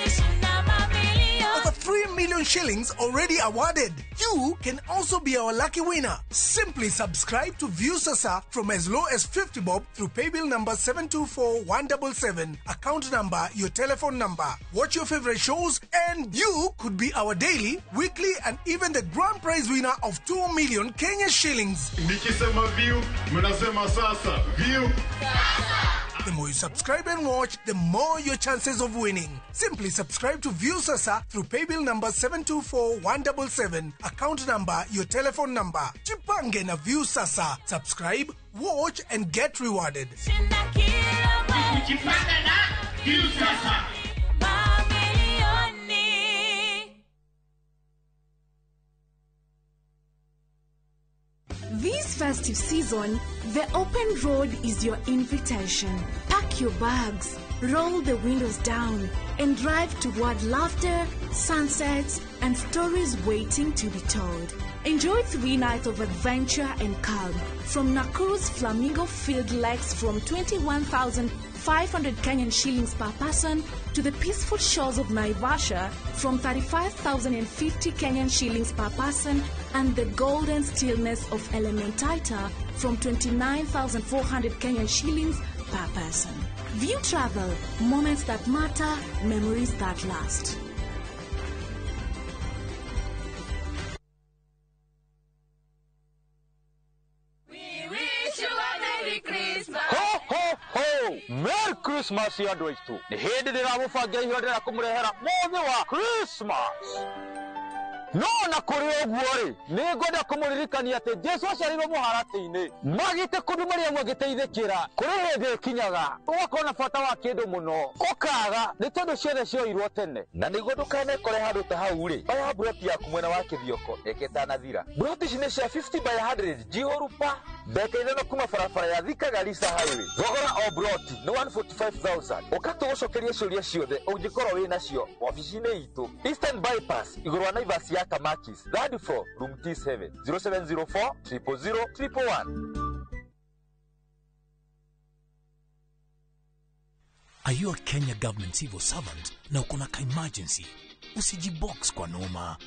Over 3 million shillings already awarded. You can also be our lucky winner. Simply subscribe to Viusasa from as low as 50 bob through paybill number 724177, account number, your telephone number. Watch your favorite shows and you could be our daily, weekly and even the grand prize winner of 2 million Kenya shillings. Nikisema view, mnasema sasa. View. The more you subscribe and watch, the more your chances of winning. Simply subscribe to Viusasa through paybill number 724177, account number, your telephone number. Jipange na Viusasa. Subscribe, watch and get rewarded. Jipange na Viusasa. Mamilioni. This festive season, the open road is your invitation. Pack your bags, roll the windows down, and drive toward laughter, sunsets, and stories waiting to be told. Enjoy 3 nights of adventure and calm from Nakuru's Flamingo Field Lakes from 21,500 Kenyan shillings per person to the peaceful shores of Naivasha from 35,050 Kenyan shillings per person and the golden stillness of Elementaita from 29,400 Kenyan shillings per person. View Travel, moments that matter, memories that last. Merry Christmas andũ aitũ. Nĩ hĩndĩ ndĩramũbangira ihũra ndĩrenda kũmũrehera mũthĩ wa Christmas. No na kũrĩ ũguo rĩ, nĩ ngwenda kũmũririkania atĩ Jesu aciarirwo mũharatĩ-inĩ. Magĩte kũndũ Mariamu agĩteithĩkĩra. Kũrĩ hĩndĩ ĩkinyaga ũgakorwo na bata wa kĩndũ mũno, ũkaga nĩ tondũ ciothe cioirwo tene. Na nĩguo ndũkanekore handũ ta hau rĩ, oya mburoti yaku mwena wa Kĩthioko mĩaka ĩtanathira. Mburoti ici nĩ cia 50 by 100 njihũru pa ndagĩka 5 kuma barabara ya Thika Garissa Highway. Thogora o mburoti nĩ 145,000. Ũka tũgũcokerie ciũria ciothe ũngĩkorwo wĩ nacio wabici-inĩ itũ Eastern Bypass igũrũ wa Naivas ya Kamakis, third floor, room T7, 0704 000 111. Are you a Kenya government civil servant na uko na ka-emergency? Usijibox kwa noma.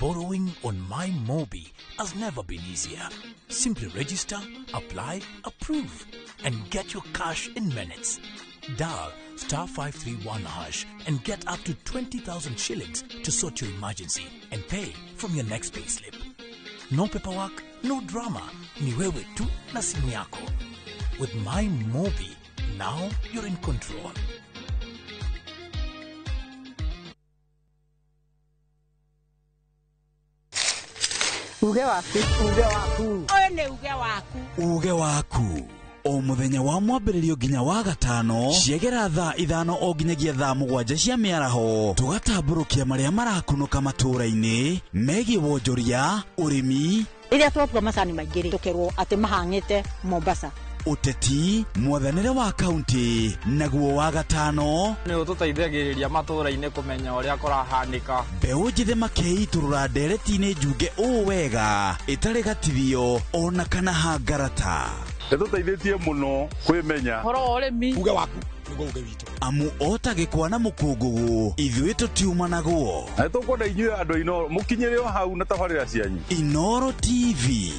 Borrowing on MyMobi has never been easier. Simply register, apply, approve, and get your cash in minutes. Dial star 531 hash and get up to 20,000 shillings to sort your emergency and pay from your next payslip. No paperwork, no drama. Ni wewe tu na simu yako. With MyMobi, now you're in control. Uge waku. Uge waku. Ũyũ nĩ uge waku. Uge waku. O mũthenya wa mwambĩrĩrio nginya wa gatano ciegera thaa 5 o nginyagia thaa 7 cia mĩaraho tũgatambũrũkia marĩa marakunũka matũũra-inĩ megiĩ wonjoria, ũrĩmi, rĩrĩa twatua macani maingĩ rĩ tũkerwo atĩ mahang'ĩte Mombasa, ũteti, mwathanĩre wa kaunti, naguo wa gatano nĩ ũtũteithagĩrĩria matũũra-inĩ kũmenya ũrĩa kũrahanĩka. Mbeũ njĩthĩ makĩitũrũra ndereti-inĩ njunge ũũ wega ĩtarĩ gatithio ona kana hangarata. Nĩtũteithĩtie mũno kwĩmenya ũhoro wa ũrĩmi. Uge waku nĩguo uge witũ. Amu ota gĩkwa na mũkũngũgũ ithuĩ tũtiumanagwo. Na nĩtũkwenda inyuĩ andũ a Inooro mũkinyĩre o hau na tabarĩra cianyu. Inooro TV.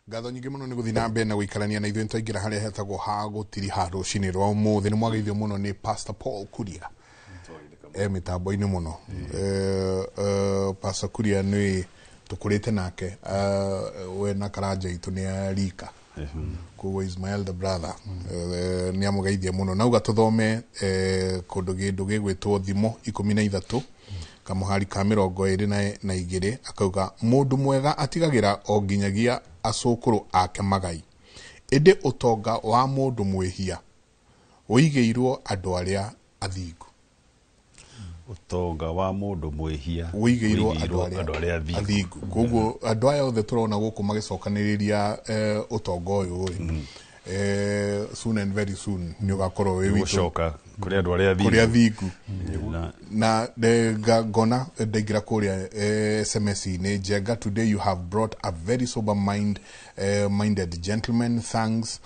Ngatho nyingĩ mũno nĩ gũthiĩ na mbere na gũikarania na ithuĩ nĩtwaingĩra harĩa hetagwo ha gũtiriha rũcinĩ rwa ũmũthĩ. Nĩ mwageithio mũno nĩ Pastor Paul Kuria e mĩtambo-inĩ mũno. Pastor Kuria nĩ tũkũrĩte nake, we na Karanja itũ nĩ rika, koguo is my elder brother. Nĩ amũgeithia mũno. Nauga tũthome kũndũ kĩndũ gĩgwĩtwo Thimo 13 kamũhari ka 22 akauga mũndũ mwega atigagĩra o nginyagia acũkũrũ ake magai, ĩndĩ ũtonga wa mũndũ mwĩhia ũigĩirwo andũ arĩa athingu. Ũtonga wa mũndũ mwĩhia ũigĩirwo andũ arĩa athingu. Koguo andũ aya othe tũrona gũkũ magĩcokanĩrĩria ũtonga ũyũ rĩ, soon and very soon nĩ ũgakorwo wĩ witũ gũcoka kũrĩ andũ arĩa athingu. Na ngona ndaingĩra kũrĩa SMS-inĩ, Njenga, today you have brought a very sober minded gentleman. Thanks.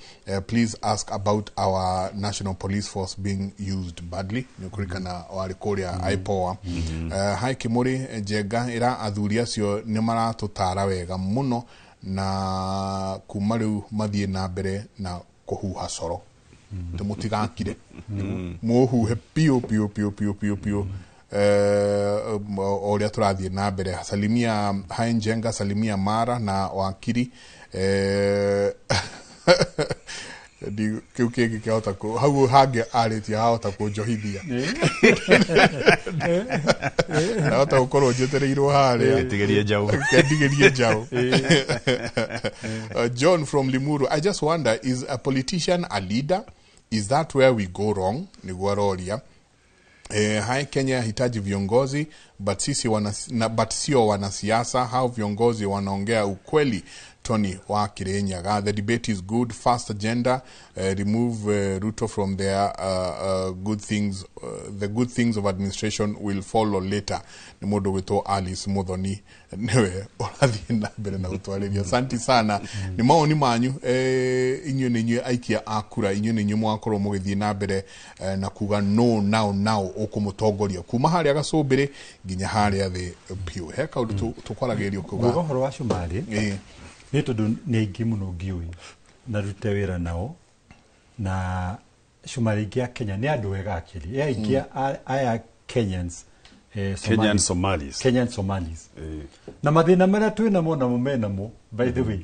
Please ask about our national police force being used badly. Nĩ ũkũririkana warĩ kũrĩa IPOA. Hi Kimuri, Njenga, ĩra athuri acio nĩ maratũtara wega mũno na kuma rĩu mathiĩ na mbere na kũhuha coro. Tũmũtigakire mũhuhe piũ piũ piũ piũ piũ piũ o ũrĩa tũrathiĩ na mbere. Salimia Hai Njenga, salimia Mara na wakiri. Kĩu kĩngĩ kĩahota hau hangĩ arĩtie hahota kũnjohithia, ndahota gũkorwo njetereirwo harĩa Ndigĩrie njaũ. Ndigĩrie njaũ. John from Limuru, I just wonder, is a politician a leader? Is that where we go wrong? Nĩguo aroria. Hai Kenya yahitaji viongozi but sisi but sio wanasiasa. Hao viongozi wanaongea ukweli. Tony wa Kirinyaga, the debate is good, fast agenda, remove Ruto from there, good things, the good things of administration will follow later. Nĩ mũndũ gwĩtwo Alice Muthoni nĩwe ũrathiĩ na mbere na gũtwarĩria. Asante sana, nĩ mawoni manyu. Inyuĩ nĩ inyuĩ aikia a kura, inyuĩ nĩ inyuĩ mũgakorwo mũgĩthiĩ na mbere na kuga no now now ũkũmũtongoria kuma harĩa gacũmbĩrĩ nginya harĩa thĩ biũ. He kaũndũ tũkwaragĩrĩrio kuga nguga ũhoro wa Cumarĩ nĩ tondũ nĩ aingĩ mũno ngĩũĩ na rute wĩra nao, na Cumarĩ aingĩ a Kenya nĩ andũ ega akĩri aingĩ aya Kenyans, Kenyan Somalis. Kenyan Somalis. Na mathĩna marĩa twĩ namo namo menamo, by the way.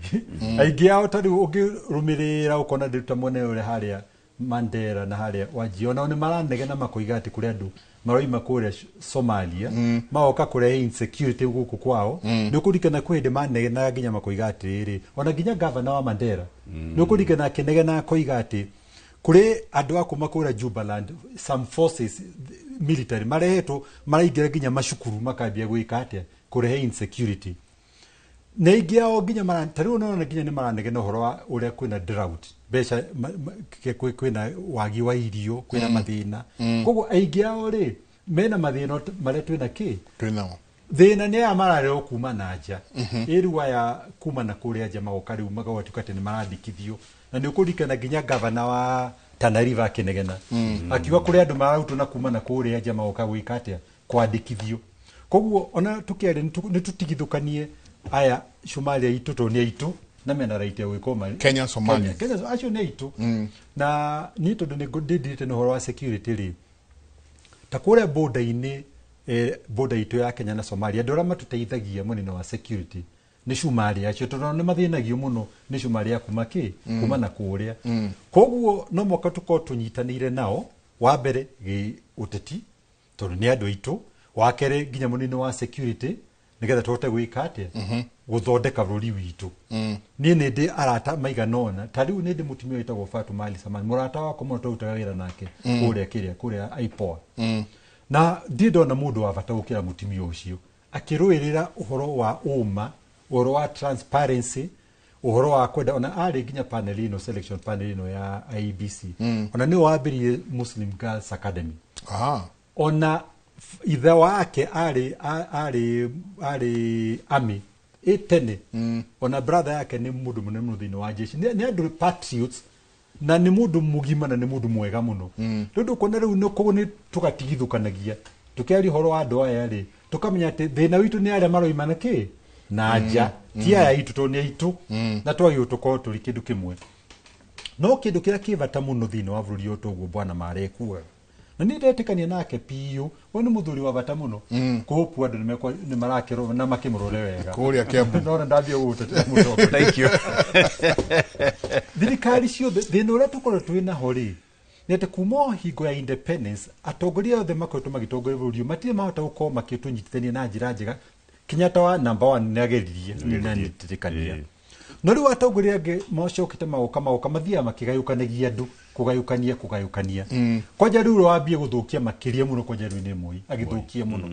Aingĩ ao ta rĩu ũngĩrũmĩrĩra ũkona ndĩ ta mwena ũrĩa harĩa Mandera na harĩa Wajir, onao nĩ maranegena makoiga atĩ kũrĩ andũ maroima kũrĩa Somalia magoka kũrehe insecurity gũkũ kwao. Nĩ ũkũririkana kwĩ hĩndĩ manegenaga nginya makoiga atĩrĩrĩ, ona nginya gavana wa Mandera nĩ ũkũririkana akĩnegena akoiga atĩ kũrĩ andũ a kuma kũrĩa Jubaland, some forces military marehetwo maraingĩra nginya macukuru makambia gwĩka atĩa, kũrehe insecurity. Na aingĩ ao nginya ta rĩu ũnaona nginya nĩ maranegena ũhoro wa ũrĩa kwĩna drought, mbeca kwĩna wagi wa irio, kwĩna mathĩna. Koguo aingĩ ao rĩ mena mathĩna marĩa twĩna kĩ twĩnamo thĩna nĩ aya mararehwo kuma na nja. Ĩrĩu aya kuma na kũrĩa nja magoka rĩu magatuĩka atĩ nĩ marandĩkithio. Na nĩ ũkũririkana nginya gavana wa Tana River akĩnegena akiuga kũrĩ andũ mararutwo na kuma na kũrĩa nja magoka gwĩka atĩa, kwandĩkithio. Koguo ona tũkĩaria nĩ tũtigithũkanie aya Somalia aitũ tondũ nĩ aitũ na mena right ya gwĩka ũma Kenya Somalis. Kenya acio nĩ aitũ. Na niĩ tondũ nĩ ndĩndirĩte na ũhoro wa security rĩ, ta kũrĩa border-inĩ, border itũ ya Kenya na Somalia, andũ arĩa matũteithagia mũnene wa security nĩ Somalia acio, tondũ nĩ mathĩnagio mũno nĩ Somalia kuma kĩ kuma na kũrĩa. Koguo no mũhaka tũkorwo tũnyitanĩire nao, wa mbere gĩ ũteti tondũ nĩ andũ aitũ, wa kerĩ nginya mũnene wa security nĩgetha tũhote gwĩka atĩa, gũthondeka bũrũri witũ. Niĩ nĩ ndĩ arata maigana ũna, ta rĩu nĩ ndĩ mũtumia wĩtagwo Fatuma Ali Samani, mũrata wakwa mũno twarutaga wĩra nake kũrĩa kĩrĩa kũrĩa IPOA. Na ndirĩ ndona mũndũ wa bata gũkĩra mũtumia ũcio akĩrũĩrĩra ũhoro wa ũma, ũhoro wa transparency, ũhoro wa kwenda. Ona arĩ nginya panel ĩno, selection panel ĩno ya IEBC. Ona nĩwe wambĩrĩirie Muslim Girls Academy. Ona ithe wake arĩ arĩ arĩ army ĩ tene. Ona brother yake nĩ mũndũ mũnene mũno thĩinĩ wa jeshi. Nĩ andũ patriots na nĩ mũndũ mũgima na nĩ mũndũ mwega mũno. Rĩu ndũkuona rĩu nĩ koguo nĩ tũgatigithũkanagia tũkĩaria ũhoro wa andũ aya rĩ, tũkamenya atĩ thĩna witũ nĩ arĩa maroima na kĩ na nja, ti aya aitũ tondũ nĩ aitũ, na twagĩrĩirwo tũkorwo tũrĩ kĩndũ kĩmwe. No kĩndũ kĩrĩa kĩ bata mũno thĩinĩ wa bũrũri ũyũ toguo bwana Marekuaga, na niĩ ndetĩkania nake biũ, we nĩ mũthuri wa bata mũno. Kũhũpu andũ nĩ marakĩrwo na makĩmũrore wega kũrĩa Kiambu. Nona ndathiĩ gũgũtetea mũtongoria. Thank you. Thirikari ciothe thĩna ũrĩa tũkorwo twĩ naho rĩ, nĩ atĩ kuma o hingo ya independence atongoria othe makoretwo magĩtongoria bũrũri ũyũ matirĩ mahota gũkorwo makĩtũnyitithania na njĩra njega. Kenyatta wa number 1 nĩ ageririe na nĩtĩkania, no rĩu atongoria angĩ macokete magoka mathiaga makĩgayũkanagia andũ, kũgayũkania. Kwanja rĩu wambie gũthũkia makĩria mũno, kwanja rĩu nĩ Moi agĩthũkia mũno.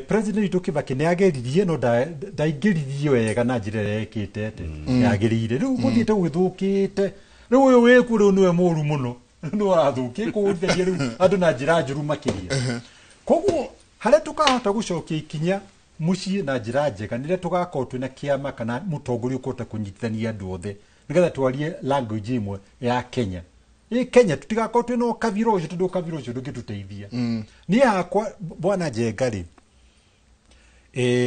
President witũ Kibaki nĩ ageririe no ndaingĩririe wega na njĩra ĩrĩa ekĩte atĩ yagĩrĩire. Rĩu gũthiĩte gũgĩthũkĩte, rĩu ũyũ wĩkuo rĩu nĩwe mũru mũno, nĩwe ũrathũkia kũhũrithania rĩu andũ na njĩra njũru makĩria. Koguo harĩa tũkahota gũcokia ikinya mũciĩ na njĩra njega nĩ rĩrĩa tũgakorwo twĩna kĩama kana mũtongoria ũkũhota kũnyitithania andũ othe nĩgetha twarie language ĩmwe ya Kenya. Ĩ Kenya tũtigakorwo twĩna ũkabira ũcio tondũ ũkabira ũcio ndũngĩtũteithia. Niĩ hakwa bwana Njenga rĩ,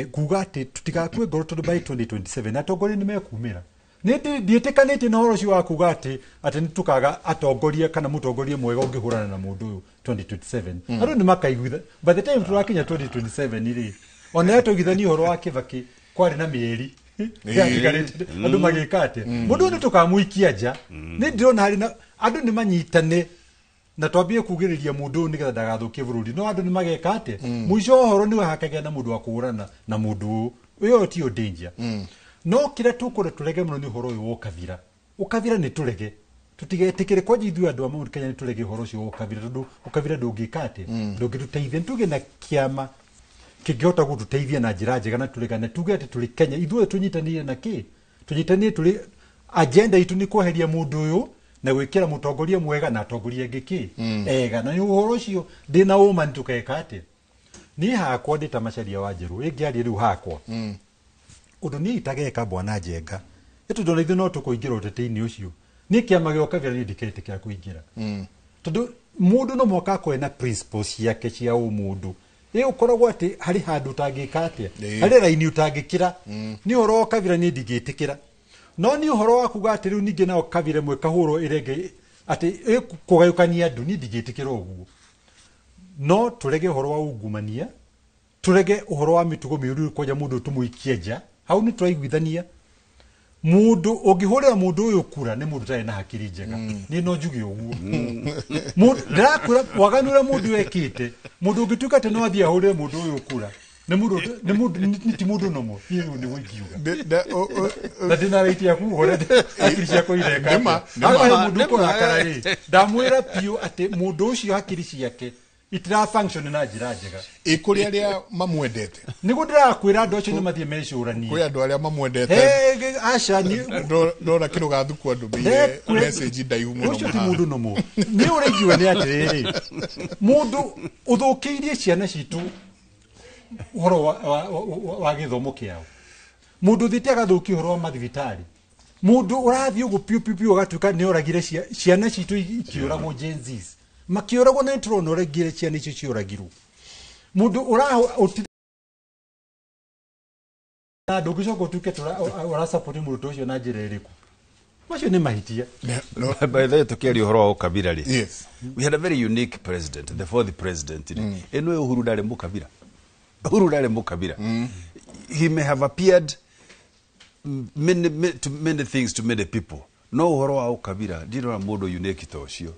nguga atĩ tũtigakue ngoro tondũ by 2027 atongoria nĩ mekumĩra. Nĩ ndiĩtĩkanĩtie na ũhoro ũcio wa kuga atĩ nĩ tũkaga atongoria kana mũtongoria mwega ũngĩhũrana na mũndũ ũyũ 2027. Andũ nĩ makaiguitha by the time tũrakinya 2027 rĩ, ona twaiguithania ũhoro wa Kibaki kwarĩ na mĩeri yatigarĩte andũ magĩka atĩa, mũndũ ũyũ nĩ tũkamũikia nja. Nĩ ndĩrona harĩ na andũ nĩ manyitane na twambie kugĩrĩria mũndũ ũyũ nĩgetha ndagathũkie bũrũri, no andũ nĩ mageka atĩa, mũico wa ũhoro nĩwe hakagĩa na mũndũ wa kũhũrana na mũndũ ũyũ, ĩyo tiyo danger. No kĩrĩa tũkwenda tũrege mũno nĩ ũhoro ũyũ wa ũkabira. Ũkabira nĩ tũrege. Tutigetikire kwanja ithuĩ andũ a Mount Kenya nĩ tũrege ũhoro ũcio wa ũkabira, tondũ ũkabira ndũngĩka atĩa, ndũngĩtũteithia. Nĩ tũgĩe na kĩama kĩngĩhota gũtũteithia na njĩra njega, na tũregane tuge atĩ tũrĩ Kenya ithuothe tũnyitanĩire na kĩ tũnyitanĩire, tũrĩ agenda itũ nĩ kweheria mũndũ ũyũ na gwĩkĩra mũtongoria mwega na atongoria angĩ kĩ ega. Na nĩ ũhoro ũcio ndĩna ũma nĩ tũkeka atĩa. Niĩ hakwa ndĩ ta Macharia wa Njerũ ĩngĩaria rĩu hakwa ũndũ niĩ itageka, bwana Njenga, ĩtondũ ona ithuĩ no tũkũingĩra ũteti-inĩ ũcio. Niĩ kĩama gĩa ũkabira niĩ ndiketĩkĩra kũingĩra, tondũ mũndũ no mũhaka akorwo na principles ciake cia ũmũndũ. Ĩ ũkoragwo atĩ harĩ handũ ũtangĩka atĩa, harĩ raini ũtangĩkĩra. Nĩ ũhoro wa kabira niĩ ndingĩtĩkĩra, no nĩ ũhoro wa kuga atĩ rĩu ningĩ nao kabira ĩmwe kahũrwo ĩrĩa ĩngĩ atĩ ĩkũgayũkania andũ, niĩ ndingĩtĩkĩra ũguo. No tũrege ũhoro wa ungumania, tũrege ũhoro wa mĩtugo mĩũru, kwanja mũndũ tũmũikie nja. Hau nĩ tũraiguithania. Mũndũ ũngĩhũrĩra mũndũ ũyũ kura nĩ mũndũ ũtarĩ na hakiri njega, niĩ no njuge ũguo. Ndĩrakwĩra waganu ũrĩa mũndũ ekĩte, mũndũ ũngĩtuĩka atĩ no athiĩ ahũrĩre mũndũ ũyũ kura nĩ mũndũ nĩ mũndũ nĩ ti mũndũ nomo. Niĩ rĩu nĩguo ingiuga, na ndĩna right ya kuga ũrĩa hakiri ciakwa ireka. Nĩma, nĩma. Haha he mũndũ Nĩma. ũkũrakara rĩ, ndamwĩra biũ atĩ mũndũ ũcio hakiri ciake itira function na njĩra njega. Ĩ kũrĩ arĩa mamwendete. Nĩguo ndĩrakwĩra andũ acio nĩ mathiĩ mecũranie. Kwĩ andũ arĩa mamwendete. Hey, aca Ndona kĩrũgathuku andũmĩire message ndaihu mũno. Ũcio ti mũndũ nomo. Nĩ ũraigua nĩ atĩrĩrĩ, mũndũ ũthũkĩirie ciana citũ ũhoro wa gĩthomo kĩao, mũndũ ũthiĩte agathũkia ũhoro wa mathibitarĩ, mũndũ ũrathiĩ ũguo piũ piũ piũ agatuĩka nĩ oragire ciana citũ ikĩũragwo, Gen Zs makĩũragwo, na nĩ tũrona ũrĩa ciana icio ciũragirwo. Mũndũ ũra na ndũngĩcoka ũtuĩke ũrasupport mũndũ ta ũcio na njĩra ĩrĩkũ? Macio nĩ mahĩtia. By the way, tukiaria ũhoro wa ũkabira rĩ, yes, we had a very unique president, the fourth president rĩ. Ĩno Uhuru ndarĩ mũkabira. Uhuru ndarĩ mũkabira. He may have appeared many, many, to many things to many people, no ũhoro wa ũkabira ndirona mũndũ unique ta ũcio.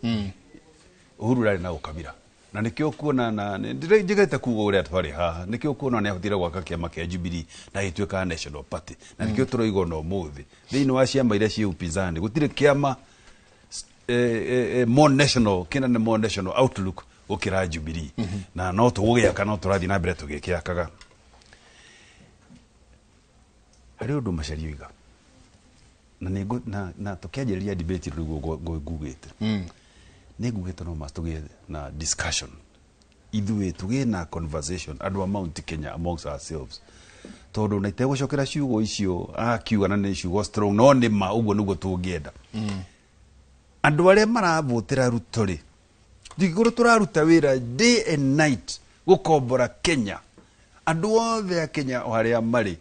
Uhuru ndarĩ na ũkabira, na nĩkĩo kuona na njigĩte kuga ũrĩa twarĩ haha, nĩkĩo kuona nĩ ahotire gwaka kĩama kĩa Jubilee na gĩtuĩka National Party, na nĩkĩo tũroiga ona ũmũthĩ thĩinĩ wa ciama iria ciĩ upinzani gũtirĩ kĩama more national, kĩna nĩ more national outlook gũkĩra Jubilee. Na no tũgũgĩaka, no tũrathiĩ na mbere tũgĩkĩakaga. Harĩ ũndũ Macharia oiga na nĩ na tũkĩanjĩrĩria debate rĩu ngugĩte, nĩ ngugĩte no must tũgĩe na discussion, ithuĩ tũgĩe na conversation andũ a Mount Kenya amongst ourselves, tondũ na itegũcokera ciugo icio akiuga, na nĩ ciugo strong, no nĩ ma ũguo nĩguo tũngĩenda. Andũ arĩa maravotera Ruto rĩ, tũngĩkorwo tũraruta wĩra day and night gũkombora Kenya, andũ othe a Kenya o harĩa marĩ,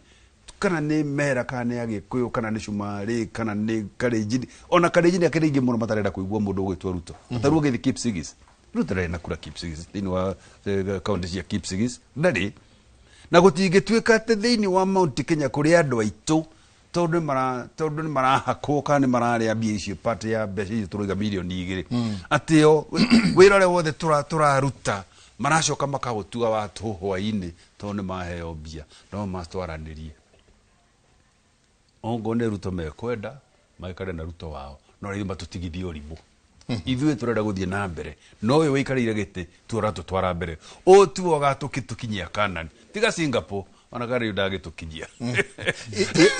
kana nĩ mera, kana nĩ agĩkũyũ, kana nĩ cumarĩ, kana nĩ karenjini, ona karenjini akĩrĩ aingĩ mũno matarenda kũigua mũndũ ũgwĩtwo Ruto. Tarĩu ũgĩthiĩ Kipsigis, Ruto ndarĩ na kura Kipsigis, thĩinĩ wa kaunti cia Kipsigis ndarĩ na. Gũtingĩtuĩka atĩ thĩinĩ wa Mount Kenya kũrĩ andũ aitũ, tondũ nĩ marahakwo kana nĩ mararĩa mbia icio, part ya mbeca icio tũroiga 2 mirioni, atĩ o wĩra ũrĩa wothe tũraruta maracoka makaũtua wa tũ hwainĩ tondũ nĩ maheo mbia. No matwaranĩrie ongorwo nĩ Ruto mekwenda maikare na Ruto wao, no rĩu matũtigithie ũrimũ. Ithuĩ tũrenda gũthiĩ na mbere, no ũyũ wĩikarĩire gĩtĩ tu ũratũtwara mbere, ũũ tiwe ũgatũkinyia Canaan, tiga Singapore, ona kana rĩu ndagĩtũkinyia.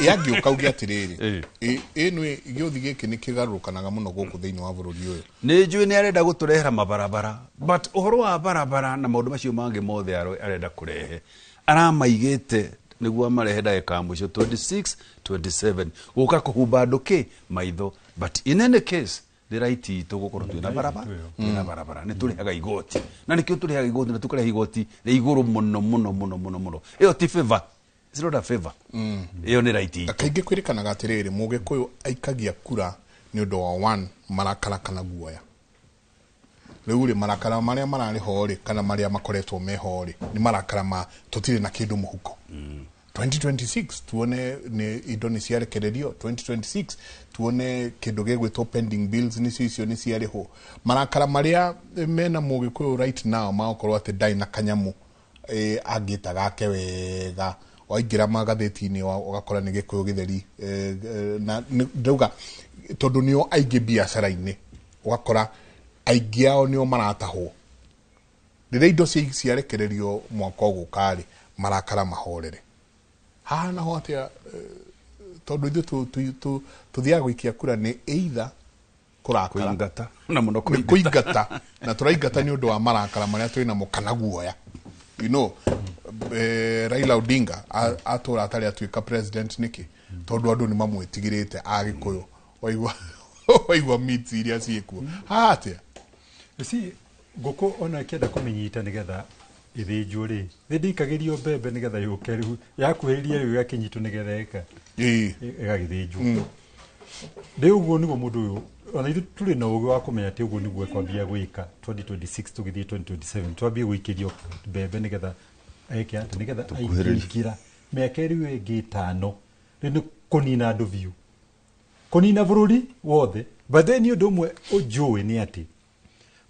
Yangĩũka uge atĩrĩrĩ, ĩnĩ gĩũthi gĩkĩ nĩ kĩgarũrũkanaga mũno gũkũ thĩinĩ wa bũrũri ũyũ. Nĩ njũĩ nĩ arenda gũtũrehera mabarabara, but ũhoro wa barabara na maũndũ macio mangĩ mothe arenda kũrehe aramaigĩte nĩguo amarehe ndagĩka ya mũico 26 27 gũka kũhumba andũ kĩ maitho. But in any case, nĩ right itũ gũkorwo twĩna barabara, twĩna barabara. Nĩ tũrĩhaga igoti, na nĩkĩo tũrĩhaga igoti, na tũkarĩha igoti rĩa igũrũ mũno mũno mũno mũno mũno. Ĩyo ti favor, it's not a favor, ĩyo nĩ right itũ. Kaingĩ kwĩrĩkanaga atĩrĩrĩ, mũgĩkũyũ aikagia kura nĩ ũndũ wa one, marakara kana guoya. Rĩu rĩ, marakara marĩa mararĩ ho rĩ, kana marĩa makoretwo meho rĩ, nĩ marakara ma tũtirĩ na kĩndũ mũhuko. 2026 tuone nĩ indo nĩ ciarekererio, 2026 tuone kĩndũ gĩgwĩtwo pending bills nĩcio icio nĩ ciarĩhwo. Marakara marĩa mena mũgĩkũyũ right now magũkorwo atĩ ndarĩ na kanyamũ angĩta gake wega. Waingĩra magathĩti-inĩ ũgakora nĩ Gĩkũyũ gĩtheri, na ndauga tondũ nĩo aingĩ biacara-inĩ, ũgakora aingĩ ao nĩo maratahwo. Rĩrĩa indo ciarekererio mwaka ũgũka rĩ, marakara mahorere. Haha naho atĩa, tondũ ithuĩ tũthiaga gũikia kura nĩ either kũrakara, kũingata na mũno kũingata, na tũraingata nĩ ũndũ wa marakara marĩa twĩ namo kana guoya. You know, Raila Odinga atũra atarĩ atuĩka president nĩkĩ? Tondũ andũ nĩ mamwĩtigĩrĩte Agĩkũyũ. Waigua meets iria ciĩkuo. Haha atĩa? You see, ngũkũ ona ĩkĩenda kũmĩnyita nĩgetha ĩthĩnjwo rĩ, nĩ ndĩikagĩrio mbembe nĩgetha yũke rĩu, yakuhĩrĩria rĩu ĩgakĩnyitwo nĩgetha ĩka ĩgagĩthĩnjwo. Rĩu ũguo nĩguo mũndũ ũyũ, ona ithuĩ tũrĩ na ũgĩ wa kũmenya atĩ ũguo nĩguo ekwambia gwĩka 2026 tũgĩthiĩ 2027, twambie gũikĩrio mbembe nĩgetha eke atĩ, nĩgetha aingĩra mĩaka ĩrĩa ĩngĩ 5 rĩu nĩ kũnina andũ biũ, kũnina bũrũri wothe. But then ũndũ ũmwe ũnjũĩ nĩ atĩ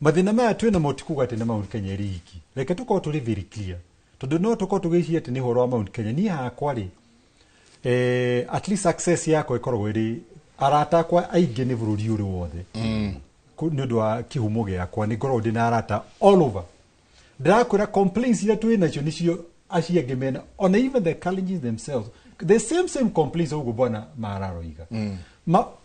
mathĩna maya twĩ namo ti kuga atĩ nĩ Mount Kenya ĩrĩ iki. Reke tũkorwo tũrĩ very clear, tondũ no tũkorwo tũgĩciria atĩ nĩ ũhoro wa Mount Kenya. Niĩ hakwa rĩ, at least success yakwa ĩkoragwo ĩrĩ arata akwa aingĩ nĩ bũrũri ũrĩ wothe. Nĩ ũndũ wa kĩhumo gĩakwa nĩ ngoragwo ndĩ na arata all over. Ndĩrakwĩra complaints iria twĩ nacio nĩcio acio angĩ mena, ona even the challenges themselves, the same complaints ũguo bwana mararoiga.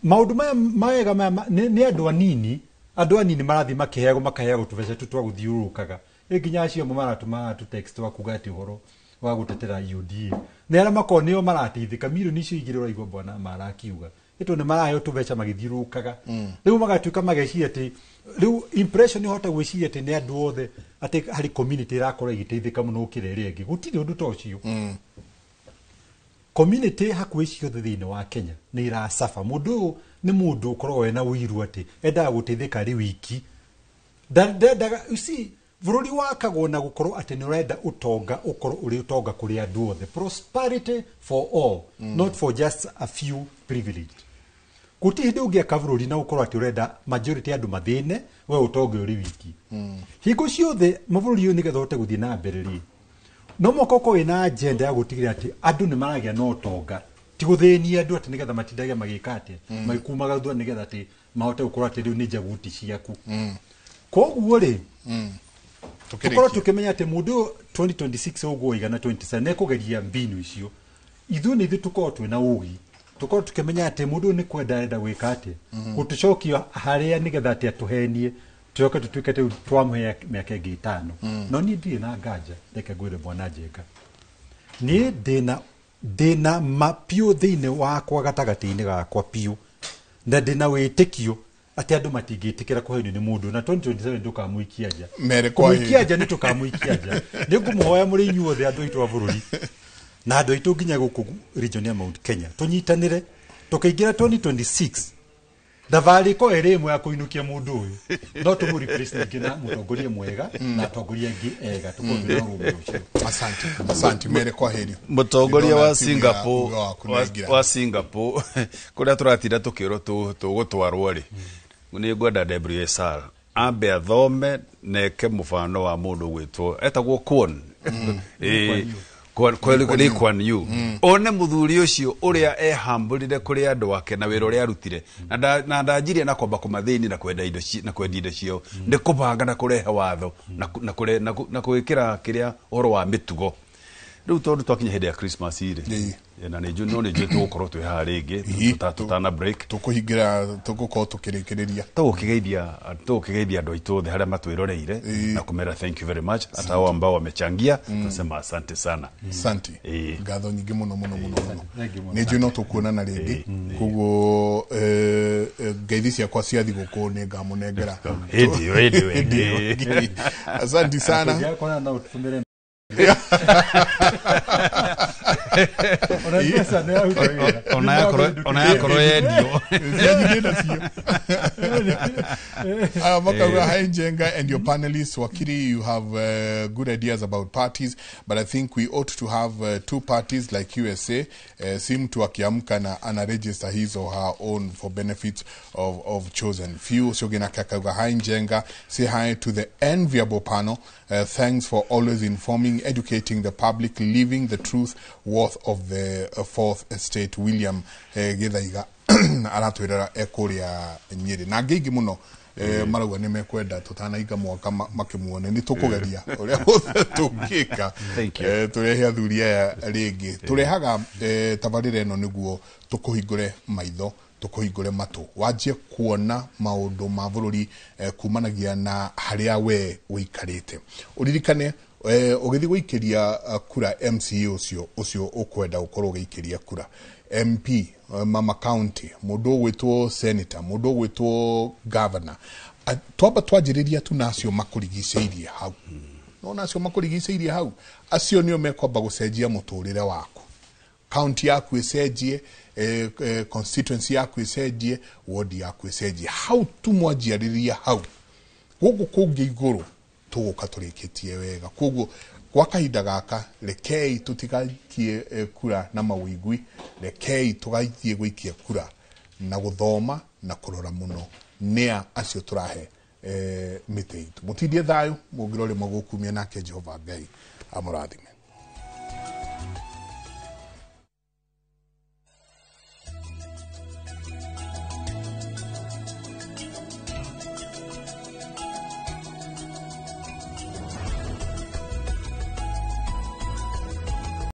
Maũndũ maya mawega maya nĩ andũ anini, andũ anini marathiĩ makĩheagwo, makaheagwo tũbeca tũ twa gũthiũrũrũkaga. Ĩ nginya acio amwe maratũmaga tũ text wa kuga atĩ ũhoro wa gũtetera UDA nĩ arĩa makoragwo nĩo marateithĩka. Mirioni icio 2 ũraigua bwana marakiuga ĩtũ nĩ maraheo tũbeca magĩthiũrũrũkaga. Rĩu magatuĩka mageciria atĩ rĩu impression ĩhota gwĩciria atĩ nĩ andũ othe, atĩ harĩ community ĩrakorwo ĩgĩteithĩka mũno gũkĩra ĩrĩa ĩngĩ. Gũtirĩ ũndũ ta ũcio. Community hakuhĩ ciothe thĩinĩ wa Kenya nĩ iracaba. Mũndũ ũyũ nĩ mũndũ ũkoragwo wena ũiru atĩ endaga gũteithĩka arĩ wiki. Ndendaga, you see, bũrũri wakagwo na gũkorwo atĩ nĩ ũrenda ũtonga ũkorwo ũrĩ ũtonga kũrĩ andũ othe, prosperity for all, not for just a few privileged. Gũtirĩ hĩndĩ ũngĩaka bũrũri na ũkorwo atĩ ũrenda majority ya andũ mathĩne, we ũtonge ũrĩ wiki. Hingo ciothe mabũrũri ũyũ nĩgetha ũhote gũthiĩ na mbere rĩ, no mũhaka ũkorwo wĩna agenda ya gũtigĩrĩra atĩ andũ nĩ maragĩa na ũtonga, ti gũthĩnia andũ atĩ nĩgetha matindage magĩka atĩ magĩkumaga thutha nĩgetha atĩ mahote gũkorwo atĩ rĩu nĩ njaguti ciaku. Koguo rĩ, tũkorwo tũkĩmenya atĩ mũndũ ũyũ 2026 ũguo ũigana 27 nĩekũgeria mbinu icio. Ithuĩ nĩ ithuĩ tũkorwo twĩna ũgĩ, tũkorwo tũkĩmenya atĩ mũndũ ũyũ nĩ kwenda arenda gwĩka atĩ gũtũcokia harĩa nĩgetha atĩ atũhenie, tũcoke tũtuĩke rĩu twamũhe mĩaka ĩngĩ 5. No niĩ ndirĩ na nganja, reke ngwĩre bwana Njenga, niĩ ndĩna ma piũ thĩinĩ wakwa, gatagatĩ-inĩ gakwa piũ, na ndĩna wĩtĩkio atĩ andũ matingĩtĩkĩra kũhenio nĩ mũndũ, na 2027 ndũkamũikia nja. Mere kwa Kũmũikia hĩndĩ. nja nĩ tũkamũikia nja. Nĩ ngũmũhoya mũrĩ inyuothe andũ aitũ a bũrũri na andũ aitũ nginya gũkũ region ya Mount Kenya, tũnyitanĩre tũkĩingĩra 2026 thabarĩ ĩkorwo ĩrĩ ĩmwe ya kũinũkia mũndũ ũyũ, no tũmũ replace ningĩ na mũtongoria mwega na atongoria angĩ ega, tũkorwo twĩna ũrũmwe ũcio. Asante, asante mere kwa heri. Mũtongoria wa Nĩndona timu ya Singapore, uga waku nĩ wa Singapore kũrĩa tũratinda tũkĩrwo tũgũtwarwo rĩ, nĩ ngwenda WSR ambe athome neke mũbano wa mũndũ ũgwĩtwo etagwo Kwon. Lee Kuan Yew. One mũthuri ũcio ũrĩa ehambũrire kũrĩ andũ ake na wĩra ũrĩa arutire, na ndanjirie na kwamba kũmathĩni na kwenda indo na kwendia indo ciao, nĩ kũbanga na kũrehe watho na gwĩkĩra kĩrĩa ũhoro wa mĩtugo. Rĩu tondũ twakinya hĩndĩ ya Christmas rĩ, na nĩ njũĩ, no nĩ njũĩ tũgũkorwo twĩ haha rĩngĩ tũtana break, tũkũhingĩra, tũgũkorwo tũkĩrĩkĩrĩria, tũgũkĩgeithia andũ aitũ othe harĩa matwĩroreire na kũmera thank you very much, hata hao ambao wamechangia tunasema asante sana. Asante, ngatho nyingĩ mũno mũno mũno mũno. Nĩ njũĩ no tũkuonana rĩngĩ, koguo ngeithi ciakwa cia thigũkũ nĩ ngamũnengera Hĩndĩ ĩyo, hĩndĩ ĩyo, Hĩndĩ ĩyo. Asante sana. Tũngĩakorana no tũtũmĩre. Ona mbeca nĩ yaruta wĩra. Ona yakorwo yendio. Cianyu ndĩ nacio. Makauga, hi Njenga and your panelists. Wakiri, you have good ideas about parties, but I think we ought to have two parties like USA. Si mtu akiamka na ana register his or her own for benefits of chosen few. Ucio akauga, hi Njenga, say hi to the enviable panel. Thanks for always informing, educating the public, living the truth worth of the fourth estate. William Githaiga aratwĩrĩra ekũrĩa Nyĩrĩ na angĩ aingĩ mũno marauga nĩ mekwenda tũtanainga mwaka makĩmuone. Nĩ tũkũgeria ũrĩa wothe tũngĩka. Thank you. Tũrehe athuri aya rĩngĩ. Tũrehaga tabarĩra ĩno nĩguo tũkũhingũre maitho, tũkũhingũre matũ, wanjie kuona maũndũ ma bũrũri kumanagia na harĩa we ũikarĩte. Ũririkane ũgĩthiĩ gũikĩria kura MCA ũcio ũcio ũkwenda ũkorwo ũgĩikĩria kura, MP, mama county, mũndũ ũgwĩtwo senator, mũndũ ũgwĩtwo governor. Twamba twanjĩrĩria tu na acio makũrigicĩirie hau. Nona acio makũrigicĩirie hau, acio nĩo mekwamba gũcenjia mũtũrĩre waku, county yaku ĩcenjie, constituency yaku ĩcenjie, ward yaku ĩcenjie. Hau tu mwanjiarĩria hau, gũkũ kũngĩ igũrũ tũgũka tũrĩkĩtie wega. Koguo gwa kahinda gaka, rekei tũtigaikie kura na mawĩigwi, rekei tũgaithiĩ gũikia kura na gũthoma na kũrora mũno nĩa acio tũrahe mĩtĩ itũ. Mũtindie thayũ, mũngĩrore magũkumia nake Jehova Ngai amũrathime.